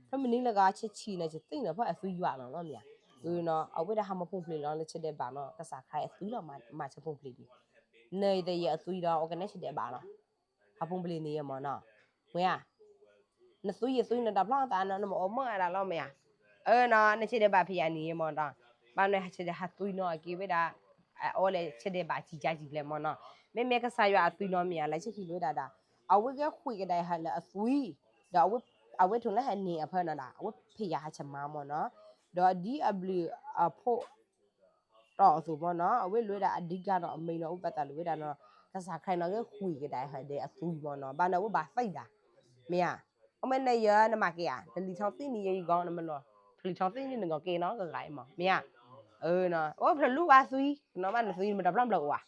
ဖဲမနုၤလၢဂၤဆဲးဆံးန့ၣ် ဆဲးသွံၣ်န့ၣ် ဖဲအသွံၣ်ယွၤလီၤနီၤမ့ၢ်ဧါ, အၢနီၤ, အဝဲဒၣ်ဟးမၤဖူၣ်ဖျဲးလီၤလၢဆၢဒဲးဘးနီၤ, ကစၢ်ခရံာ်အသွံၣ်လီၤမၤဆဲးဖူၣ်ဖျဲးဒံး, နယဲအသွံၣ်ဒီး အကနဲဆၢဒဲးဘးနီၤ ဟးဖူၣ်ဖျဲးန့ၣ်ယဲမ့ၢ်နီၤ, မ့ၢ်ဧါ, နသွံၣ်ယသွံၣ်နတၢ်ဖျီၣ်သးနီၤ နမ့ၢ်အီၣ်မၢအါဒၣ်လီၤမ့ၢ်ဧါ, အၢနီၤ နဆၢဒဲးဘးဖဲယၤန့ၣ်ယဲမ့ၢ်နီၤ, ဘၣ်နဟးဆၢဒဲးဟးသွံၣ်နီၤအက့ၤဝဲဒၣ်, အအီၣ်လဲၤဆၢဒဲးဘးစံၣ်ကၠၢ်စံၣ်ဖျဲးမ့ၢ်နီၤ, မ့မ့ၢ်ကစၢ်ယွၤအသွံၣ်နီၤမ့ၢ်ဧါ လၢဆၢခံလိာ်ဝဲဒၣ်ဒၣ်, အဝဲဂဲၤဃုာ်ကဒါဟးလၢအသွံၣ်, ဒီးအဝဲထိၣ်လၢဟဲန့ၢ်အဖၢနီၤဒၣ် အဝဲဖဲးယၤဟးဆၢမၤမ့ၢ်နီၤ, ဒီးဒ်အဘျုးအဖှိၣ် တီၢ်အသိးမ့ၢ်နီၤ, အဝဲလိာ်ဝဲဒၣ်အဒံကါနီၤ အမ့ၢ်နီၤ အိၣ်ဘၣ်သးလိာ်ဝဲဒၣ်နီၤ, ကစၢ်ခရံာ်နီၤဂဲၤဃုာ်ကဒါဟးဒီးအသွံၣ်မ့ၢ်နီၤ, ဘၣ်နဝဲဘၣ်သံၣ်ဒၣ်, မ့ၢ်ဧါ, အမ့ၢ်နယၤနမၤက့ၤဧါ နလံာ်ထီသံၣ်န့ၣ်ယဲယဂီၢ်နမ့ၢ်လီၤ, ဖျၢၣ်လံာ်ထီသံၣ်န့ၣ်နဂီၢ်က့ၤနီၤကဂၤအံၤမ့ၢ် မ့ၢ်ဧါ, အၢနီၤ အိၣ်ဖျၢၣ်လူၤဘၣ်သွံၣ် ကနီၤဘၣ်နသွံၣ်မ့ၢ်တၢ်ဖျီၣ်ဖျၢၣ်အိၣ်ဧါ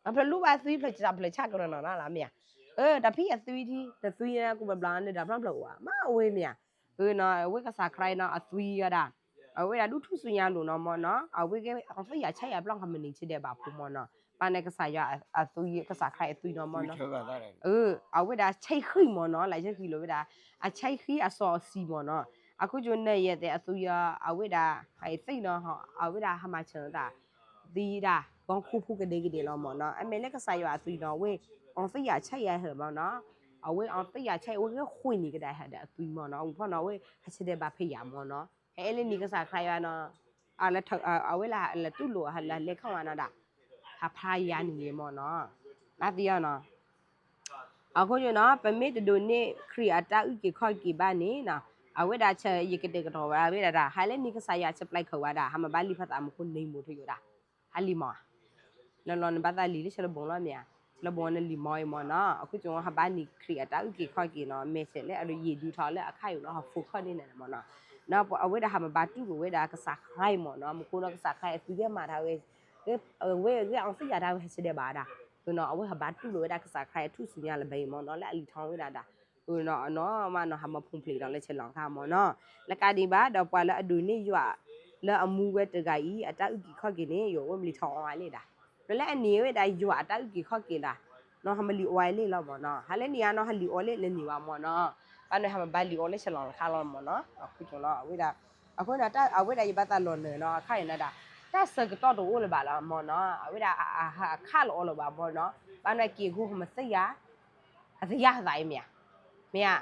အဖျၢၣ်လူၤဘၣ်သွံၣ်ဖျၢၣ်စးဖျၢၣ်ဆၣ်ကရၢနီၤနီၤလၢမ့ၢ်ဧါ, အၢ တၢ်ဖံးအသွံၣ်ထံ တသွံၣ်န့ၣ် ကူဘျီဘျီန့ၣ် တၢ်ဖျီၣ်ဖျၢၣ်အိၣ်ဧါ မ့ၢ်အဝဲမ့ၢ်ဧါ, အၢနီၤ အဝဲကစၢ်ခရံာ်နီၤ အသွံၣ်ဝဲဒၣ်, အဝဲဒၣ်ဒူၣ်ထူၣ်စုညါလိာ်နီၤမ့ၢ်နီၤ, အဝဲကဲအီသံၣ်ယၤဆဲးယၤပျီၢ် ကမနံၤဆၢဒဲးဘးဖိမ့ၢ်နီၤ, ဘၣ်န့ၣ်ကစၢ်ယွၤအသွံၣ် ကစၢ်ခရံာ်အသွံၣ်နီၤမ့ၢ်နီၤ, အၢ အဝဲဒၣ်ဆဲးဃံမ့ၢ်နီၤ လၢဆဲးဃံလိာ်ဝဲဒၣ်, အဆဲးဃံအစီအဆှံမ့ၢ်နီၤ, အခိၣ်ကၠိနယဲၢ်သဲးအသွံၣ်ယၤ အဝဲဒၣ် ဟဲသ့ၣ်နီၤ အဝဲဒၣ်ဟးမၤစၢၤသး သံဒၣ် ကီၢ်ခိၣ်ဖိကဒဲကဒဲလီၤမ့ၢ်နီၤ, အမ့ၢ်လၢကစၢ်ယွၤအသွံၣ်နီၤ အဝဲ အီသံၣ်ယၤဆဲးယၤဟဲမ့ၢ်နီၤ, အဝဲအီသံၣ်ယၤဆဲး အဝဲဂဲၤဃုာ်န့ၢ်ကဒါဟဲဒီးအသွံၣ်မ့ၢ်နီၤ, အဝဲဖီၣ်နီၤ အဝဲဟးဆၢဒဲးဘးဖဲးယၤမ့ၢ်နီၤ, ဟဲအဲၣ်လၢနံၤကစၢ်ခရံာ်ယွၤနီၤ, အဝဲလၢ လၢတူၢ်လိာ် လၢလဲၤခီၣ်ဝဲနီၤဒၣ်, ဟးဖျါယၤန့ၣ်မ့ၢ်နီၤ, နသံအီၤနီၤ အခိၣ်ကၠိနီၤ ပမ့ၢ်တဒိးန့ၢ်ခရံာ်အတၢ်အုၣ်က့ၤခီၣ်က့ၤဘၣ်န့ၣ်နီၤ, အဝဲဒၣ်ဆၢ ယကတဲာ်ကတီၤဝဲဒၣ် ဟးလၢနံၤကစၢ်ယွၤဆၢပျဲခၢၣ်ဝဲဒၣ် ဟးမၤဘၣ်လံာ်ဖးသးမူခိၣ်န့ၣ်မိၢ်ထူယိာ်ဒၣ်, ဟးလံာ်မး, လၢလီၤနဘၣ်သးလံာ်လၢဆၢလၢဘိလီၤမ့ၢ်ဧါ, လၢဘိန့ၣ်လံာ်မးအံၤမ့ၢ်နီၤ, အခိၣ်ကၠိ ဟးဘၣ်န့ၢ်ခရံာ်အတၢ်အုၣ်က့ၤခီၣ်က့ၤနီၤ မဲာ်ဆဲးလၢအရ့ယံာ်ဒူထီၣ်လၢအခါအံၤလီၤ ဟးဖိခီၣ်န့ၢ်နၤမ့ၢ်နီၤ, အဝဲဒၣ်ဟးမၤဘၣ်တူၢ်လိာ်ဝဲဒၣ်ကစၢ်ခရံာ်မ့ၢ်နီၤ, မူခိၣ်နီၤကစၢ်ခရံာ်အသွံၣ်ဂဲၤမၤတၢ်ဝဲ အဝဲဂဲၤအီသံၣ်ယၤတၢ်ဝဲဟဲဆၢဒဲးဘးဒၣ်, အၢနီၤ အဝဲဟးဘၣ်တူၢ်လိာ်ဝဲဒၣ်ကစၢ်ခရံာ်အထူၣ်စုညါလၢၤဘၣ်အံၤမ့ၢ်နီၤ လၢအလံာ်ထီဝဲဒၣ်ဒၣ်, အၢနီၤ အနီၤမးနီၤ ဟးမၤဖူၣ်ဖျဲးဒီးလၢဆဲးလီၤခါမ့ၢ်နီၤ, လၢကးဒံးဘၣ် ဒီးပှၤလၢအဒိးန့ၢ်ယွၤ လၢအမူဝဲတဂၤအံၤ အတၢ်အုၣ်က့ၤခီၣ်က့ၤန့ၣ် ယွၤအိၣ်မလံာ်ထီအီၤအါလဲၣ်ဒၣ်, ပှၤလၢအန့ၢ်ဝဲဒၣ်ယွၤအတၢ်အုၣ်က့ၤခီၣ်က့ၤဒၣ်, နီၤဟးမလံာ်အီၤအါလဲၣ်လီၤမ့ၢ်နီၤ, ဟးလၢန့ၣ်ဧါနီၤ ဟးလံာ်အီၤလဲၣ်လၢန့ၣ်ဘၣ်မ့ၢ်နီၤ, ဘၣ်နီၤဟးမၤဘၣ်လံာ်အီၤလၢဆဲးလီၤခါလီၤမ့ၢ်နီၤ, အခိၣ်ကၠိလီၤ အဝဲဒၣ် အဃိန့ၣ် အဝဲဒၣ်ယဘၣ်သးလီၤနၢၤနီၤ အခါအံၤန့ၣ်ဒၣ်, တၢ်ဆၢကတီၢ်တအိၣ်လၢၤဘၣ်လီၤမ့ၢ်နီၤ, အဝဲဒၣ် အခါလီၤအီၤလၢၤဘၣ်မ့ၢ်နီၤ, ဘၣ်နီၤက့ၤဃိမသ့ၣ်ယၤ, ဟးသ့ၣ်ယၤဟးသးအံၤမ့ၢ်ဧါ, မ့ၢ်ဧါ,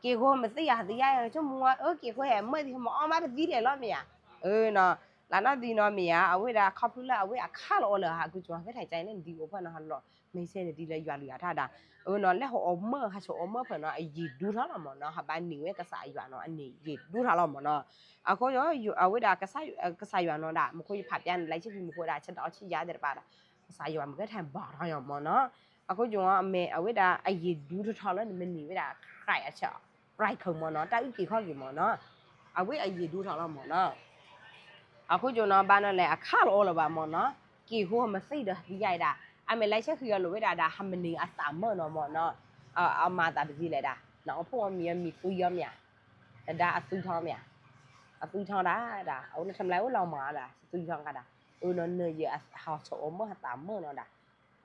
က့ၤဃိမသ့ၣ်ယၤ ဟးသ့ၣ်ယၤ ဆိကမိၣ်ဝဲ အၢ က့ၤဃိဟဲမၢသံ ဟဲမၤအီၣ်မးတသံဒဲးလီၤမ့ၢ်ဧါ, အၢနီၤ, လၢနီၢ်သံနီၤမ့ၢ်ဧါ, အဝဲဒၣ်ခီဖျိလၢအဝဲအခါလီၤအီၤလၢၤ ဟးကူကၠိ ဟးကဲထီၣ်ကါန့ၣ် နဒ်အိၣ်ဖၢၣ်နီၤ ဟးလီၤ မဲာ်ဆဲးနဒ်လၢယွၤလုၢ်အတၢ်ဒၣ်, အၢနီၤ လၢဟးအီၣ်မၢ ဟးဆှၢအီၣ်မၢဖၢၣ်နီၤ အယံာ်ဒူထီၣ်လီၤမ့ၢ်နီၤ, ဟးဘၣ်န့ၢ်ဝဲကစၢ်ယွၤနီၤ အန့ၢ်ယံာ်ဒူထီၣ်လီၤမ့ၢ်နီၤ, အဃိ အဝဲဒၣ် ကစၢ်ယွၤနီၤဒၣ် မူခိၣ်ယဖးပျၢ်န့ၣ် လၢဆံခံမူခိၣ်ဒၣ် ဆၢတၢ်အီၣ်ဆံယၤသ့ၣ်တဖၣ်ဒၣ် ကစၢ်ယွၤမ့ၢ်ကဲထီၣ်ဘၣ်ထီၣ်ယီၤမ့ၢ်နီၤ, အဃိ မ့ၢ်အဝဲဒၣ်အယံာ်ဒူထီၣ်ထီၣ်လၢနမ့ၢ်န့ၢ်ဝဲဒၣ် ခရံာ်အဆၢ ခရံာ်ခၢၣ်မ့ၢ်နီၤ တၢ်အုၣ်က့ၤခီၣ်က့ၤမ့ၢ်နီၤ, အဝဲအယံာ်ဒူထီၣ်လီၤမ့ၢ်နီၤ, အဃိ နီၤ ဘၣ်နီၤလဲၣ် အခါလီၤအီၤလၢၤဘၣ်မ့ၢ်နီၤ, က့ၤဃိမသ့ၣ်ဒီးသံယါအံၤဒၣ်, အမ့ၢ်လၢဆၢဃံအီၤလိာ်ဝဲဒၣ်ဒၣ် ဟးမ့ၢ်န့ၢ်အသးမၢနီၤမ့ၢ်နီၤ, အမၤသးပသံလဲၣ်ဒၣ်, နအီၣ်ဖှိၣ်အီၤမံၤအမံၤသွံၣ်အီၤမ့ၢ်ဧါ, တဒါအသွံၣ်ထီၣ်မ့ၢ်ဧါ, အသွံၣ်ထီၣ်ဒၣ်ဒၣ် အဝဲလၢထီၣ်မလၢအိၣ်လီၤမၤဒၣ် သွံၣ်ထီၣ်ကါဒၣ်, အၢနီၤ နယဟးဆၢအီၣ်မၢဟးသးမၢနီၤဒၣ်,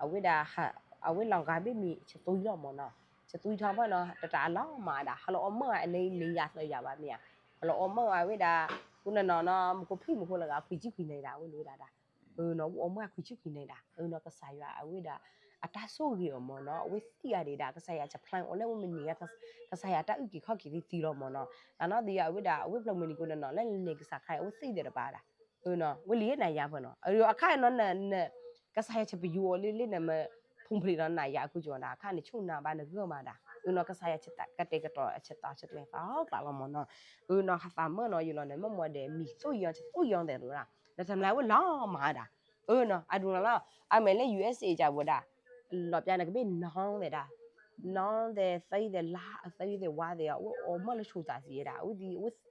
အဝဲဒၣ် အဝဲလီၤဂာ်ဘ့ၣ်မံၤဆသွံၣ်လီၤမ့ၢ်နီၤ, ဆသွံၣ်ထီၣ်ဖၣ်နီၤ တတၢ်လီၤမၤဒၣ် ဟးလီၤအီၣ်မၢအန့ၣ် န့ၢ်ယၤသၢယၤဘၣ်မ့ၢ်ဧါ, ဟးလီၤအီၣ်မၢအဝဲဒၣ် ဃိနနီၤနီၤ မူခိၣ်ဖံးမူခိၣ်လၢဂၤ ခွံဆံခွံနံၣ်ဒၣ် အဝဲလိာ်ဝဲဒၣ်ဒၣ်, အၢနီၤ အီၣ်မၢခွံဆံခွံနံၣ်ဒၣ် အၢနီၤ ကစၢ်ယွၤအဝဲဒၣ် အတၢ်ဆိၣ်ဂ့ၤအီၤမ့ၢ်နီၤ, အဝဲသံအီၤဒံးဒၣ် ကစၢ်ယွၤ supply အီၤလၢအဝဲမ့ၢ်န့ၢ် ကစၢ်ယွၤတၢ်အုၣ်က့ၤခီၣ်က့ၤသံသံလီၤမ့ၢ်နီၤ. တၢ်နီၢ်သံအဝဲဒၣ် အဝဲဖျၢၣ်မုၢ်နံၤကိးနီၤနီၤ လၢန့ၣ်ကစၢ်ခရံာ် အဝဲသံသ့ၣ်တပၤဒၣ်, ဝဲလံၤနၤယါဖၢနီၤ, အအခါနီၤ ကစၢ်ယွၤ ဆဲးပယူၤ အီၤလၢလၢနမ့ၢ် ဖူဖျ့းနီၤ နၤယါအခိၣ်ကၠီၤဒၣ် အခါန့ၣ် ဆူၣ်နၤဘၣ်နဂၢၢ်မးဒၣ်, အနီၤ ကစၢ်ယွၤ ကတဲာ်ကတီၤအဆၢတီဆၢကျဲသီကျးလီၤမ့ၢ်နီၤ. အနီၤ ဟးသးမၢနီၤ ယလီၤန့ၣ် မ့ၢ်မ့ၢ်ဒီး မံၤသိၣ်ယီၤ သိၣ်ယီၤသဲးတဒၣ်, ဒီးတမျၢ်ဝဲလီၤမးဒၣ်, အနီၤ အဒိၣ်နီၤလီၤ, အမ့ၢ်လၢ ယူၣ်အ့စ့ ကၢ်ဝဲဒၣ် လီၤပျါန့ၣ် ကဘ့ၣ်နီသဲးဒၣ်, နီသဲးသံသဲးလါ အသံသဲးဝါသဲး အဝဲအိၣ်မးလၢဆူၣ်သးစံးဒၣ်,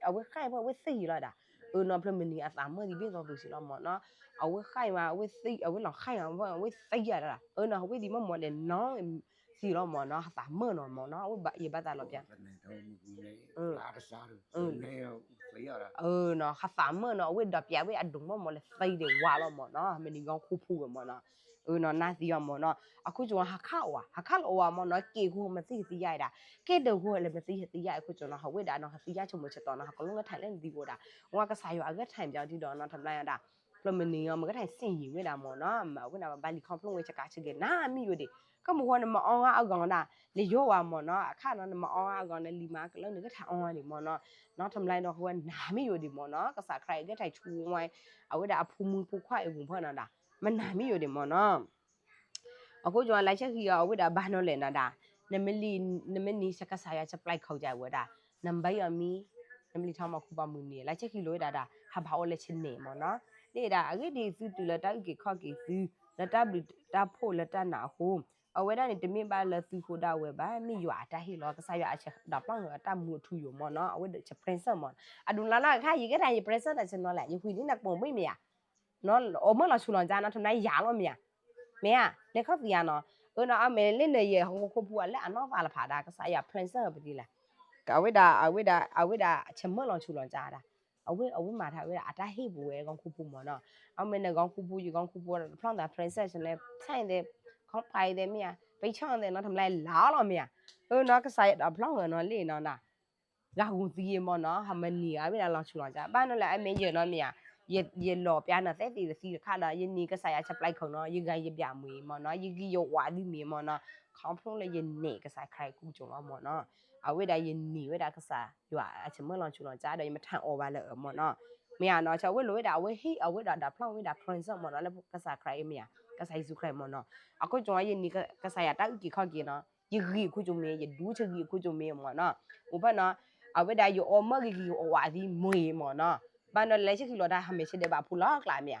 အဝဲဃၣ်ဖဲအဝဲသ့ၣ်ယံၤလီၤဒၣ်, အနီၤ ဖျၢၣ်မုၢ်နံၤအသးမၢသံဘ့ၣ်သီပူၤစံးလီၤမ့ၢ်နီၤ, အဝဲဃၣ်မး အဝဲသ့ၣ် အဝဲလီၤဃၣ်မး အဝဲသ့ၣ်ယံၤလီၤဒၣ်, အနီၤ အဝဲသ့ၣ်မ့ၢ်မ့ၢ်ဒီးနီသံလီၤမ့ၢ်နီၤ ဟးသးမၢနီၤမ့ၢ်နီၤ အဝဲယဘၣ်သးလီၤပျါ နီၤ ဟးသးမၢနီၤ အဝဲဒီးပျါဝဲအဒိၣ်မးမးလၢသံဒံးဝါလီၤမ့ၢ်နီၤ, မ့ၢ်န့ၣ်ဂီၤခူပူၤဝဲမ့ၢ်နီၤ, အနီၤနါသံအီၤမ့ၢ်နီၤ, အခိၣ်ကၠီၤ ဟးခးအီၤဝဲ ဟးခးလီၤအီၤဝဲမ့ၢ်နီၤ, က့ၤခိၣ်မ့ၢ်သံသံယါဒၣ်, က့ၤဒၢးခိၣ်လၢမ့ၢ်သံသံယါအခိၣ်ကၠီၤနီၤ, ဟးဝဲဒၣ်နီၤ ဟးသံယါဆိကမိၣ်ဆၢတီၤနီၤ ဟးကလိကထၢၣ်လၢနသံကိးဒၣ်, ဝဲကစၢ်ယွၤအဂဲၢ်ထၢၣ်ပျီဒ်ဒီးနီၤ တမျၢ်ဒၣ်, ဖျၢၣ်မုၢ်နံၤအီၤ မ့ၢ်ကထၢၣ်စ့ၣ်ယံၤဝဲဒၣ်မ့ၢ်နီၤ, အဝဲဒၣ်ဘၣ်လံၤခီဖျိဝဲဆကးဆကဲး နါမံယိၤဒံး, ကမ့ၢ်ဃီနမ့ၢ်အီဂၤအဂီၢ်ဒၣ်, လၢယိၤဝဲမ့ၢ်နီၤ, အခါနီၤ နမ့ၢ်အီဂၤအဂီၢ်န့ၣ် လံၤမၤကလၢနကထၢၣ်အီဒံးမ့ၢ်နီၤ, နီၤ တမျၢ်ဒီးဃိဝဲနါမံယိၤဒံးမ့ၢ်နီၤ, ကစၢ်ခရံာ်အဂဲၢ်ထၢၣ်ဆူဝဲ, အဝဲဒၣ်အဖိမုၣ်ဖိခွါအဂီၢ်ဖၢနီၤဒၣ်, မ့ၢ်နါမံယိၤဒံးမ့ၢ်နီၤ အဃိကၠီၤ လၢဆၢဃံအီၤ အဝဲဒၣ်ဘၣ်နီၤလဲၣ်နီၤဒၣ်, နမ့ၢ်န့ၢ်ကစၢ်ယွၤ supply ခိၣ်ကၢ်ဝဲဒၣ်, နဘၣ်ယီၤမံ, နမ့ၢ်လံထီၣ်မီၤခိၣ်ဘီမုၢ်နံၤ လၢဆၢဃံလိာ်ဝဲဒၣ်ဒၣ် ဟးဘၣ်အီၤလၢဆန့ၣ်မ့ၢ်နီၤ, လၢဒၣ် အဂ့ၢ်ဒ်အံၤ သုတုၤလၢတၢ်အုၣ်က့ၤခီၣ်က့ၤသု, လၢတၢ်ဘျုးတၢ်ဖှိၣ်လၢတၢ်နာ်အဃိ, အဝဲဒၣ်န့ၣ် တမ့ၢ်ဘၣ်လၢသုဃိဒၣ်ဝဲဘၣ် မ့ၢ်ယွၤအတၢ်ဟ့ၣ်လီၤ ကစၢ်ယွၤအဆၢဒီးပျီၢ်အတၢ်မူအထူအယိာ်မ့ၢ်နီၤ, အဝဲဒၣ် present မ့ၢ်နီၤ, အဒိးလၢလီၤအခါ ယကဲဒၣ်ယ present တၢ်ဆၢနီၤလဲၣ် ယဃုန့ၢ်နကပိာ်မုၣ်မ့ၢ်ဧါ အိၣ်မ့ၢ်လီၤဆူၣ်လီၤကၠါနီၤ ထီၣ်မနုၤယၤလီၤမ့ၢ်ဧါ, မ့ၢ်ဧါ လဲၤခီၣ်သံဧါနီၤ, အနီၤ အမ့ၢ်လၢနယဲၢ်ဟီၣ်ခိၣ်ဖိအလၢအနီၢ်သးလၢဖးဒၣ် ကစၢ်ယွၤ present ပတံၢ်လဲၣ်, အဝဲဒၣ် အဝဲဒၣ် အဝဲဒၣ်ဆၢမုၢ်လီၤဆူၣ်လီၤကၠါဒၣ်, အဝဲ အဝဲမၤထါဝဲဒၣ်အတၢ်ဟ့ၣ်ပူၤဝဲဂီၤခူပူၤမ့ၢ်နီၤ, အမ့ၢ်နဂီၤခူပူၤ ယဂီၤခူပူၤ တဖျီၣ်သး present လဲၤ ဆဲၣ်သဲး ခီပၤသဲးမ့ၢ်ဧါ ပဆီၣ်သဲးနီၤ ထီၣ်မနုၤလီၤမ့ၢ်ဧါ, အနီၤ ကစၢ်ယွၤဒီးဖျီၣ်ဂၢၢ်နီၤလံနီၤ ဂၤဂုာ်သံမ့ၢ်နီၤ ဟးမ့ၢ်န့ၢ်အဝဲဒၣ်လီၤဆူၣ်လီၤကၠါ ဘၣ်နီၤလၢအမ့ၢ်ယဲၢ်နီၤမ့ၢ်ဧါ, ယလီၤပျါနီၤသဲသ့ၣ်တသံတခါဒီး ယန့ၢ်ကစၢ်ယွၤ supply ခိၣ်နီၤ ယဂၤယဘၣ်မ့ၢ်မ့ၢ်နီၤ ယဂံၢ်ယဝါသံမ့ၢ်မ့ၢ်နီၤ, ခီဖျိလၢယန့ၢ်ကစၢ်ခရံာ်အခိၣ်ကၠီၤလီၤမ့ၢ်နီၤ, အဝဲဒၣ်ယန့ၢ်ဝဲဒၣ်ကစၢ်ယွၤအဆၢမုၢ်လီၤဆူၣ်လီၤကၠါဒီး ယမ့ၢ်ထါအီၤဘၣ်လၢအမ့ၢ်နီၤ, မ့ၢ်ဧါနီၤ ဆၢဝဲလိာ်ဝဲဒၣ် အဝဲဟ့ၣ်အဝဲဒၣ်ဒီးဖျီၣ်ဝဲဒၣ် present မ့ၢ်နီၤ လၢကစၢ်ခရံာ်အမ့ၢ်ဧါ ကစၢ်ယ့ၣ်ၡူးခရံာ်မ့ၢ်နီၤ, အခိၣ်ကၠီၤ ယန့ၢ်ကစၢ်ယွၤတၢ်အုၣ်က့ၤခီၣ်က့ၤနီၤ ယဂံၢ်အခိၣ်ကၠီၤမ့ၢ် ယဒူဆၢဂံၢ်အခိၣ်ကၠီၤမ့ၢ်မ့ၢ်နီၤ, အိၣ်ဖဲနီၤ, အဝဲဒၣ်ယအီၣ်မ့ၢ်ဂ့ၤဂ့ၤအီၣ်ဝဲသံမ့ၢ်မ့ၢ်နီၤ, ဘၣ်နီၤလၢဆၢဃံလိာ်တၢ်ဟးမ့ၢ်ဆၢဒဲးဘးဖိလီၤကျးမ့ၢ်ဧါ,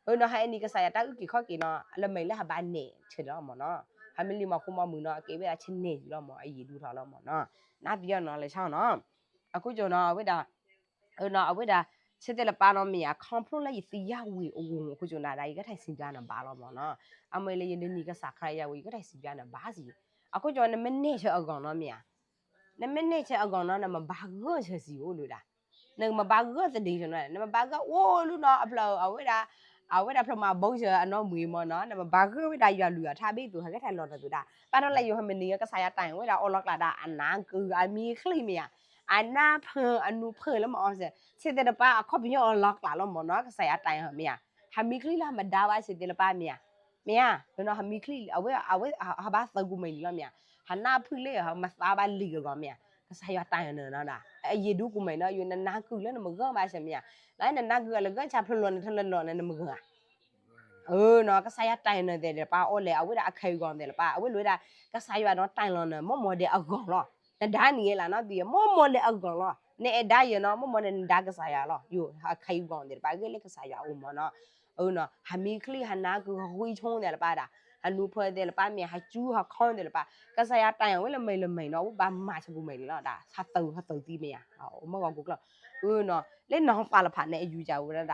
အနီၤ ဟဲန့ၢ်ကစၢ်ယွၤတၢ်အုၣ်က့ၤခီၣ်က့ၤနီၤ လၢမ့ၢ်လၢဟးဘၣ်နဲၣ်ဆၢလီၤမ့ၢ်နီၤ, ဟးမ့ၢ်လံမီၤဃိမီၤမုၢ်နီၤ ကဲဝဲဒၣ်ဆန့ၢ်ယံၤလီၤမ့ၢ် အယံၤဒူထီၣ်လီၤမ့ၢ်နီၤ, နါပယီၤနီၤလၢဆီနီၤ, အခိၣ်ကၠီၤနီၤ အဝဲဒၣ် အဝဲဒၣ် ဆၢတဲာ်လၢပၢ်နီၤမ့ၢ်ဧါ ခီဖျိလၢယသံယါဝံၤအဂီၢ် အခိၣ်ကၠီၤဒၣ်ဒၣ် ယကထံၣ်စံးဘျါနၤဘၣ်လီၤမ့ၢ်နီၤ, အမ့ၢ်လၢယဒိးန့ၢ်ကစၢ်ခရံာ်ယါဝံၤ ယကထံၣ်စံးဘျါနၤဘၣ်စံး, အခိၣ်ကၠီၤ နမ့ၢ်နဲၣ်ဆၢအဂီၢ်နီၤမ့ၢ်ဧါ, နမ့ၢ်နဲၣ်ဆၢအဂီၢ်နီၤ နမ့ၢ်ဘၣ်ဂၢၢ်ဆၢစံးအိၣ်လၢဒၣ်, နမ့ၢ်ဘၣ်ဂၢၢ်သဒံးဆၢနီၤ နမ့ၢ်ဘၣ်ဂၢၢ်အိၣ်လၢနီၤ အဖျၢၣ် အဝဲဒၣ် အဝဲဒၣ်ဖျၢၣ်မၤဘီဆၢအနီၢ်မ့ၢ်မ့ၢ်နီၤ နမ့ၢ်ဘၣ်ဂၢၢ်ဝဲဒၣ်ယွၤလုၢ်အထါဘ့ၣ်သိး ဟးကဲထီၣ်လီၤနၤသိးဒၣ် ဘၣ်နီၤလၢယိၤဟၣ်မ့ၢ်န့ၣ် ကစၢ်ယွၤတၢ်အဝဲဒၣ်အီလီၤကျးဒၣ် အနါကုၤအမံၤချံမ့ၢ်ဧါ, အနၢ်ဖၢအနူဖၢလၢမ့ၢ်အီၤစဲး ဆံးတဲာ်တပၢ်အခီပညီအီလီၤကျးလီၤမ့ၢ်နီၤ ကစၢ်ယွၤတၢ်အမ့ၢ်ဧါ, ဟးမံချံလၢဟးမ့ၢ်ဒါဘၣ်ဆံးတဲာ်တပၢ်မ့ၢ်ဧါ, မ့ၢ်ဧါ, ဟးမံချံ အဝဲ အဝဲ ဟးဘၣ်သၢကူမံၤလံလီၤမ့ၢ်ဧါ, ဟးနၢ်ဖုၣ်လၢဟးမၤသးဘၣ်လံာ်အဂီၢ်မ့ၢ်ဧါ, ကစၢ်ယွၤတၢ်အနၢၤနီၤဒၣ် အယံၤဒူကူမံၤနီၤ ယိၤနနါကုၤလၢနမ့ၢ်ဂၢၢ်ဘၣ်ဆဲးမ့ၢ်ဧါ, လၢနနါကုၤအလၢဂၢၢ်ဆါဖျိလီၤနထၢလီၤလီၤန့ၣ် နမ့ၢ်ဂၢၢ်ဧါ အနီၤ ကစၢ်ယွၤတၢ်အနၢၤသ့ၣ်တပၢ်အီလဲၣ် အဝဲဒၣ်အခါအံၤဂီၢ်သ့ၣ်တပၢ် အဝဲလိာ်ဝဲဒၣ် ကစၢ်ယွၤနီၤတၢ်လီၤနၢၤ မ့ၢ်မ့ၢ်ဒဲးအဂီၢ်လီၤ, နဒါန့ၣ်လၢနီတဘျီ မ့ၢ်မ့ၢ်လၢအဂီၢ်လီၤ, နအဲၣ်ဒါယဲနီၤ မ့ၢ်မ့ၢ်ဒဲးနဒါကစၢ်ယွၤလီၤ, ယိၤ အခါအံၤဂီၢ်သ့ၣ်တပၢ်ဂ့ၢ်လၢကစၢ်ယွၤအိၣ်မ့ၢ်နီၤ, အနီၤ ဟးမံချံ ဟးနါကုၤ ဟးဃုဆိသ့ၣ်တပၢ်ဒၣ်, ဟးနူဖၢသ့ၣ်တပၢ်မ့ၢ် ဟးစူဟးခီသ့ၣ်တပၢ်, ကစၢ်ယွၤတၢ်အဝဲလၢမံၤလၢမံၤနီၤ အဝဲဘၣ်မၤဆၢကူမံၤလီၤဒၣ် ဟးသုးဟးသုးသံမ့ၢ်ဧါ, မ့ၢ်ဂီၤကူကျၢၢ်, အနီၤ လၢနီၢ်သးလၢဖးန့ၣ် အယူၤယၤဝဲဒၣ်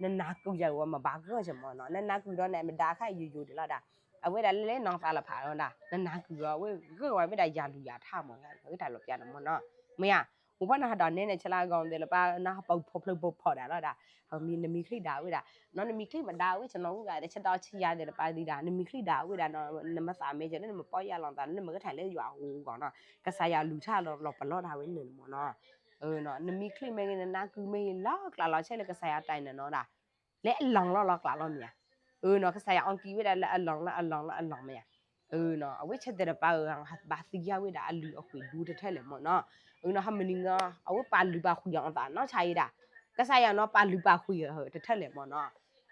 နနါကုၤယၤဝဲမ့ၢ်ဘၣ်ဂၢၢ်ဆဲးမ့ၢ်နီၤ နနါကုၤဒီးန့ၣ် မဒါခါအံၤယိယိဒံးလီၤဒၣ်, အဝဲဒၣ်လၢနီၢ်သးလၢဖးလီၤဒၣ် နနါကုၤအဝဲဂၢၢ်ဝဲဝဲဒၣ်ယၤလုၢ်ယၤထါမ့ၢ် ဂ့ၢ်တၢ်လီၤပျါန့ၣ်မ့ၢ်နီၤ, မ့ၢ်ဧါ, အိၣ်ဖဲန့ၣ်ဟးဒီးနဲန့ၣ် ဆလါဂီၤသ့ၣ်တပၢ် နဟးပဖီဖျၢၣ်ပဖီဒၣ်လီၤဒၣ်, နမံချံဒါဝဲဒၣ်, နီၤနမံချံမဒါဝဲဆဲးနီၤ ဂုၤဂၤ ဆဲးဒီးဆံးယၤသ့ၣ်တပၢ်သံဒၣ် နမံချံဒါဝဲဒၣ်နီၤ နမၤသးမ့ၢ်စၢၤလၢနမၤပီၢ်ယၢ်လီၤသးလၢနမၤကထံၣ်လၢယွၤအအိၣ်အဂီၢ်နီၤ ကစၢ်ယွၤလုၢ်ထါလီၤပလီၢ်တၢ်ဝဲန့ၣ်မ့ၢ်နီၤ, နမံချံမ့ၢ်ဂ့ၤ နနါကုၤမ့ၢ်ဂ့ၤ လီၤကျးလီၤဆဲးလၢကစၢ်ယွၤတၢ်အနၢၤနီၤဒၣ်, လၢအလီၢ်လီၤလီၤကျးလီၤမ့ၢ်ဧါ, အနီၤ ကစၢ်ယွၤအီကံဝဲဒၣ်လၢအလီၢ်လၢအလီၢ်လၢအလီၢ်မ့ၢ်ဧါ, အဝဲဆၢတဲာ်တပၤဧၢ ဘၣ်သံကွၢ်ဝဲဒၣ်အလုၢ်အဃွံးဒူတထၢၣ်လဲၣ်မ့ၢ်နီၤ. အဝဲနီၤ ဟဲမုၢ်နံၤဂီၤ အဝဲပာ်လုၢ်ပာ်ဃွံးအီၤသးနီၢ်ဆါအံၤဒၣ်, ကစၢ်ယွၤနီၤ ပာ်လုၢ်ပာ်ဃွံးအီၤတထၢၣ်လဲၣ်မ့ၢ်နီၤ.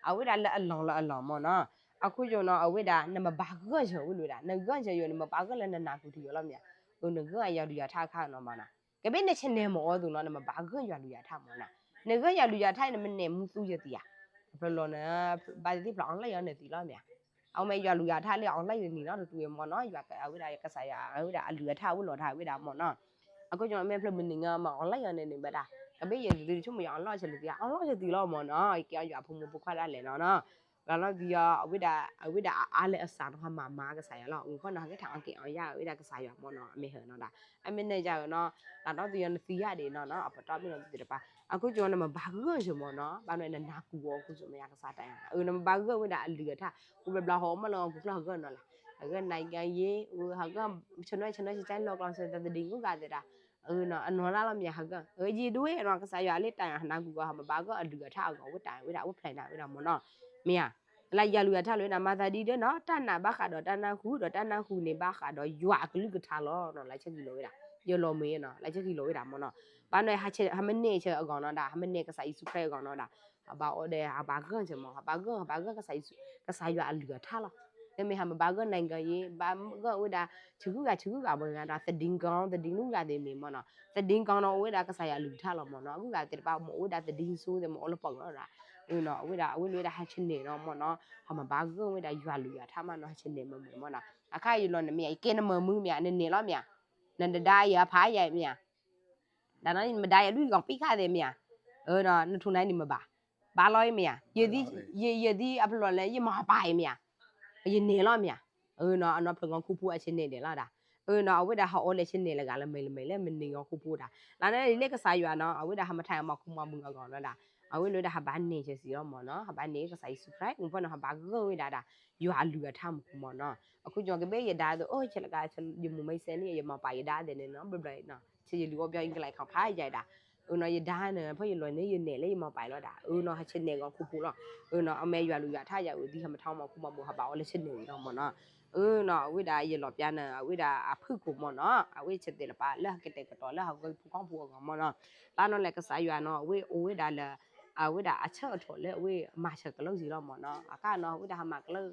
အဝဲဒၣ်လၢအလီၢ်လၢအလီၢ်မ့ၢ်နီၤ. အဃိကၠိနီၤ အဝဲဒၣ် နမ့ၢ်ဘၣ်ဂၢၢ်ယၢၤဝဲလိာ်ဒၣ် နဂၢၢ်ယၢၤယိာ် နမ့ၢ်ဘၣ်ဂၢၢ်လၢနနၢ်ကူၣ်ထံယိာ်လီၤမ့ၢ်ဧါ. အၢ နဂၢၢ်ယွၤလုၢ်ယွၤထါအခါနီၤမ့ၢ်နီၤ. ကဘၣ်န channel မ့ၢ်အီၤသိးနီၤ နမ့ၢ်ဘၣ်ဂၢၢ်ယွၤလုၢ်ယွၤထါမ့ၢ်နီၤ. နဂၢၢ်ယွၤလုၢ်ယွၤထါ နမ့ၢ်နဲၣ်မူသူယသံၣ်ဧါ. ဖျိလီၤန ဘၣ်သ့ၣ်သ့ၣ်ဖျိ online အီၤနသံၣ်လီၤမ့ၢ်ဧါ. အဝဲမ့ၢ်ယွၤလုၢ်ယွၤထါလၢ online နသံၣ်နီၤ တတူၢ်မ့ၢ်နီၤ ယွၤအဝဲဒၣ်ကစၢ်ယွၤ အဝဲဒၣ်အလုၢ်အထါ အဝဲလီၤထါဝဲဒၣ်မ့ၢ်နီၤ. အဃိကၠိမ့ၢ်ဖျိမုၢ်နံၤဂီၤမ့ၢ် online အီၤန့ၣ်န့ၣ်ဘၣ်ဒၣ် ကဘၣ်ယဲၢ်သုးသုးဆိကမိၣ်ယွၤ online ဆဲးလၢသံၣ်ဧါ online ဆဲးသံၣ်လီၤမ့ၢ်နီၤ ယကဲအီၤယွၤဖိမုၣ်ဖိခွါဒၣ်လဲာ်နီၤနီၤ. လၢနီၢ်သံၣ်အီၤ အဝဲဒၣ် အဝဲဒၣ်အအါလၢအစးနီၤ ဟးမၤမၤကစၢ်ယွၤလီၤ အဂ့ၢ်ခီနီၤ ဟဲက့ၤထီၣ်အက့ၤအီၤယၤ အဝဲဒၣ်ကစၢ်ယွၤမ့ၢ်နီၤ အမ့ၢ်ဟဲနီၤဒၣ် အမ့ၢ်နဲၣ်ယၤနီၤ လၢနီၢ်သံၣ်အီၤ နသံယၤဒၣ်နီၤနီၤ အပတီၢ်မ့ၢ်နီၤသ့ၣ်တဖၣ် အဃိကၠိနမ့ၢ်ဘၣ်ဂၢၢ်ယၢၤမ့ၢ်နီၤ ဘၣ်နီၤနနၢ်ကူၣ်အီၤအဃိကၠိမ့ၢ်ယၤကစၢ်တၢ်ယၤ အၢ နမ့ၢ်ဘၣ်ဂၢၢ်ဝဲဒၣ်အလုၢ်အထါ အိၣ်ဘျီဘျီဟီမ့ၢ်လၢအပူၤဖျၢၣ်ဟးဂၢၢ်နီၤလဲၣ် ဟးဂၢၢ်နံၤကယ့ ဟးဂၢၢ် ဆနွဲဆနွဲဆနွဲလီၤကျီၢ်စၢၤတၢ်သဒံးဂုၤဂၤသ့ၣ်တၢ် အၢ အနီၢ်ဒၣ်လီၤမ့ၢ်ဧါ ဟးဂၢၢ် အၢ ယံၤဒွဲနီၤ ကစၢ်ယွၤလၢတၢ်ယၤ ဟးနၢ်ကူၣ်အီၤ ဟးမ့ၢ်ဘၣ်ဂၢၢ်အလုၢ်အထါအဂီၢ် ဝဲတၢ်ဝဲဒၣ် ဝဲ plan တၢ်ဝဲဒၣ်မ့ၢ်နီၤ မ့ၢ်ဧါ လၢယွၤလုၢ်ယွၤထါလီၤဝဲဒၣ် မၤသးဒ်ဒၣ်နီၤ တၢ်နာ်ဘၣ်ဃးဒီးတၢ်နၢ်ဟူ ဒီးတၢ်နၢ်ဟူန့ၣ် ဘၣ်ဃးဒီးယွၤအကလုၢ်ကထါလီၤနီၤ လၢဆၢကံၤလီၤဝဲဒၣ် ယလီၤမ့ၢ်နီၤ လၢဆၢကံၤလီၤဝဲဒၣ်မ့ၢ်နီၤ ဘၣ်နီၤ ဟးမ့ၢ်နဲၣ်ဆၢအဂီၢ်နီၤဒၣ် ဟးမ့ၢ်နဲၣ်ကစၢ်ယ့ၣ်ၡူးခရံာ်အဂီၢ်နီၤဒၣ် ဟးဘၣ်အီၤဒီး ဟးဘၣ်ဂၢၢ်စၢၤမ့ၢ် ဟးဘၣ်ဂၢၢ် ဟးဘၣ်ဂၢၢ်ကစၢ်ယ့ၣ်ၡူး ကစၢ်ယွၤအလုၢ်အထါလီၤ လၢမ့ၢ်ဟးမ့ၢ်ဘၣ်ဂၢၢ်နံၤကယ့ ဘၣ်ဂၢၢ်ဝဲဒၣ် ဆံးဂုၤဂၤ ဆံးဂုၤဂၤ ဘၣ်ဂၤဒီး သဒံးကီၢ် သဒံးနူဂၤသ့ၣ်မ့ၢ်မ့ၢ်နီၤ သဒံးကီၢ်နီၤ အိၣ်ဝဲဒၣ်ကစၢ်ယွၤလုၢ်ထါလီၤမ့ၢ်နီၤ အဂုၤဂၤသ့ၣ်တဖၣ် မ့ၢ်အိၣ်ဝဲဒၣ်သဒံးစိသ့ၣ် မ့ၢ်အိၣ်လၢပှၤကီၢ်ဒၣ် အၢနီၤ အဝဲဒၣ် အဝဲလိာ်ဝဲဒၣ် ဟးဆၢနဲၣ်နီၤမ့ၢ်နီၤ ဟးမ့ၢ်ဘၣ်ဂၢၢ်ဝဲဒၣ်ယွၤလုၢ်ယွၤထါမ့ၢ်နီၤ ဟးဆၢနဲၣ်မ့ၢ်မ့ၢ်မ့ၢ်နီၤ အခါယလီၤနမ့ၢ် ယကဲနမၤမုာ်မ့ၢ် နနဲၣ်လီၤမ့ၢ် နဒဒါယၤဖးယၤမ့ၢ် တၢ်နီၤ မဒါယၤဒုးဂီၤပံခါသ့ၣ်မ့ၢ်ဧါ, အၢနီၤ နထူၣ်နၤန့ၣ်မ့ၢ်ဘၣ်, ဘၣ်လီၤအံၤမ့ၢ်ဧါ, ယဲဒ်အဖျိလၢယမၤပာ်အံၤမ့ၢ်ဧါ, ယနဲၣ်လီၤမ့ၢ်ဧါ, အၢနီၤ အနီၢ်ဖျၢၣ်ဂီၤခူဖိအဆ့ၣ်နဲၣ်ဒဲးလီၤဒၣ်, အၢနီၤ အဝဲဒၣ်ဟးအီၣ်လၢဆ့ၣ်နဲၣ်လၢဂၤလၢမဲာ်လၢမဲာ်လၢမုၢ်နံၤဂီၤခူဖိဒၣ်, လၢန့ၣ်လၢကစၢ်ယွၤနီၤ အဝဲဒၣ်ဟးမၤထါမၤခူမၤမုာ်အဂီၢ်နီၤဒၣ်, အဝဲလၢဒၣ်ဟးဘၣ်နဲၣ်ဆဲးစံးလီၤမ့ၢ်နီၤ ဟးဘၣ်နဲၣ်ကစၢ်ယ့ၣ်ၡူးခရံာ် မ့ၢ်ဖဲနီၤ ဟးဘၣ်ဂၢၢ်ဝဲဒၣ်ဒၣ် ယွၤအလုၢ်အထါမူးမ့ၢ်နီၤ, အဃိကကဘၣ်ယဒါသိး အိၣ် ဆဲးလၢက ယမိၢ်မံစဲန့ၣ် ယမၤပာ်ယဒါသ့ၣ်န့ၣ်နီၤ ဘျီဘျီနီၤ ဆဲးယလံၤအီၣ်ဘျီအံၤကလဲၤခီဖးယၤဒၣ်, အၢနီၤ ယဒါန့ၣ် ဖဲယလီၤန့ၣ် ယနဲၣ်လၢယမၤပာ်လီၤဒၣ်, အၢနီၤ ဟးဆ့ၣ်နဲၣ်ဂီၤခူဖိလီၤ, အၢနီၤ အမ့ၢ်ယွၤလုၢ်ယွၤထါယၤအုးဒ်ဟးမၤထါမၤခူမၤမုာ် ဟးဘၣ်အီၣ်လၢဆ့ၣ်နဲၣ်ဝံၤလီၤမ့ၢ်နီၤ, အၢနီၤ အဝဲဒၣ်ယလီၤပျါန့ၣ် အဝဲဒၣ်အဖုၣ်ကိာ်မ့ၢ်နီၤ အဝဲဆဲးတဲာ်လၢပၢ်လၢဟးကတဲာ်ကတီၤလၢဟးဂီၤဖူကီၢ်ဖိအဂီၢ်မ့ၢ်နီၤ, လၢနီၤလဲၣ်ကစၢ်ယွၤနီၤ အဝဲအိၣ်ဝဲဒၣ်လၢ အဝဲဒၣ်အဆၢအထီၣ်လၢအဝဲမၤစၢၤကလၢစ့ၢ်လီၤမ့ၢ်နီၤ, အခါနီၤ အဝဲဒၣ်ဟးမၤကလၢ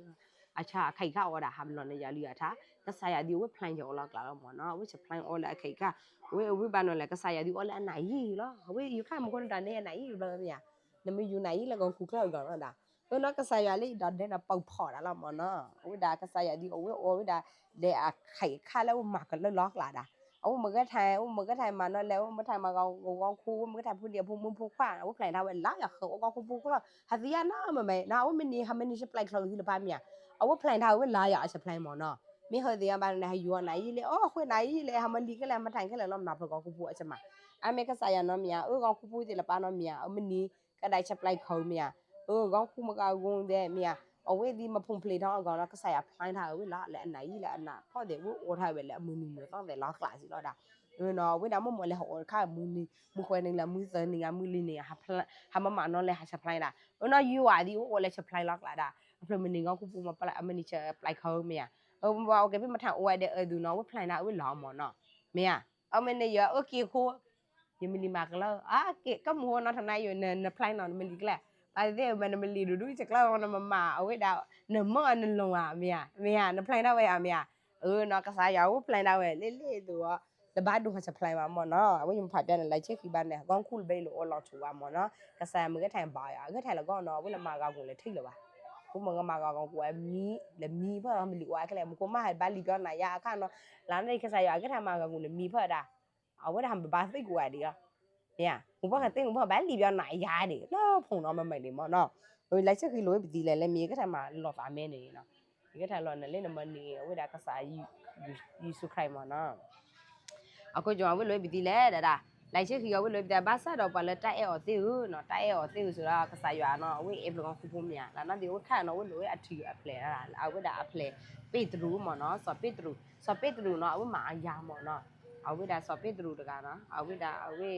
အဆၢအခါအံၤခါအီၤဒၣ် ဟးမၤလီၤန့ၣ်ယွၤလုၢ်ယွၤထါ, ကစၢ်ယွၤဒ်အဝဲ plan ယၤအိၣ်လီၤကျးလီၤမ့ၢ်နီၤ, အဝဲဆဲး plan အီၤလၢအခဲအံၤခါ, အဝဲအဝဲဘၣ်နီၤလဲၣ် ကစၢ်ယွၤဒ်အီၣ်လၢအနၢ်ယံာ်လီၤ, အဝဲယခါမ့ၢ်ဃိန့ၣ်တၢ်န့ၣ်အနၢ်ယံာ်ဘျီမ့ၢ်ဧါ, နမ့ၢ်ယူၤနၢ်ယံာ်လၢဂီၤခူချၢအဂီၢ်လီၤဒၣ်, အၢနီၤ ကစၢ်ယွၤလၢယဒီးဒဲးနီၤ ပာ်ဖီၣ်ဒၣ်လီၤမ့ၢ်နီၤ, အဝဲဒၣ်ကစၢ်ယွၤဒ်အဝဲအိၣ်ဝဲဒၣ် ဒဲးအခဲအံၤခါလၢအဝဲမၤကလၢလီၤကျးဒၣ် အဝဲမ့ၢ်ကဲထီၣ် အဝဲမ့ၢ်ကဲထီၣ်မၤနီၤလဲၣ် အဝဲမ့ၢ်ကဲထီၣ်မၤဂီၤဂီၤခူ အဝဲမ့ၢ်ကဲထီၣ်ဖိဒံဖိမုၣ်ဖိခွါ အဝဲ plan ထါဝဲလါယၤဃၢၤအိၣ်ဂီၤခူဖိလီၤ ဟးသံယါနီၤမ့ၢ်မ့ၢ်နီၤ အဝဲမ့ၢ်န့ၢ် ဟးမ့ၢ်န့ၢ် supply ချီသံလၢပၢ်မ့ၢ်ဧါ, အဝဲ plan ထါဝဲလါယၤအ supply မ့ၢ်နီၤ, မ့ၢ်ဟဲသ့ၣ်ညါဘၣ်န့ၣ် ဟးယူၤအီၤနၢ်ယံာ်လံ အိၣ်ဃုနၢ်ယံာ်လံ ဟးမၤလံၤခဲလၢာ် ဟးမၤထၢၣ်ခဲလၢာ်လီၤ မနုၤဖျၢၣ်ဂီၤခူဖိအ supply, အမ့ၢ်ကစၢ်ယွၤနီၤမ့ၢ်ဧါ, အၢ ဂီၤခူဖိသ့ၣ်လၢပၢ်နီၤမ့ၢ်ဧါ, အမ့ၢ်န့ၢ် ကဒၣ် supply ခီမ့ၢ်ဧါ, အၢ ဂီၤခူမ့ၢ်ကဂီၤသ့ၣ်မ့ၢ်ဧါ, အဝဲသ့ၣ်မၤဖုံဖျ့ထီၣ်အဂီၢ်နီၤ ကစၢ်ယွၤ plan ထါဝဲလီၤ လၢအနၢ်ယံာ်လၢအနၢ်ဖှီၣ်သ့ၣ် အဝဲအိၣ်ထါဝဲလၢအမုၢ်နံၤမုၢ်သီသ့ၣ်လီၤကျးစ့ၢ်လီၤဒၣ်, အၢနီၤ အဝဲဒၣ်မ့ၢ်မ့ၢ်လဲၤဟးအိၣ်တခါ မုၢ်နံၤ မုၢ်ဃဲနံၤလၢမုၢ်သၢနံၤ မုၢ်လွံၢ်နံၤ ဟးမၤနီၤလဲၣ် ဟး supply ဒၣ်, အၢနီၤ ယွၤဒ်အဝဲအိၣ်လၢ supply လီၤကျးဒၣ်, အဖျၢၣ်မုၢ်နံၤဂီၤခူဖိမ့ၢ်ပၢ်လၢအမ့ၢ်န့ၢ် supply ခီမ့ၢ်ဧါ, အၢ ပှၤအိၣ်ကဲဖဲမၤထါအိၣ်ဝဲဒီးအၢသူနီၤ အဝဲ plan ထါဝဲလီၤမ့ၢ်နီၤ, မ့ၢ်ဧါ, အမ့ၢ်န့ၣ်ယွၤအၢက့ၤအဃိ ယမ့ၢ်လံမၤကလၢ အကဲ ကမုၢ်ဟိနီၤထီၣ်နၤယိာ် န plan နီၤ နမ့ၢ်လံၤကျဲ, ဘၣ်သ့ၣ်သ့ၣ်မ့ၢ်နမ့ၢ်လံၤဒိၣ်ဒိၣ်ကၠီကျါ နမၤမၤအဝဲဒၣ် နမၢအနလီၤဧါ မ့ၢ်ဧါ, မ့ၢ်ဧါ န plan ထါဝဲဧါ မ့ၢ်ဧါ, အၢနီၤ ကစၢ်ယွၤအဝဲ plan ထါဝဲ လ့လ့သိး တဘၣ်ဒိဟး supply ဘၣ်မ့ၢ်နီၤ, အဝဲယမ့ၢ်ဖးပျါန့ၣ် လၢဆ့ၣ်ဃံဘၣ်န့ၣ် ဂီၤခူလၢဘဲလီၤအိၣ်လီၤဆိးဘၣ်မ့ၢ်နီၤ, ကစၢ်ယွၤမ့ၢ်ဂဲၤထၢၣ်ဘၣ်ယွၤ ဂဲၤထၢၣ်လၢဂီၢ်နီၤ အဝဲလၢမၤဂၤဂီၤလၢထံလၢၤဘၣ်, အဃိမ့ၢ်ဂ့ၤမၤဂၤဂီၤကိးဝဲမံ လၢမံဖၢမ့ၢ်လံၤအိၣ်အါခဲလၢာ် မူခိၣ်မးဟဲဘၣ်လံၤပျီနၤယါအခါနီၤ, လၢန့ၣ်ကစၢ်ယွၤအဂဲၤထၢၣ်မၤဂၤဂီၤလၢမံဖၢဒၣ် အဝဲဒၣ်ဟးဘၣ်သ့ၣ်ကိးဂၤဒံးလီၤ, မ့ၢ်ဧါ, မ့ၢ်ပှၤကသ့ၣ်မ့ၢ်ပှၤဘၣ်လံၤပျီနၤယါဒံး လၢဖုန်နီၤမ့ၢ်မ့ၢ်ဒံးမ့ၢ်နီၤ, လၢဆ့ၣ်ဃံလိာ်ဝဲပသံလဲၣ် လၢမံယကထၢၣ်မၤလီၤသးမဲန့ၣ်နီၤ, ယကထၢၣ်လီၤန့ၣ် လၢနမၤန့ၢ် အဝဲဒၣ်ကစၢ် ယ့ၣ်ၡူးခရံာ်မ့ၢ်နီၤ အဃိကၠီအဝဲလိာ်ဝဲပသံလဲၣ်ဒၣ်ဒၣ်, လၢဆ့ၣ်ဃံအဝဲလိာ်ဝဲပသံ ဘၣ်ဆၣ်ဒီးပှၤလၢတၢ်အဲၣ်အီၤသ့ၣ်ဧၢနီၤ တၢ်အဲၣ်အီၤသ့ၣ်ဧၢစ့ၢ်ဒီး ကစၢ်ယွၤနီၤ အဝဲအဲၣ်ပှၤဂီၢ်ခူဖိမ့ၢ်ဧါ, လၢနီၢ်သံၣ်အဝဲခါနီၤ အဝဲလိာ်ဝဲအထံအပျဲၢ်, အဝဲဒၣ်အပျဲၢ် ပ့းတရူးမ့ၢ်နီၤ စီၤပ့းတရူး, စီၤပ့းတရူးနီၤ အဝဲမၤအယၤမ့ၢ်နီၤ, အ အဝဲဒၣ်စီၤပ့းတရူးတဂၤနီၤ, အဝဲဒၣ်အဝဲ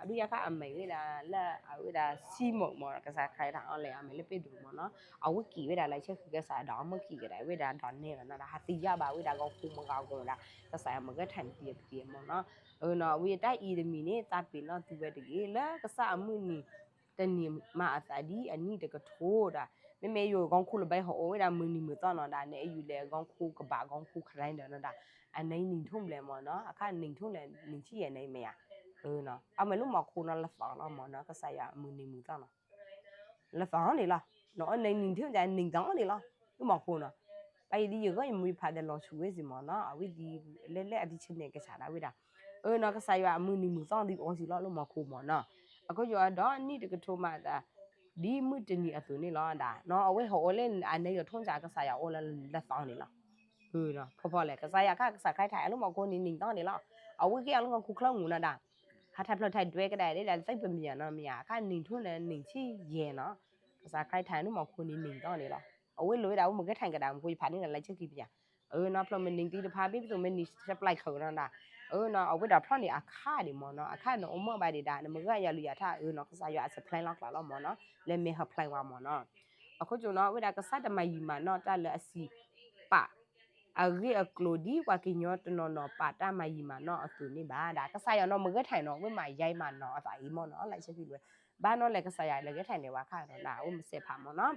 အဒုးယၤခါအမဲာ်ဝဲဒၣ်လၢအဝဲဒၣ် Simon မ့ၢ် ကစၢ်ခရံာ်တၢ်အီလဲၣ် အမဲာ်လၢပ့းတရူးမ့ၢ်နီၤ, အဝဲက့ၤဝဲဒၣ်လၢဆၢဃံး ကစၢ်ယွၤဒီးအမ့ၢ်က့ၤကဒါဝဲဒၣ်ဒီးနဲၣ်လီၤနီၤ, ဒီးဟးသံယါဘၣ်ဝဲဒၣ်ဂီၤခိၣ်မုၢ်ဂီၤဂီၤဒီး ကစၢ်ယွၤမ့ၢ်ဂဲၤထၢၣ်န့ၣ်တံၤအပတံၤမ့ၢ်နီၤ, အဝဲတၢ်အံၤတမံၤန့ၣ် သးပ့ၤနီၣ်သုဝဲတဂ့ၤ လၢကစၢ်အမုၢ်နံၤ တနံၤမၤအသးဒ်အနံၣ်တကထိဒီး မ့မ့ၢ်ယိၤဂီၤခိၣ်လၢဘၣ်ဟီၣ်အိၣ်ဝဲဒၣ်မုၢ်နံၤမုၢ်သီနီၤဒၣ် နအယူၤလဲၤဂီၤခိၣ်ကဘၣ်ဂီၤခိၣ်ခရံာ်ဒီးနီၤဒၣ် အနံၣ်နံၣ်ထိၣ်ဘျဲၣ်မ့ၢ်နီၤ အခါနံၣ်ထိၣ်လဲၣ်နံၣ်ဆံယဲၢ်န့ၣ်မ့ၢ်ဧါ, အမဲာ်လၢမီၤခိၣ်နီၤ လၢသီလီၤမ့ၢ်နီၤ ကစၢ်ယွၤအမုၢ်နံၤမုၢ်သီနီၤ လၢသီန့ၣ်လီၤ, နအီနံၣ်နံၣ်ထိၣ်န့ၣ်လီၤ, လၢမီၤခိၣ်နီၤ, ဘၣ်ယံၤဒ်ယဂီၢ်ယမူယဖးဒီးလီၤဆူၣ်ဝဲစ့ၢ်မ့ၢ်နီၤ အဝဲဒ်လဲၣ်လဲၣ်အဒံးဆၢန့ၣ်ကဆးဒၣ်ဝဲဒၣ်, အနီၤ ကစၢ်ယွၤအမုၢ်နံၤမုၢ်သီဒ်အီစ့ၢ်လီၤလၢမီၤခိၣ်မ့ၢ်နီၤ, အဃိယဒီးနံၣ်တကထိမၤအသး ဒ်မုၢ်တနံၤအသိးန့ၣ်လီၤဒၣ်, နီၤ အဝဲဟီၣ်အိၣ်လၢအနံၣ်ယိၤထိၣ်န့ၣ် ကစၢ်ယွၤအိၣ်လၢလၢသီန့ၣ်လီၤ, ဖီဖီလဲၣ် ကစၢ်ယွၤခါ ကစၢ်ခရံာ်ထံးလၢမီၤခိၣ်န့ၣ် နံၣ်သီန့ၣ်လီၤ, အဝဲက့ၤအီၤလၢမီၤခိၣ်ချၢမူနီၤဒၣ်, ဟးထီၣ်ဖျၢၣ်ထီၣ်ဒွဲကဒါဒ်သိးပမံၤနီၤမ့ၢ်ဧါ, အခါနံၣ်ထိၣ်န့ၣ် နံၣ်ဆံယဲၢ်နီၤ, ကစၢ်ခရံာ်ထံးလၢမီၤခိၣ်န့ၣ် နံၣ်သီန့ၣ်လီၤ, အဝဲလိာ်ဝဲဒၣ်အဝဲမ့ၢ်ဂဲၤထၢၣ်ကဒါမူခိၣ်ယဖးန့ၣ်ဒီး လၢဆၢခံပယါ အနီၤ ဖျၢၣ်မ့ၢ်နံၤသံတဖၣ် ဘ့ၣ်ပသိးမ့ၢ်နံၤ supply ခၢးနီၤဒၣ်, အနီၤ အဝဲဒၣ်ဖျီၣ်န့ၣ်အခါဒံးမ့ၢ်နီၤ, အခါနအိၣ်မၢဘၣ်ဒံးဒၣ် နမ့ၢ်ဂဲၤယၤလူၤယၤထါ အနီၤ ကစၢ်ယွၤအ supply လီၤကျါလီၤမ့ၢ်နီၤ, လၢမ့ၢ် supply ဝဲမ့ၢ်နီၤ, အဃိကၠိနီၤ အဝဲဒၣ်ကစၢ်တမၤယံာ်မၤနီၢ်တၢ်လၢအစံးပာ် အဂ့ၢ်အကျိၤဒ်ပှၤကညီတနီၤနီၤပာ်တၢ်မၤယံာ်မၤနီၢ်အသိးန့ၣ်ဘၣ်ဒၣ်, ကစၢ်ယွၤနီၤ မ့ၢ်ဂဲၤထၢၣ်နီၤ အဝဲမၤယံာ်မၤနီၢ်အသးအံၤမ့ၢ်နီၤ, လၢဆၢခံလၢ ဘၣ်နီၤလဲၣ် ကစၢ်ယွၤလၢဂဲၤထၢၣ်န့ၣ်ဝဲခါနီၤဒၣ် အဝဲမ့ၢ်စဲးဖးမ့ၢ်နီၤ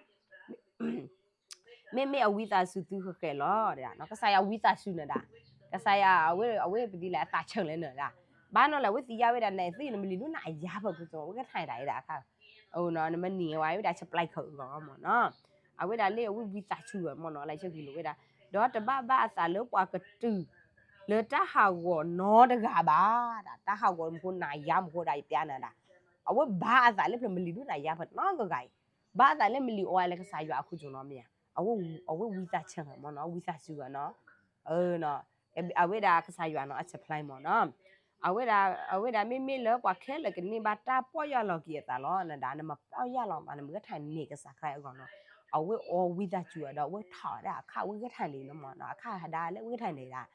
မ့မ့ၢ်အဝံသးစူၤသုဃဲၤဃဲၤလီၤ, ကစၢ်ယွၤဝံသးစူၤနၤဒၣ်, ကစၢ်ယွၤအဝဲ အဝဲပဒ်လဲၣ်အသးဆၢလဲၣ်နၤဒၣ်, ဘၣ်နီၤလဲၣ် အဝဲသံယါဝဲဒၣ် နသ့ၣ်နမ့ၢ်လံၤဒိၣ်နၤယါဖၢပူၤကၠိ အဝဲဂဲၤထၢၣ်ဒၣ်အံၤဒၣ်အခါ, နမ့ၢ်နံၤဝဲဝဲဒၣ် supply ခၢးအဂီၢ်မ့ၢ်နီၤ, အဝဲဒၣ်လၢအဝဲဝံသးစူၤမ့ၢ်နီၤ လၢဆၢခံလၢဝဲဒၣ်, ဒီးတဘၣ်ဘၣ်အသးလၢပှၤကတုၤ လၢတၢ်ဟးဂီၤနီတဂၤဘၣ်ဒၣ်, တၢ်ဟးဂီၤမူခိၣ်နၤယါမူခိၣ်ဒၣ်ယပျါနၤဒၣ်, အဝဲဘၣ်အသးလၢဖျၢၣ်မ့ၢ်လံၤဒိၣ်နၤယါဖၢနီတဂၤအံၤ, ဘၣ်အသးလၢမ့ၢ်လံၤအီဝဲလၢကစၢ်ယွၤအခိၣ်ကၠိနီၤမ့ၢ်ဧါ, အဝဲဝံသးဆၢမ့ၢ်နီၤ ဝံသးစူၤဂၤနီၤ, အဝဲဒၣ်ကစၢ်ယွၤနီၤ အ supply မ့ၢ်နီၤ, အဝဲဒၣ် အဝဲဒၣ်မ့မ့ၢ်လၢပှၤခဲလၢာ်ကန့ၢ်ဘၣ်တၢ်ပီၢ်ယၢ်လီၤက့ၤအသးလီၤနၤဒၣ် နမၤပီၢ်ယၢ်လီၤသး နမ့ၢ်ဂဲၤထၢၣ်န့ၢ်ကစၢ်ခရံာ်အဂီၢ်နီၤ, အဝဲအီဝံသးစူၤဂၤဒီး အဝဲထီၣ်ဝဲဒၣ်အခါအဝဲဂဲၤထၢၣ်န့ၢ်နီၤမ့ၢ်နီၤ အခါဟးဒၣ်လၢအဝဲဂဲၤထၢၣ်န့ၢ်ဒၣ်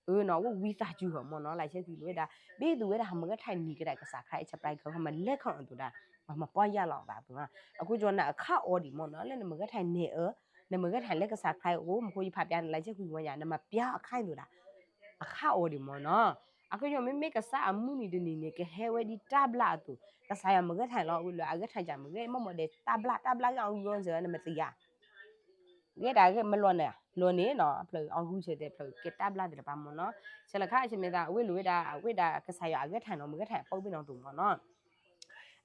အနီၤ အဝဲဝံသးစူၤဂၤမ့ၢ်နီၤ လၢဆၢခံလၢဝဲဒၣ်, ဘ့ၣ်သုဝဲဒၣ် ဟးမ့ၢ်ဂဲၤထၢၣ်န့ၢ်ကဒါကစၢ်ခရံာ်အ supply ခၢး ဟးမၤလဲၤခီအသိးဒၣ်, မၤပီၢ်ယၢ်လီၤသးအသိးနီၤ, အဃိကၠိနၤအခါအီဒံးမ့ၢ်နီၤ လၢနမ့ၢ်ဂဲၤထၢၣ်န့ၢ်အၢ, နမ့ၢ်ဂဲၤထၢၣ်လၢကစၢ်ခရံာ်အအိၣ်မူခိၣ်ယဖးပျါန့ၣ် လၢဆၢခံဝဲညါ နမၤပျါအခါအသိးဒၣ် အခါအီဒံးမ့ၢ်နီၤ, အဃိကၠိမ့မ့ၢ်ကစၢ်အမုၢ်နံၤတနံၤန့ၣ် ကဟဲဝဲဒ်တၢ်ဘျါအသိး ကစၢ်ယွၤမ့ၢ်ဂဲၤထၢၣ်လီၤ ဝဲလၢအဂဲၤထၢၣ်ယၤမ့ၢ်ဂ့ၤ မ့ၢ်မ့ၢ်ဒဲးတၢ်ဘျါ တၢ်ဘျါဂ့ၤအဂုၤအဂၤစၢၤ နမ့ၢ်သ့ၣ်ညါ ဂ့ၤဒၣ်ဂ့ၤမ့ၢ်လီၤန့ၣ် လီၤန့ၣ်နီၤ ဖျၢၣ်အဂုၤစၢၤတဲဖျၢၣ်ကဲတၢ်ဘျါသ့ၣ်တဖၣ်မ့ၢ်နီၤ, ဆဲးလီၤခါဆဲးမဲာ်သး အဝဲလိာ်ဝဲဒၣ် အဝဲဒၣ်ကစၢ်ယွၤအဂဲၤထၢၣ်နီၤ မ့ၢ်ဂဲၤထၢၣ်ပီၣ်ဘ့ၣ်နီၤသိးမ့ၢ်နီၤ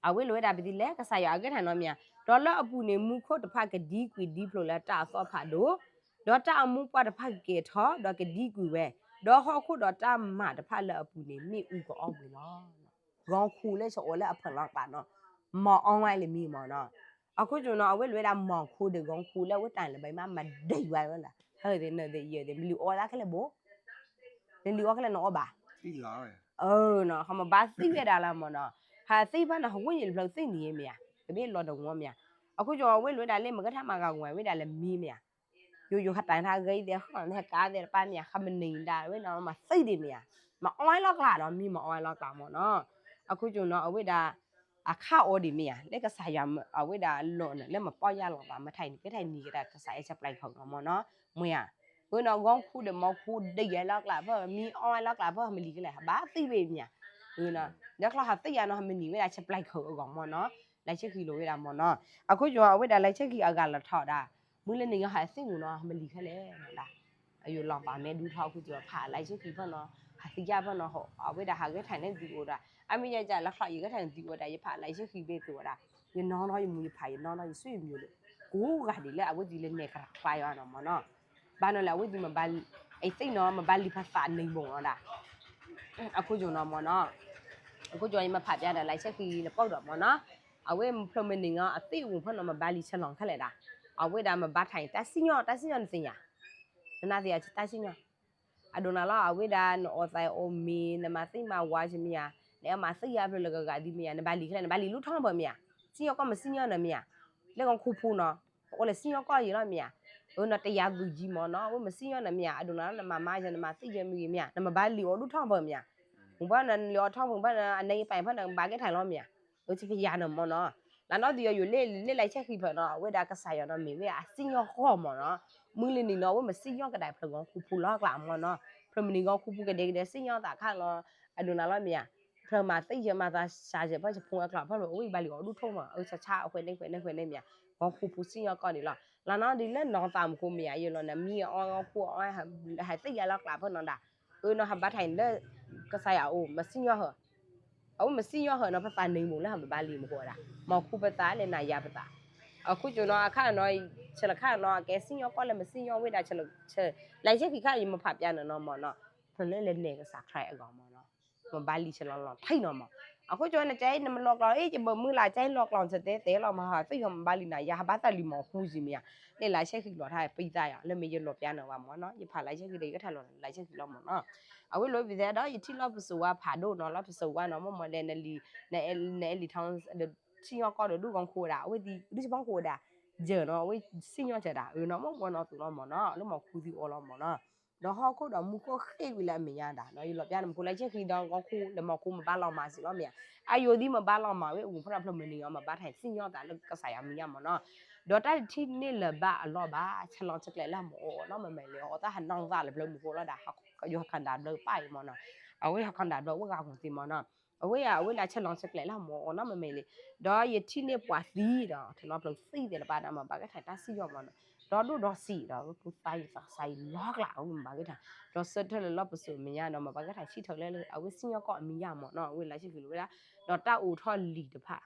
အဝဲလိာ်ဝဲဒၣ်ပသံလဲၣ် ကစၢ်ယွၤအဂဲၤထၢၣ်နီၤမ့ၢ်ဧါ, ဒီးလၢအပူၤန့ၣ် မူခိၣ်တဖၣ်ကဒံကွံာ်ဒံဖျိးလၢတၢ်အသီၣ်ဖးဒိၣ်, ဒီးတၢ်အမိၢ်ပှၢ်တဖၣ်ကကဲၤထီၣ် ဒီးကဒံကွံာ်ဝဲ, ဒီးဟီၣ်ခိၣ်ဒီးတၢ်မၤတဖၣ်လၢအပူၤန့ၣ် မ့ၣ်အူကအီၣ်ဝံၤလီၤ. ဂီၤခူလၢဆၢအိၣ်လၢအဖၢၣ်လီၤကျးနီၤ, မၤအီၣ်ဝဲလၢမံမ့ၢ်နီၤ, အခိၣ်ကၠိနီၤ အဝဲလိာ်ဝဲဒၣ်မၤခူဒီးဂီၤခူလၢအဝဲတၢ်လၢဘၣ်မး မၤဒံးဝဲလီၤ, ဟဲသ့ၣ်နၢ်သ့ၣ်ယဲၢ်သ့ၣ် မ့ၢ်လံအီၣ်သးခဲလၢာ်ဘိ နလံအီၣ်ခဲလၢာ်နအီၣ်ဘၣ်, အနီၤ ဟးမၤဘၣ်သံဝဲဒၣ်လီၤမ့ၢ်နီၤ, ဟးသံဘၣ်နီၤ ဟးဝဲယံၤလၢဖျၢၣ်သ့ၣ်နံၤမ့ၢ်ဧါ, ကဘ့ၣ်လီၤတဝီမ့ၢ်ဧါ, အခိၣ်ကၠိအဝဲလိာ်ဝဲဒၣ်လၢမ့ၢ်ကထါမၤဂၤဝဲဒၣ်လၢမံမ့ၢ်ဧါ, ယိယိဟးတၢ်ဟးဂ့ၤသ့ၣ် ဟးကါသ့ၣ်တဖၣ်မ့ၢ်ဧါ ဟးမနံၤဒၣ်ဝဲနီၤ မၤသံဒံးမ့ၢ်ဧါ, မၤအီၣ်ဝဲလီၤကျးဒီး မံမၤအီၣ်ဝဲလီၤကျးမ့ၢ်နီၤ, အခိၣ်ကၠိနီၤ အဝဲဒၣ် အခါအီဒံးမ့ၢ်ဧါ လၢကစၢ်ယွၤအဝဲဒၣ်လီၤန့ၣ် လၢမၤပီၢ်ယၢ်လီၤသး မ့ၢ်ထံၣ်န့ၣ် ကထံၣ်န့ၣ်ကဒါကစၢ်အ supply ခၢးမ့ၢ်နီၤ, မ့ၢ်ဧါ, ဝဲနီၤ ဂီၤခူဒီးမၤခူဒံးယဲလီၤကျးဖၢ မံအီၣ်ဝဲလီၤကျးဖၢ မ့ၢ်လံခဲလၢာ် ဘၣ်သံဝဲမ့ၢ်ဧါ, ဒီးချီဟးသံယါနီၤ မ့ၢ်နံၤဝဲဒၣ် supply ခၢးအဂီၢ်မ့ၢ်နီၤ, လၢဆၢခံလိာ်ဝဲဒၣ်မ့ၢ်နီၤ, အခိၣ်ကၠိအဝဲဒၣ်လၢဆၢခံအဂၤလီၤထီၣ်ဒၣ်, မုၢ်လၢနံၤဟးသံမ့ၢ်နီၤ မ့ၢ်လံခဲလၢာ်ဒၣ် အယိာ်လီၤပာ်မ့ၢ်ဒူထီၣ်အခိၣ်ကၠိဖးလၢဆၢခံဖၢနီၤ, ဟးသံယါဖၢနီၤ အဝဲဒၣ်ဟးဂဲၤထၢၣ်န့ၢ်သုအိၣ်ဒၣ်, အမ့ၢ်ယဲယလီၤချီ ယဂဲၤထၢၣ်န့ၢ်သုအိၣ်ဒၣ် ယဖးလၢဆၢခံဘ့ၣ်သုအိၣ်ဒၣ်, ယနီၢ်နီၢ်ယမူယဖး ယနီၢ်နီၢ်ယစုယမံၤလၢ ကိးဂၤဒဲးလၢအဝဲသ့ၣ်လၢနဲၣ်ကရၢၢ်ချါယါနီၤမ့ၢ်နီၤ, ဘၣ်နီၤလၢအဝဲသ့ၣ်မ့ၢ်ဘၣ်, အသ့ၣ်နီၤ မ့ၢ်ဘၣ်လံဖးသးန့ၣ်ဘိၣ်နီၤဒၣ်, အခိၣ်ကၠိနီၤမ့ၢ်နီၤ, အခိၣ်ကၠိယမ့ၢ်ဖးပျါဒီးလၢဆၢခံလၢပီၢ်ဒီးမ့ၢ်နီၤ, အဝဲဖျိမ့ၢ်နံၤနီၤ အသ့ၣ်အိၣ်ဖၢနီၤ မ့ၢ်ဘၣ်လံဆဲးလီၤခဲလၢာ်ဒၣ်, အဝဲဒၣ်မ့ၢ်ဘၣ်ထံၣ်တၢ်စံၣ်ညီၣ် တၢ်စံၣ်ညီၣ်နသ့ၣ်ညါ, နနာ်သ့ၣ်ညါတၢ်စံၣ်ညီၣ် အဒိးနၤလီၤ အဝဲဒၣ်နအီၣ်သးအိၣ်မ့ၢ် နမၤသံမၤဝါစ့ၢ်မ့ၢ်ဧါ, နအဲၣ်မၤသံယါဖျၢၣ်လၢကဂၤဒ်မ့ၢ်ဧါ, နဘၣ်လံခဲလၢာ် နဘၣ်လံလူထီၣ်ဘၢၣ်မ့ၢ်ဧါ, စံၣ်ညီၣ်ကီၢ်မ့ၢ်စံၣ်ညီၣ်နၤမ့ၢ်ဧါ, လၢကီၢ်ခိၣ်ဖိနီၤ, အိၣ်လၢစံၣ်ညီၣ်ကီၢ်ယံၤလီၤမ့ၢ်ဧါ, အနီၤတယၤသူၣ်ကံမ့ၢ်နီၤ, အဝဲမ့ၢ်စံၣ်ညီၣ်နၤမ့ၢ်ဧါ, အဒိးနၤလီၤ နမၤမါယါ နမၤသံယါမ့ၢ်ဂ့ၤမ့ၢ်ဧါ, နမ့ၢ်ဘၣ်လံအီၣ်လူထီၣ်ဘၢၣ်မ့ၢ်ဧါ, မုၢ်ဘၣ်နလံၤအီထီၣ်မုၢ်ဘၣ်န အနၢ်ယပာ်ဖၣ်နဘၣ်ကဲထီၣ်လီၤမ့ၢ်ဧါ, အဝဲဖယါနမ့ၢ်နီၤ, လၢနီၢ်သံယိၤလဲၤလၢလံာ်ဆဲးဃံဖျၢၣ်နီၤ အဝဲဒၣ်ကစၢ်ယွၤနီၤ မ့ၢ်ဝဲအစံၣ်ညီၣ်ဃီမ့ၢ်နီၤ, မုၢ်လၢနံၤနီၤ အဝဲမ့ၢ်စံၣ်ညီၣ်ကဒါဖျၢၣ်ဂီၤခူပူၤလီၤကျးမ့ၢ်နီၤ, ဖျၢၣ်မနံၤဂီၤခူပူၤကဒဲကဒဲစံၣ်ညီၣ်သးခါလီၤ, အဒိၣ်နၤလီၤမ့ၢ်ဧါ, ဖျၢၣ်မၤသံယဲမၤသးစၢ်ယဲဖဲယဖူအကျီၢ်ဖဲဖျၢၣ် အဝဲဘၣ်လံၤအီဒူၣ်ထိၣ်မး အဆါဆါအဃဲန့ၣ်ဃဲန့ၣ်ဃဲန့ၣ်မ့ၢ်ဧါ, ဂီၤခူပူၤစံၣ်ညီၣ်ကီၢ်န့ၣ်လီၤ, လၢနီၢ်ဒ်လၢနီၢ်သးမူခိၣ်မ့ၢ်ဧါ ယလီၤနမံအီဂီၤခူအီ ဟဲသံယါလီၤကျးဖဲနီၤဒၣ်, အၢနီၤ ဟးဘါထီၣ်လၢ ကစၢ်ယွၤအိၣ် မစံၣ်ညီၣ်ဟၢၣ်, အဝဲမစံၣ်ညီၣ်ဟၢၣ်နီၤ ပသးန့ၣ်မိၢ်လၢဟးဘၣ်လံမူခိၣ်ဒၣ်, မီၤခူပသးလဲၣ်နၤယၤပသး, အခိၣ်ကၠိနီၤ အခါနီၤ, ဆဲးလီၤခါနီၤ အကဲစံၣ်ညီၣ်ကီၢ်လၢမစံၣ်ညီၣ်ဝဲဒၣ်, လံာ်ဆဲးဃံခါ ယမ့ၢ်ဖးပျါနၤနီၤမ့ၢ်နီၤ, ဖဲလၢလဲၤနဲၣ်ကစၢ်ခရံာ်အဂီၢ်မ့ၢ်နီၤ, မ့ၢ်ဘၣ်လံဆဲးလီၤလီၤထံနီၤမ့ၢ်, အခိၣ်ကၠိနတဲနမ့ၢ်လီၤကျီၢ် အ့ ယဘၣ်မုၢ်လၢ် ကဲလီၤကျီၢ်စတဲတဲလီၤ မၤဟးသံယီၤမ့ၢ်ဘၣ်လံနၤယၤ ဟးဘၣ်သးလံမီၤခူစံမ့ၢ်ဧါ, လၢလံာ်ဆဲးဃံလီၤထါပံသးယၤ လၢမ့ၢ်ယလီၤပျါနၤဝဲမ့ၢ်နီၤ, ယဖးလံာ်ဆဲးဃံဒီး ယကထါလီၤလံာ်ဆဲးဃံလီၤမ့ၢ်နီၤ, အဝဲလိာ်ပသဲဒီး ယထံၣ်လီၢ်ပစိာ်ဝါဖးဒိၣ်နီၤ လီၢ်ပစိာ်ဝါနီၤ မ့ၢ်မ့ၢ်ဒဲး နအဲၣ်လံာ်ထီ စံၣ်ညီၣ်ကီၢ်ဒီးဒူၣ်ဂီၤခူဝဲဒၣ် အဝဲသံဒူၣ်ဆၣ်ဖီခိၣ်ဝဲဒၣ်, ယၢၤနီၤ အဝဲစံၣ်ညီၣ်စၢၤဒၣ် အၢနီၤမ့ၢ်မ့ၢ်နီၤသုးလီၤမ့ၢ်နီၤ လၢမီၤခူသံအိၣ်လီၤမ့ၢ်နီၤ, ဒီးဟီၣ်ခိၣ်ဒီးမူခိၣ်ဃ့ဝံၤလၢအမဲာ်ညါဒၣ်နီၤ ယလီၤပျါနမူခိၣ်လံာ်ဆဲးဃံဒီးဂီၤခူ လၢမီၤခူမ့ၢ်ဘၣ်လီၤမၤစံးလီၤမ့ၢ်ဧါ, အယိာ်သံမ့ၢ်ဘၣ်လီၤမၤဝဲ အိၣ်ဖဲဒီးဖျၢၣ်မနံၤအီၤ မ့ၢ်ဘၣ်ထံၣ်စံၣ်ညီၣ်သးလၢကစၢ်ယွၤမဲာ်ညါမ့ၢ်နီၤ, ဒီးတၢ်တထံၣ်န့ၢ်လၢၤဘၣ်အလီၢ်ဘၣ် ဆဲးလီၤဆဲးကျဲးလၢမ့ၢ်အိၣ်နီၤ မ့မ့ၢ်လၢအီၤတၢ်ဟးနီၢ်သးလၢဖျၢၣ်မူခိၣ်လီၤဒၣ်, ယဟးခးဒၣ်ဘျၢပၢ်အံၤမ့ၢ်နီၤ, အဝဲဟးခးဒၣ်ဘျၢပၢ်အံၤမ့ၢ်နီၤ, အဝဲ အဝဲဒၣ်ဆဲးလီၤဆဲးကျဲးလၢမ့ၢ်အိၣ်နီၤ မ့မ့ၢ်လၢ, ဒီးယထံၣ်န့ၢ်ပှၤသံဒီး ထနီဖျၢၣ်သံသ့ၣ်တဖၣ်ဒီး မ့ၢ်ဘၣ်ကဲထီၣ်တၢ်စံၣ်ညီၣ်မ့ၢ်နီၤ, ဒီးဒိၣ်ဒီးဆံးဒီး ပူၤသးယသးစၢ်ယလီၤကျး အဝဲမ့ၢ်ဘၣ်ကဲထီၣ်, ဒီးဆၢထၢၣ်လၢလီၢ်ပစိာ်မဲာ်ညါဒီး မ့ၢ်ဘၣ်ကဲထီၣ်ဆံၣ်ထီၣ်လၢ အဝဲစံၣ်ညီၣ်ကီၢ်အမဲာ်ညါမ့ၢ်နီၤ အဝဲလံာ်ဆဲးဃံလီၤဝဲဒၣ်, ဒီးတၢ်အိးထီၣ်လံာ်တဖၣ်,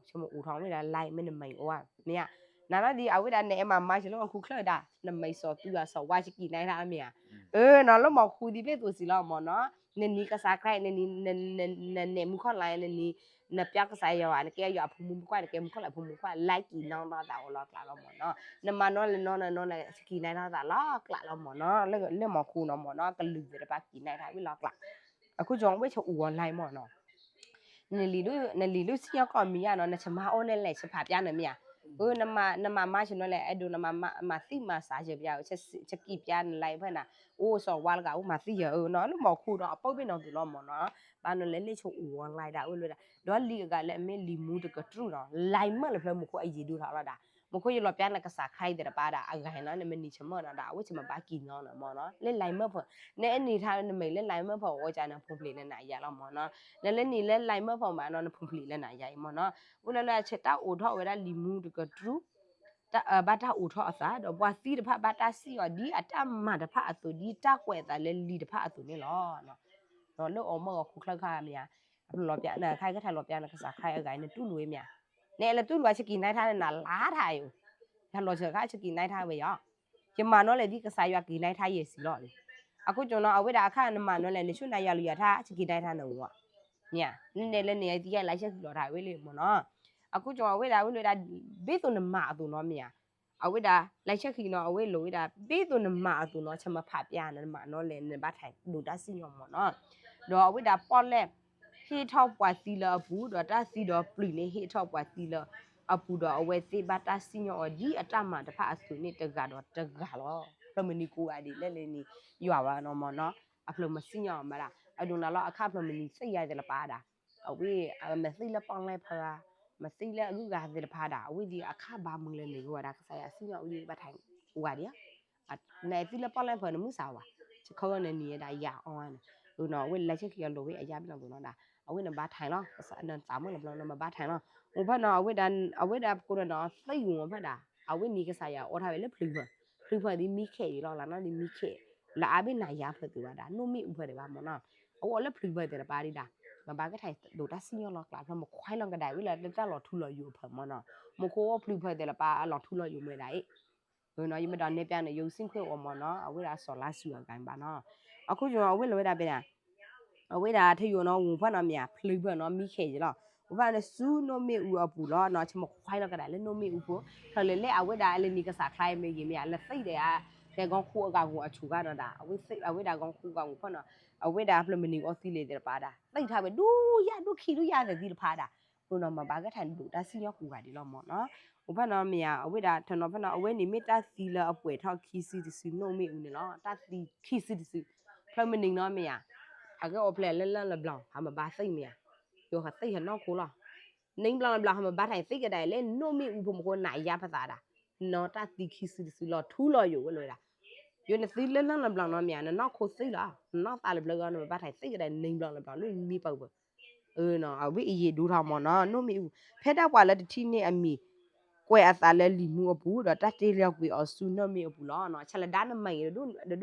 ဆၢမ့ၢ်အိးထီၣ်ဝဲဒၣ် လၢမ့ၢ်နမံၤအိၣ်ဧါ, မ့ၢ်ဧါ, နၤနီၤဒ် အဝဲဒၣ်နအဲၣ်မၤမါစၢၤလၢအီၤခူချၢဒၣ် နမံၤစီၤသူအစီၤဝါ ယကံၢ်နဲထါမ့ၢ်ဧါ, အၢနီၤ လၢမီၤခူသံဘ့ၣ်သိးစံးလီၤမ့ၢ်နီၤ, နနံၤကစၢ်ခရံာ် နနံၤ နနဲၣ်မူခီၣ်လါ နနံၤ နပျဲကစၢ်ယွၤ နကဲယွၤအဖိမုၣ်ဖိခွါ နကဲမူခီၣ်လါဖိမုၣ်ခွါ လၢကံၢ်နီထီၣ်သးအိၣ်လီၤကျးလီၤမ့ၢ်နီၤ, နမၤနီၤလဲၤနီၤနီၤလဲၤ ကံၢ်နဲထါသးလီၤကျးလီၤမ့ၢ်နီၤ, လၢမီၤခူနီၤမ့ၢ်နီၤ ကလုာ်သ့ၣ်တဖၣ်ကံၢ်နဲထါဝံၤလီၤကျး, အခု ကျွန်တော် ဝဲၢ်ဆၢအိၣ် online မ့ၢ်နီၤ နလံၤဒုး နလံၤဒုးစံၣ်ညီၣ်ကီၢ်မံၤညါနီၤ နဆမါအိၣ်န့ၣ်လဲၣ် ဆဖးပျါနၤမ့ၢ်ဧါ, အၢ နမၤမါဆ့ၣ်နီၤလဲၣ် အဲၣ်ဒိးနမၤမၤသံမၤစၢ်ယပျါ ဆကံၢ်ပျါနလါဖဲနၤ အိၣ်စီၤဝါလၢကအိၣ်မၤသံယၤအၢနီၤ လၢမီၤခိဒီးအပၢ်ဘ့ၣ်နီၤသုးလီၤမ့ၢ်နီၤ, ဘၣ်နီၤလဲၣ်လၢဆိအိၣ် online ဒၣ်ဝဲလၢဒၣ် ဒီးလံာ်အဂၤလၢအမ့ၢ်လံာ်မူတကတြူၢ်နီၤ လါမၢ်လၢဖျၢၣ်မူခိၣ်အယံၤဒိၣ်ထီၣ်လီၤဒၣ်, မူခိၣ်ယလီၤပျါနကစၢ်ခရံာ်သ့ၣ်တဖၣ်ဒၣ် အဂၤနီၤ နမ့ၢ်နံၤဆမၢၣ်နီၤဒၣ် အဝဲဆမၤဘၣ်ကံၢ်နီနီၤမ့ၢ်နီၤ လၢလါမၢ်ဖီ နအဲၣ်နံၤထါနမ့ၢ်လၢလါမၢ်ဖီအိၣ်ကၢ်နဖုံဖျ့းလၢနၤယၤလီၤမ့ၢ်နီၤ, နလၢနံၤလၢလါမၢ်ဖီမးနီၤ နဖုံဖျ့းလၢနၤယၤအံၤမ့ၢ်နီၤ, ဝဲလၢလၢဆဲးတၢ်အိးထီၣ်ဝဲဒၣ်လံာ်မူတကတြူၢ် ဘၣ်တၢ်အိးထီၣ်အသး ဒီးပှၤသံတဖၣ်ဘၣ်တၢ်စံၣ်အီၤဒ်အတၢ်မၤတဖၣ်အသိး ဒ်တၢ်ကွဲးအသးလၢလံာ်တဖၣ်အသိးန့ၣ်လီၤ. လၢအီၤမၢ်ဂီၤခူချၢခါမ့ၢ်ဧါ, အဖျိလီၤပျါနခါကထါလီၤပျါနကစၢ်ခရံာ်အဂၤန့ၣ် တူၢ်လိာ်ဝဲမ့ၢ်ဧါ, နအဲၣ်လၢတူၢ်လိာ်အဆကံၢ်နဲထါနၤလါထါအံၤ, ယလီၤစၢၤခါဆကံၢ်နဲထါဝဲယီၤ, ယမၤနီၤလဲၣ်ဒ်ကစၢ်ယွၤကံၢ်နဲထါယဲၢ်စံးလီၤ, အခိၣ်ကၠိနီၤ အဝဲဒၣ်အခါနမၤနီၤလဲၣ် နဆူနၤယွၤလုၢ်ယွၤထါဆကံၢ်နဲထါနဝဲ မ့ၢ်ဧါ, နနဲၣ်လၢနံၤသံယဲၢ်လါဆဲးဃံလီၤထါဝဲလၢမ့ၢ်နီၤ, အခိၣ်ကၠိ အဝဲဒၣ်ဝဲလိာ်ဝဲဒၣ် ဘ့ၣ်သိးနမၤအသိးနီၤမ့ၢ်ဧါ, အဝဲဒၣ် လံာ်ဆဲးဃံနီၤ အဝဲလိာ်ဝဲဒၣ် ဘ့ၣ်သိးနမၤအသိးနီၤ ဆမၤဖးပျါနမၤနီၤလဲၣ် နဘၣ်ထံးဒိးတၢ်စံၣ်ညီၣ်မ့ၢ်နီၤ, ဒီးအဝဲဒၣ်ပီၣ်လဲၣ် ဟ့ၣ်ထီၣ်ပှၤသံလၢအပူၤ ဒီးတၢ်သံဒီးပျုၤန့ၣ် ဟ့ၣ်ထီၣ်ပှၤသံလၢအပူၤ ဒီးအဝဲသ့ၣ်ဘၣ်တၢ်စံၣ်ညီၣ်အီၤဒ်အတၢ်မၤတဖၣ်အသိးန့ၣ်တဂၤဒီးတဂၤလီၤ. ဖျၢၣ်မနံၤကိးဂၤဒဲးလၢလၢနံၤ ယွၤဝဲနီၤမ့ၢ်နီၤ, အဖျၢၣ်မစံၣ်ညီၣ်အီၤမးဒၣ် အဒိးနၤလီၤ အခါဖျၢၣ်မနံၤသ့ၣ်ယၤသ့ၣ်တဖၣ်ဒၣ် အဝဲ မၤသံလၢပီၣ်လဲၣ်ဖဲဂၤ မၤသံလၢအဂုၤအဂၤသ့ၣ်တဖၣ်ဒၣ် အဝဲသ့ၣ်အခါဘၣ်မုာ်လၢန့ၣ် ကဝဲဒၣ်ကစၢ်ယွၤစံၣ်ညီၣ်ဝဲဒၣ်ဘၣ်ထံးကိးဂၤဒဲး နသံလၢပီၣ်လဲၣ်ဖဲနမုၢ်စၢ်ဝဲ ဆခီဂီၢ်နနံၤဒၣ်ယၤအီၤန့ၣ် အဝဲလံာ်ဆဲးဃံအီၤလိာ်ဝဲ အယါဘ့ၣ်နီၢ်သိးနီၤဒၣ် အဝဲနဘၣ်ထံးလီၤ နသးမုာ်လၢပျီနမ့ၢ်ဘၣ်ထံးလီၤ အိၣ်ဖဲနီၤ အဝဲဒၣ် အဝဲဒၣ်ပကိးနီၤ သံဂုာ်မ့ၢ်ဖဲဒၣ် အဝဲန့ၣ်ကစၢ်ယွၤအိးထီၣ်ဝဲလၢဖျုးဖၢၣ် ဖျုးဖၢၣ်ဒ်မံခဲၣ်အံၤလီၤ လၢနီၢ်ဒ်မံခဲၣ် လၢအါဘ့ၣ်နၤယၤဖျၢၣ်သ့ၣ်ဝဲဒၣ် နိၣ်မ့ၣ်အူဖျၢၣ်သ့ၣ်တဖၣ်မ့ၢ်နီၤ အအိၣ်လၢဖျုးဖၢၣ်သ့ၣ်တဖၣ်ဒၣ် မ့ၢ်ဘၣ်ကဲထီၣ်ဒိးတၢ်စံၣ်ညီၣ်လီၤကျး ဖျၢၣ်မခွါလီၤကဒါဝဲလၢတၢ်လီၤထူလီၤယိာ်အဖၢၣ်မ့ၢ်နီၤ မူခိၣ်အိၣ်ဖျုးဖၢၣ်သ့ၣ်တဖၣ်အလီၤထူလီၤယိာ်မ့ၢ်ဒၣ်အံၤ ယမ့ၢ်ဒီးနဲၣ်ပျါန့ၣ် ယိၤစံၣ်ခွဲးအိၣ်မ့ၢ်နီၤ အဝဲဒၣ်စီၤလါစူၤအဂၤဘၣ်နီၤ အခိၣ်ကၠိအဝဲလၢဝဲဒၣ်ပဒၣ် အဝဲဒၣ်ထယိာ်နီၤ ဝူၤဖၢၣ်နီၤမ့ၢ်ဧါ ဖျုးဖၢၣ်နီၤ မံခဲၣ်ယံၤလီၤ ဝူၤဖၢၣ်န့ၣ် ဆူနိၣ်မ့ၣ်အူအပူၤလီၤနီၤ ဆမခွါလီၤကဒါလၢနိၣ်မ့ၣ်အူဖိ ဖျၢၣ်လၢလၢအဝဲဒၣ်အလၢနံၤကစၢ်ခရံာ်မ့ၢ်ဂ့ၤမ့ၢ်ဧါ လၢသံဒၣ်ဧါ ဖဲဂီၤခူအဂၤဂီၤအဆူၣ်ဂၤနီၤဒၣ် အဝဲဒၣ်ဂီၤခူအဂၤဂီၤဖၢၣ်နီၤ အဝဲဒၣ်ဖျၢၣ်မနံၤအီသံလ့ၤသ့ၣ်တဖၣ်ဒၣ် သံထါဝဲဒူယၤဒူခံဒူယၤသ့ၣ်သံတဖၣ်ဒၣ် အဃိနီၤမ့ၢ်ဘၣ်ကဲထီၣ်ဒိးတၢ်စံၣ်ညီၣ်ကိးဂၤဒဲးလီၤမ့ၢ်နီၤ ဝူၤဖၢၣ်နီၤမ့ၢ်ဧါ အဝဲဒၣ်ထနီၤဖၢၣ်နီၤ အဝဲန့ၣ်မ့ၢ်တၢ်သံလၢအပှဲၤထီၣ်ခံစုတစု နိၣ်မ့ၣ်အူန့ၣ်လီၤ တၢ်သံခံစုတစု ဖျၢၣ်မနံၤနီၤမ့ၢ်ဧါ အကဲအိၣ်ဖျဲၣ်လၢလၢလဘျီ ဟးမၤဘါသ့ၣ်မ့ၢ်ဧါ, ယိၤဟးသ့ၣ်ဟးနီၢ်ခိလီၤ, န့ၣ်ဘျီလဘျီ ဟးမၤဘါထံးသ့ၣ်ကဒါအံၤလၢ နိၣ်မ့ၣ်အူဖိမူခိၣ်နးယါဖသးဒၣ်, နီၢ်တၢ်သံခံစုတစုလီၤထူလီၤယိာ်ဝဲလီၤဝဲဒၣ်, ယိၤနသံလၢလၢလဘျီနီတမံၤဧါ, နနီၢ်ခိသ့ၣ်လီၤ, နနီၢ်သးလၢဘျီဂီၢ် နမၤဘါထံးသ့ၣ်ကဒါအံၤ န့ၣ်ဘျီလဘျီ နမံပာ်ပှၤ အဝဲအယံာ်ဒိၣ်ထီၣ်မ့ၢ်နီၤ, နိၣ်မ့ၣ်အူ, ဖဲဒၣ်ပှၤလၢတထံၣ်န့ၢ်အမံၤ, ကွဲးအသးလၢလံာ်မူအပူၤ ဒီးတၢ်တ့လီၤကွံာ်အီၤဆူနိၣ်မ့ၣ်အပူၤလီၤနီၤ, ဆၣ်လဒါနမံၤ တဒိၣ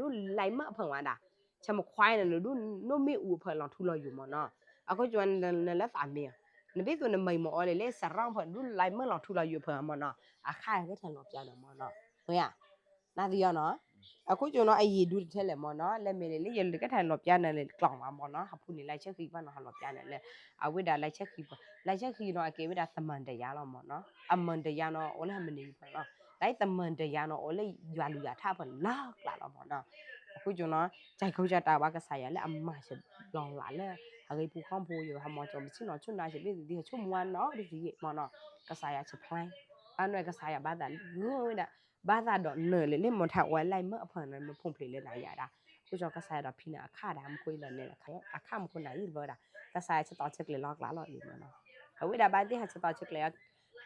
်လဲၤမၢ်အဖၢၣ်ဝဲဒၣ်, ဆၣ်မခွါန့ၣ် တဒိၣ်နိၣ်မ့ၣ်အူအဖၢၣ်လီၤထူလီၤယိာ်မ့ၢ်နီၤ, အဃိကၠီနလၢသးမ့ၢ်, နဘၣ်သိးနမံၤမ့ၢ်အီၤလဲၣ် လၢစရီဖၢၣ် တဒိၣ်လဲၤမၢ်လီၤထူလီၤယိာ်ဖၢၣ်မ့ၢ်နီၤ, အခါကဲထီၣ်လီၤပျါဒီးမ့ၢ်နီၤ, မ့ၢ်ဧါ နသ့ၣ်ညါနီၤ, အဃိကၠီနီၤ အယံာ်ဒိၣ်တထဲလဲၣ်မ့ၢ်နီၤ, လၢမ့ၢ်န့ၣ် လၢယကဲထီၣ်လီၤပျါနၤလၢကျီၢ်မးမ့ၢ်နီၤ, ဟးဖူန့ၣ် လၢဆၢခံဘၣ်နီၤ ဟးလီၤပျါနၤလၢ, အဝဲဒၣ်လၢဆၢခံ, လၢဆၢခံနီၤ အကဲဝဲဒၣ်သမၢၣ်တယါလီၤမ့ၢ်နီၤ, အမၢၣ်တယါနီၤ အိၣ်လၢဟမနံၤဖၢၣ်လီၤ, လၢသမၢၣ်တယါနီၤ အိၣ်လၢယွၤလုၢ်ယွၤထါဖၢၣ်လီၤကျါလီၤမ့ၢ်နီၤ, အဃိကၠီနီၤ ကၠဲးခိကၠဲးတၢ်ဘၣ်ကစၢ်ယွၤလၢအမၤစၢၤလီၤလးလၢ အဂ့ၢ်ပူၤခီၣ်ဖိယိာ် ဟးမၤစၢၤပဆ့ၣ်နီၤဆ့ၣ်နၤ စံးဘ့ၣ်သ့ၣ်သ့ၣ် ဟးဆိကမိၣ်ဝဲနီတစဲးမ့ၢ်နီၤ, ကစၢ်ယွၤ supply, အန့ၣ်ကစၢ်ယွၤဘၣ်သးဂ့ၤဝဲဒၣ်, ဘၣ်သးဒီးနၢၤလၢ လၢမ့ၢ်ထးဝဲလၢမၢ်အဖၢၣ်န့ၣ် မ့ၢ်ဖိၣ်ဖျ့းလၢနၤယၤဒၣ်, အဃိကၠီကစၢ်ယွၤဒီးဖံးန့ၣ်အခါဒၣ် မူခိၣ်အံၤလီၤနဲၣ် အခါမူခိၣ်နၤယံာ်တဘျီဒၣ်, ကစၢ်ယွၤဆၢတီဆၢကျဲၤလီၤကျါလီၤအံၤမ့ၢ်နီၤ, အဝဲဒၣ်ဘၣ်သ့ၣ်ဟးဆၢတီဆၢကျဲၤ ဟး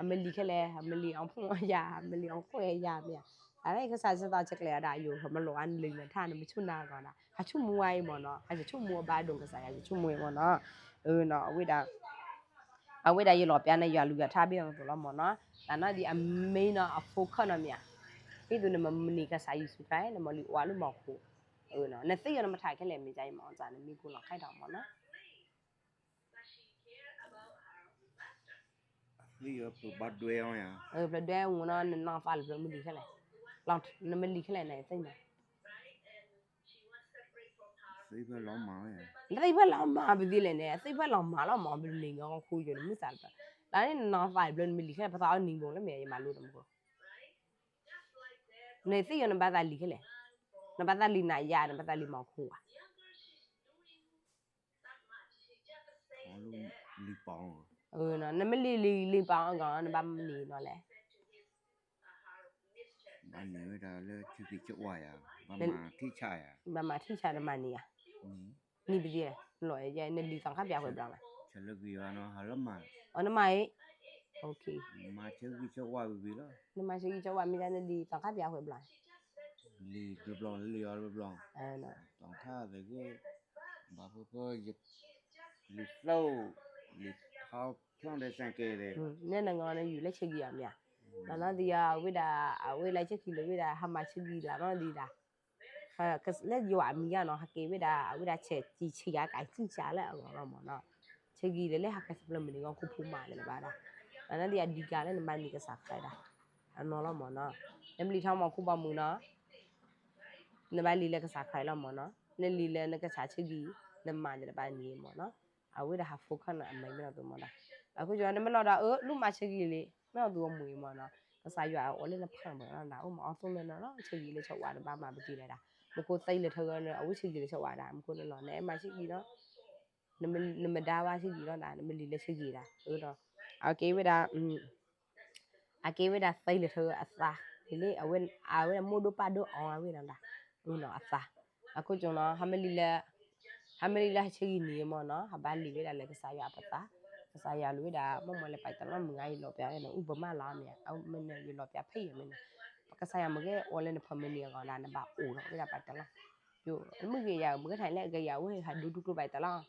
မ့ၢ်လံာ်ခဲလၢာ်, ဟးမ့ၢ်လံာ်အီၣ်ဖှိၣ်အီၣ်ယာ်, ဟးမ့ၢ်လံာ်အီၣ်ဖှိၣ်အီၣ်ယာ်မ့ၢ်ဧါ, အန့ၣ်ကစၢ်ယွၤဆၢတီဆၢကျဲၤဝဲဒၣ် ယိၤဟးမ့ၢ်လီၤအါနလံာ်နထါန့ၣ် မ့ၢ်ဆူၣ်နၤဂီၤဒၣ် ဟးဆိကမိၣ်ဝဲအံၤမ့ၢ်နီၤ, ဟးဆိကမိၣ်ဝဲဘၣ်ဒိၣ်ကစၢ်ယွၤ ယဆိကမိၣ်အံၤမ့ၢ်နီၤ, အဝဲဒၣ် အဝဲဒၣ်ယလီၤပျါန့ၣ် ယွၤလုၢ်ယွၤထါဘ့ၣ်အသိးလီၤမ့ၢ်နီၤ, တၢ်နီၣ်ဒ်အမ့ၢ်နီၤ အ focus နီၤမ့ၢ်ဧါ, ဒ်သိးနမၤန့ၢ်ကစၢ်ယ့ၣ်ၡူးခရံာ် နမၤလံာ်အီၣ်လၢမူခိၣ်, နသ့ၣ်ညါနမၤထါခဲလၢာ် မ့ၢ်ကါအံၤမ့ၢ်အီၤစ့ၢ် နမ့ၢ်ကိးလီၤခါဒီးမ့ၢ်နီၤ ပဘၣ်ဒွဲအီၤယါ, ပဒွဲအီၤနီၤ နနီၢ်သးလၢပျၢၤမ့ၢ်လံခဲလၢာ်, နမ့ၢ်လံခဲလၢာ်န့ၣ်သ့ၣ်ညါ, သ့ၣ်ဖဲလီၤမၤဝဲ, သ့ၣ်ဖဲလီၤမၤလီၤမ့ၢ် ပသ့ၣ်ညါလီၤခူယိာ်န့ၣ် မုၢ်သးလၢပျၢၤ, တၢ်န့ၣ်နနီၢ်သးလၢပျၢၤနမ့ၢ်လံခဲလၢာ် ပသးအီၣ်နံၤဘိလၢမ့ၢ်ယမၤလိတမူခိၣ်, နသ့ၣ်ညါနဘၣ်သးလံခဲလၢာ်, နဘၣ်သးလံနၤယါ နဘၣ်သးလံမူခိၣ်ဧါ နမ့ၢ်လံလံလံပၤအီၤဂီၢ် နဘၣ်မနံၤနီၤလဲၣ်, ဘၣ်မၤထံၣ်ဆါ နမၤန့ၢ်ဧါ, နံၤပဒံ, နလံၤသီခါပၠးဝဲဘျီ, နမၤအံၤ, နမၤဆၢဂံၢ်ဆၢဝါမ့ၢ်ဒၣ် နလံၤသီခါပၠးဝဲဘျီ လံၤတဘျီ လံၤအီၤတဘျီ, သီခါသဂ့ၢ်, ဘၣ်ဖဲဖဲ, လံၤသီ, လံၤထီ, ဖျီၣ်ဒီးစဲကဲဒီး, နဲနဂီၢ်နယူၤလၢဆၢဂံၢ်အီၤမ့ၢ်ဧါ, လီၤနီၢ်သံအဝဲဒၣ်, အဝဲလၢဆၢဂံၢ်လၢဝဲဒၣ် ဟးမၤဆၢဂံၢ်လီၤနီၢ်သံဒၣ်, လၢယွၤအမံၤယါနီၤ ဟးက့ၤဝဲဒၣ် အဝဲဒၣ်ဆဲးကံဆဲးယါကံဆံၣ်ဆါလၢအဂီၢ်လီၤမ့ၢ်နီၤ, ဆၢဂံၢ်လၢလၢဟးကဲစၢ်ဖျၢၣ်မုၢ်နံၤဂီၢ်ခိၣ်ဖိမးလၢနဘၣ်ဒၣ်, လီၤနီၢ်သံအဒံးကါလၢနမၤန့ၢ်ကစၢ်ခရံာ်ဒၣ်, အနီၤလီၤမ့ၢ်နီၤ, နမ့ၢ်လံထီၣ်မီၤခိၣ်ဘီမုၢ်နီၤ နဘၣ်လံလၢကစၢ်ခရံာ်လီၤမ့ၢ်နီၤ, နလံလၢနကစၢ်ဆၢဂံၢ်, နမၤဒီးတဘၣ်န့ၣ်မ့ၢ်နီၤ, အဝဲဒၣ်ဟး focus နီၤ အမံၤမ့ၢ်နီၤသိးမ့ၢ်နီၤ, အဃိကၠီ နမ့ၢ်လီၤဒီးအၢ လူမၤဆၢဂံၢ်လံ, မ့ၢ်နီၤသိးအမံၤမ့ၢ်နီၤ, ကစၢ်ယွၤအအိၣ်လၢနဖးဘၢနီၤဒၣ် အိၣ်မၤအီၣ်သိၣ်လၢနၤလီၤ ဆၢဂံၢ်လၢဆၢဝါတဘၣ်မၤပတံၤလဲၣ်ဒၣ်, မူခိၣ်သံလၢထၢဂၢၢ်န့ၣ် အဝဲဆၢဂံၢ်လၢဆၢဝါဒၣ် မူခိၣ်န့ၣ်လီၤ နအဲၣ်မၤဆၢဂံၢ်နီၤ နမ့ၢ်ဒါဘၣ်ဆၢဂံၢ်လီၤဒၣ် နမ့ၢ်လံလၢဆၢဂံၢ်ဒၣ်, အကဲဝဲဒၣ်, အကဲဝဲဒၣ်သံလၢထၢအသး, အဝဲဒၣ်မိၢ်ဒိၣ်ပၢ်ဒိၣ်အီၤဝဲဒၣ်ဒၣ်, အသး, အဃိကၠီနီၤ ဟးမ့ၢ်လံလၢ, ဟးမ့ၢ်လံလၢဟးဆၢဂံၢ်န့ၣ်မ့ၢ်နီၤ ဟးဘၣ်လံဝဲဒၣ်လၢကစၢ်ယွၤအပသး, ကစၢ်ယွၤလူၤဝဲဒၣ် မ့ၢ်မ့ၢ်လၢပတလီၢ်မုၢ်ဂၤယလီၤပျါန့ၣ် အူပမၢလီၤမ့ၢ်, အမ့ၢ်န့ၣ်ယလီၤပျါဖဲယမ့ၢ်န့ၣ်, ကစၢ်ယွၤမ့ၢ်ဂ့ၤအိၣ်လၢနဖးမုၢ်နံၤအဂီၢ်ဒၣ် နဘၣ်အိၣ်ထီၣ်ဝဲဒၣ်ပတလီၢ်, ယမ့ၢ်ဂ့ၤယၤ မ့ၢ်ဂ့ၤထီၣ်လၢအဂ့ၤယၤ အဝဲဟးဒူတူၢ်ကျိၤပတလီၢ်,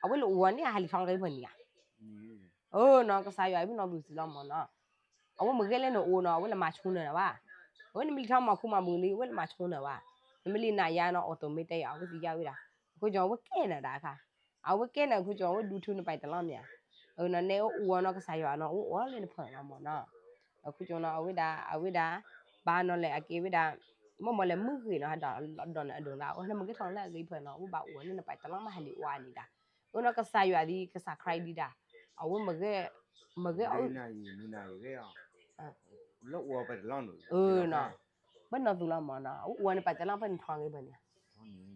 အဝဲလၢအိၣ်န့ၣ် အဟးလံထီၣ်ဂ့ၤဖဲန့ၣ်ဧါ အၢနီၤ ကစၢ်ယွၤအံၤ ပနီၢ်သူစံးလီၤမ့ၢ်နီၤ, အဝဲမ့ၢ်ဂ့ၤလၢနအိၣ်နီၤ အဝဲလၢမၤဆိနၤဘၣ်, အဝဲနမ့ၢ်လံထီၣ်မီၤခိၣ်မၤဘုးလံ အဝဲလၢမၤဆိနၤဘၣ်, နမ့ၢ်လံနၤယါနီၤ အိၣ်သိးမ့ၢ်တဲယၤ အဝဲသ့ၣ်ယါဝဲဒၣ်, အဃိကၠီ အဝဲကဲနၤဒၣ်အခါ, အဝဲကဲနၤအဃိကၠီ အဝဲဒူထူနပတလီၢ်မ့ၢ်ဧါ, အၢနီၤ နဲအိၣ်အီၤနီၤ ကစၢ်ယွၤနီၤ အဝဲအိၣ်လၢနဖးလီၤမ့ၢ်နီၤ, အဃိကၠီနီၤ အဝဲဒၣ် အဝဲဒၣ်, ဘၣ်နီၤလဲၣ် အကဲဝဲဒၣ်, မ့ၢ်မ့ၢ်လဲၣ်မ့ၢ်ဂ့ၤနီၤ ဟးဒီးနအဒိးသး အဝဲနမ့ၢ်ဂ့ၤထီၣ်လၢအဂ့ၤဖဲနီၤ အဝဲဘၣ်အိၣ်န့ၣ်နပတလီၢ်မ့ၢ်ဟးလံအိၣ်အါန့ၣ်ဒၣ်, အၢနီၤ ကစၢ်ယွၤဒ် ကစၢ်ခရံာ်ဒ်ဒၣ်, အဝဲမ့ၢ်ဂ့ၤ, မ့ၢ်ဂ့ၤ လၢအီၤပတလီၢ်န့ၣ်, ဘၣ်နီၢ်သူလီၤမ့ၢ်နီၤ အဝဲအိၣ်န့ၣ်ပတလီၢ်ဖဲနထီၣ်ဂ့ၤဖဲန့ၣ်,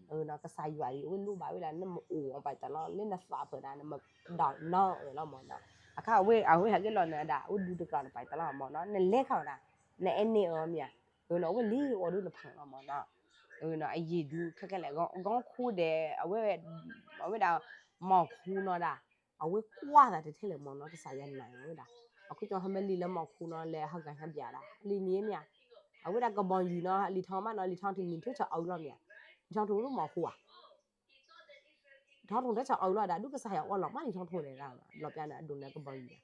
အၢနီၤ ကစၢ်ယွၤဒ် အဝဲလိၣ်ဘၣ်ဝဲဒၣ် နမ့ၢ်အိၣ်အီၤပတလီၢ် လၢနသးဖဲဒၣ် နမ့ၢ်ဒီးနီၢ်အၢလီၤမ့ၢ်နီၤ, အခါအဝဲ အဝဲဟဲက့ၤလီၤနၤဒၣ် အဝဲဒူတကျီၤနပတလီၢ်မ့ၢ်နီၤ နလဲၤခီဒၣ်, နအဲၣ်န့ၢ်အၢမ့ၢ်ဧါ, အၢနီၤ အဝဲလံအိၣ်ဒိၣ်နဖးလီၤမ့ၢ်နီၤ အယံာ်ဒုးခဲခဲလဲၣ် ဂီၤခူဒီး အဝဲဒၣ် မီၢ်ခူနီၤဒၣ် အဝဲကွၢ်သးတထဲလဲၣ်မၢ်နီၤ ကစၢ်ယွၤနာ်ဝဲဒၣ် အခိၣ်ကၠီဟဲမ့ၢ်လံလၢမီၢ်ခူနီၤ လဲၤဟးဂၤဟဲဘၣ်ဒၣ် လံာ်နံၤမ့ၢ်ဧါ အဝဲဒၣ်ကဘီယူၤနီၤ လံာ်ထီမးနီၤ လံာ်ထီတနံၤထွဲဆၢအအုလီၤမ့ၢ်ဧါ လံာ်ထီတမီၢ်ခူဧါ ထီထိၣ်တဆၢအအုလီၤဒၣ် ဒုးကစၢ်ယွၤအီၣ်လီၤမးလံာ်ထီထိၣ်န့ၣ်ဒၣ် လီၤပျၢ်န့ၣ် အဒိးန့ၣ်ကဘီယူၤ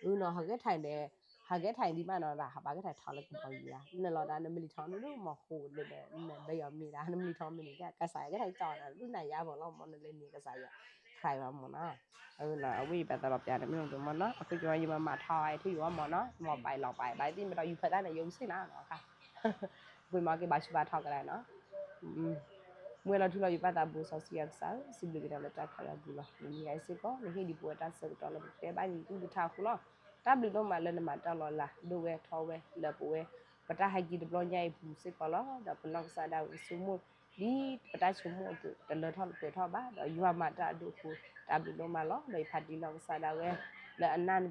အုနီၤ ဟးဂဲၤထၢၣ်ဒီး ဟးဂဲၤထၢၣ်ဒံးဘၣ်နီၤဒၣ် ဟးဘၣ်ဂဲၤထၢၣ်ထီလၢကဘီယူၤဧါ နလီၤဒၣ် နမ့ၢ်လံာ်ထီန့ၣ်ဒုးမီၢ်ခူလၢဒီး နဘဲယီၤမ့ၢ်ဒၣ် နမ့ၢ်လံာ်ထီမ့ၢ်န့ၣ် ကစၢ်ယွၤကထီၣ်ကၠီနၤ ဒုးနၤယါဘၣ်လီၤမၢ် နလဲၤန့ၢ်ကစၢ်ယွၤ ခရံာ်ဘၣ်မၢ်နီၤ အဝဲအံၤဘၣ်သးလီၤပျၢ်န့ၣ် မ့ၢ်တမၢ်နီၤ အခိၣ်ကၠီယမၤမၤထီအံၤ ထူယိာ်အီၤမၢ်နီၤ မီၢ်ပာ်လီၤပာ် ဘၣ်သ့ၣ်မ့ၢ်ဒီးယူၤဖၢသၣ်န့ၣ် ယိၤကစ့ၢ်နၤနီၤ ပှ့ၤမၤက့ၤဘၣ်ဆူဘၣ်ထီကဒၣ်နီၤ မုၢ်လီၤထူလီၤယိၤပၢ်သးဘိစီဆှံယွၤကစၢ်ဧၢ စံးဘျုးက့ၤနၤလၢတၢ်ခးလၢအပူၤလီၤ နမံၤဂၤအံၤစ့ၢ်ကီး နဟ့ၣ်ဒံးပဝဲတၢ်ဆၢကတီၢ်လၢပကတဲဘၣ်နကလုၢ်ကထါအဃိလီၤ တၢ်ဘျုးဒိၣ်မးလၢနမၤတၢ်လီၤလး ဒိၣ်ဝဲထီဝဲလၢပဝဲ ပတၢ်ဟဲက့ၤတဘျီညါအံၤပူၤစ့ၢ်ကီးလီၤ ဒီးပနီၢ်ကစၢ်ဒၣ်ဝဲကဆိကမိၣ် ဒ်ပတၢ်ဆိကမိၣ်အသိး တလၢထီၣ်တပှဲၤထီၣ်ဘၣ် ဒီးယွၤမၤတၢ်အဒိၣ်အဃိ တၢ်ဘျုးဒိၣ်မးလီၤ ဒီးယဖးတံၢ်နီၢ်ကစၢ်ဒၣ်ဝဲ လၢအနၢ်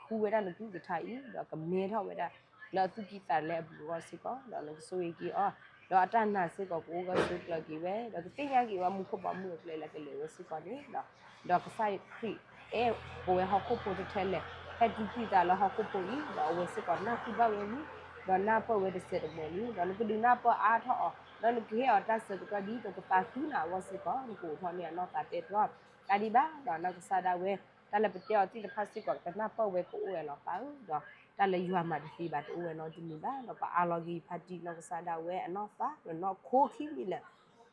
ဃုဝဲဒၣ်နကလုၢ်ကထါအံၤ ဒီးကမဲထီၣ်ဝဲဒၣ် လၢအသူၣ်ကံၢ်သးလဲအပူၤအဂီၢ်စ့ၢ်ကီး ဒီးနကဆိၣ်ဂ့ၤက့ၤအီၤ ဒီးအတၢ်နာ်စ့ၢ်ကီးကအိၣ်ဂၢၢ်ဆိးကျၢၤက့ၤဝဲ ဒီးကသ့ၣ်ညါက့ၤဝဲမူခိၣ်ဘီမုၢ်အကျဲလၢကလဲၤဝဲစ့ၢ်ကီးန့ၣ် ဒီးကစၢ်ခရံာ်အဲၣ်ပဝဲဟီၣ်ခိၣ်ဖိထဲထဲလဲၣ် ဟဲတုၤကွံာ်သးလၢဟီၣ်ခိၣ်ဖိအံၤ ဒီးအဝဲစ့ၢ်ကီးနၢ်ဟူဘၣ်ဝဲလံ ဒီးနၢ်ပၢၢ်ဝဲတစဲးတမှဲၤလံ ဒီးနကဒုးနၢ်ပၢၢ်အါထီၣ်အီၤ ဒီးနကဟ့ၣ်အီၤတၢ်ဆၢကတီၢ်ဒ်သိးကပာ်ဃုာ်နၤအဂီၢ်စ့ၢ်ကီး နကအိးထီၣ်န့ၢ်အနီၢ်သးတဲတြီ တၢ်ဒံးဘၣ် ဒီးနီၢ်ကစၢ်ဒၣ်ဝဲ တၢ်လၢပတဲအီၤသ့ၣ်တဖၣ်စ့ၢ်ကီး ကနၢ်ပၢၢ်ဝဲကအိၣ်ဝဲလီၤပၢ်ဧၢ ဒီးတၢ်လၢယွၤမၤတသ့ဘၣ်တအိၣ်ဝဲနီတမံၤဘၣ် ဒီးပအးလီၤက့ၤယဖါတံၢ်နီၢ်ကစၢ်ဒၣ်ဝဲအနီၢ်သး ဒီးနီၢ်ခိခံမံၤလၢာ်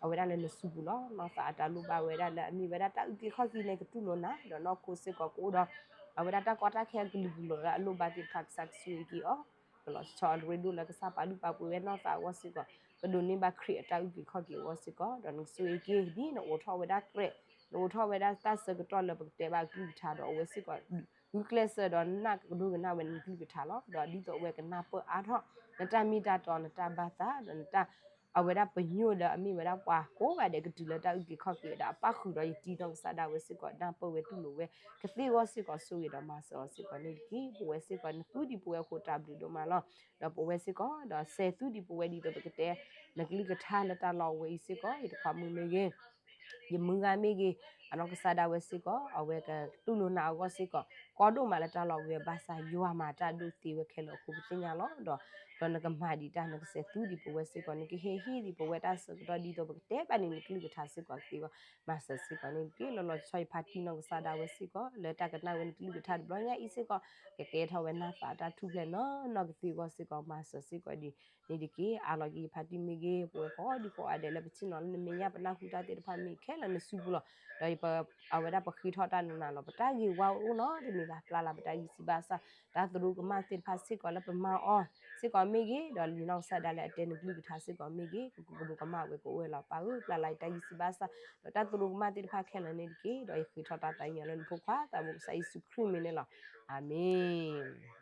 အဝဲဒၣ်လၢနစုပူၤလီၤ နီၢ်သးအတၢ်လိၣ်ဘၣ်ဝဲဒၣ်လၢအမ့ၢ်ဝဲဒၣ်တၢ်အုၣ်က့ၤခီၣ်က့ၤန့ၣ် ကတူၢ်လိာ်နၤ ဒီးနီၢ်ခိစ့ၢ်ကီးကအိၣ်ဒီး အဝဲဒၣ်တၢ်ကီတၢ်ခဲအကလုာ်ကလိာ်လၢအလိၣ်ဘၣ်သ့ၣ်တဖၣ် ကစၢ်ကဆိၣ်ဂ့ၤက့ၤအီၤ ကလီၤဆီအရ့ဒိၣ်လၢကစၢ်ပာ်လုၢ်ပာ်ပှ့ၤဝဲနီၢ်သးအဂီၢ်စ့ၢ်ကီး ကဒိးန့ၢ်ဘၣ်ခရံာ်အတၢ်အုၣ်က့ၤခီၣ်က့ၤအဂီၢ်စ့ၢ်ကီး ဒီးနကဆိၣ်ဂ့ၤက့ၤ ဒ်နအိးထီၣ်ဝဲဒၣ်ကြဲး နအိးထီၣ်ဝဲဒၣ်တၢ်ဆၢကတီၢ်လၢပကတဲဘၣ်အကလုၢ်ကထါ ဒီးအဝဲစ့ၢ်ကီး ဂုာ်ကျဲးစၢးဒီးနၢ်ကဒိကနၣ်ဝဲနကလုၢ်ကထါလီၤ. ဒီးဒ်သိးအဝဲကနၢ်ပၢၢ်အါထီၣ် နတၢ်မ့ၢ်တၢ်တီ နတၢ် အဝဲဒၣ်ပညိၣ်ဒီးအမ့ၢ်ဝဲဒၣ်ပှၤကိးဂၤဒဲးကတုၤလၢတၢ်အုၣ်က့ၤခီၣ်က့ၤ ဒီးအပၣ်ဃုာ်ဒီးယတံၤနီၢ်ကစၢ်ဒၣ်ဝဲစ့ၢ်ကီး နၢ်ပၢၢ်ဝဲတူၢ်လိာ်ဝဲ ကသ့အဂီၢ်စ့ၢ်ကီး ဆိၣ်ဂ့ၤဒီးမၤစၢၤအီၤစ့ၢ်ကီးန့ၣ်တက့ၢ်. ပဝဲစ့ၢ်ကီး နသူဒံးပဝဲအဃိတၢ်ဘျုးဒိၣ်မးလီၤ. ဒီးပဝဲစ့ၢ်ကီး ဒီးစဲးသူဒံးပဝဲဒ်သိးပကတဲ နကလုၢ်ကထါလၢတၢ်လီၢ်ဝဲအံၤစ့ၢ်ကီး ယတခွါမုၣ်မ့ၢ်ဂ့ၤ ယမုၢ်ဂၤမ့ၢ်ဂ့ၤ အနီၢ်ကစၢ်ဒၣ်ဝဲစ့ၢ်ကီး အဝဲကတူၢ်လိာ်နၤအဂီၢ်စ့ၢ်ကီး ကီဒိၣ်မးလၢတၢ်လီၢ်ဝဲဘၣ်ဆၣ် ယွၤမၤတၢ်ဒိၣ်သ့ဝဲခဲလၢာ်အဃိ ပသ့ၣ်ညါလီၤ. ဒီး ဒီးနကမၤဒံးတၢ် နကစဲးသူဒံးပဝဲစ့ၢ်ကီး နကဟ့ၣ်ဟ့ၣ်ဒံးပဝဲတၢ်ဆၢကတီၢ်ဒ်သိးပကတဲဘၣ်န့ၣ် နကလုၢ်ကထါစ့ၢ်ကီးသ့အဂီၢ် မၤစၢၤစ့ၢ်ကီးန့ၣ်တက့ၢ်. လီၤလီၤဆီဆီယဖါတံၢ်နီၢ်ကစၢ်ဒၣ်ဝဲစ့ၢ်ကီး လၢတၢ်ကနၣ်ဝဲနကလုၢ်ကထါတဘျီညါအံၤစ့ၢ်ကီး ကကဲထီၣ်ဝဲနၢ်သးတၢ်ထူၣ်ဖျဲးနီၢ်နီၢ်ကသ့အဂီၢ်စ့ၢ်ကီး မၤစၢၤစ့ၢ်ကီးဒ်န့ၣ်တက့ၢ်. အါလီၤက့ၤယဖါတံၢ်မ့ၢ်ဂ့ၤ ပဝဲကိးဒံကိးဂၤဒဲးလၢပဆ့ၣ်နီၤလၢနမဲာ်ညါ ပနၢ်ဟူတၢ်သ့ၣ်တဖၣ်မ့ၢ်ခဲလၢာ်နစုပူၤလီၤ. ဒီးအဝဲဒၣ်ပဃ့ထီၣ်တၢ်နးနးလီၤ. ပတၢ်ဂ့ၤဝါအိၣ်နီတမံၤဘၣ် ပျၢ်လၢ်ပတၢ်ဂံၢ်စၢ်ဘါစၢ် တၢ်သရူးကမၣ်သ့ၣ်တဖၣ်စ့ၢ်ကီးလၢပမၤအီၤစ့ၢ်ကီးမ့ၢ်ဂ့ၤ ဒီးလံာ်နီၢ်ကစၢ်ဒၣ်လၢအတဲနကလုၢ်ကထါစ့ၢ်ကီးမ့ၢ်ဂ့ၤ ကကမူၤကမၣ်ဝဲကအိၣ်ဝဲလီၤ. ပၢ်ဧၢ ပျၢ်လၢ်ယတၢ်ဂံၢ်စၢ်ဘါစၢ် ဒီးတၢ်သရူးကမၣ်သ့ၣ်တဖၣ်ခဲလၢာ်န့ၣ်တက့ၢ်. ဒီးယဃ့ထီၣ်တၢ်သးကညီၤလၢနဖိခွါသးဘိကစၢ်ယ့ၣ်ၡူးခရံာ်မံၤန့ၣ်လီၤ. အၤမ့ၣ်. ယ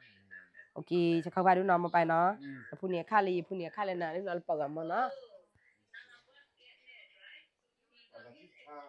ဆၢခီဖးဒုးနီၤ မ့ၢ်ပၢ်နီၤ နဖူန့ၢ်အခါလၢယဖူန့ၢ်အခါလၢနၤလၢနီၤလၢပှၤဂၤမၢ်နီၤ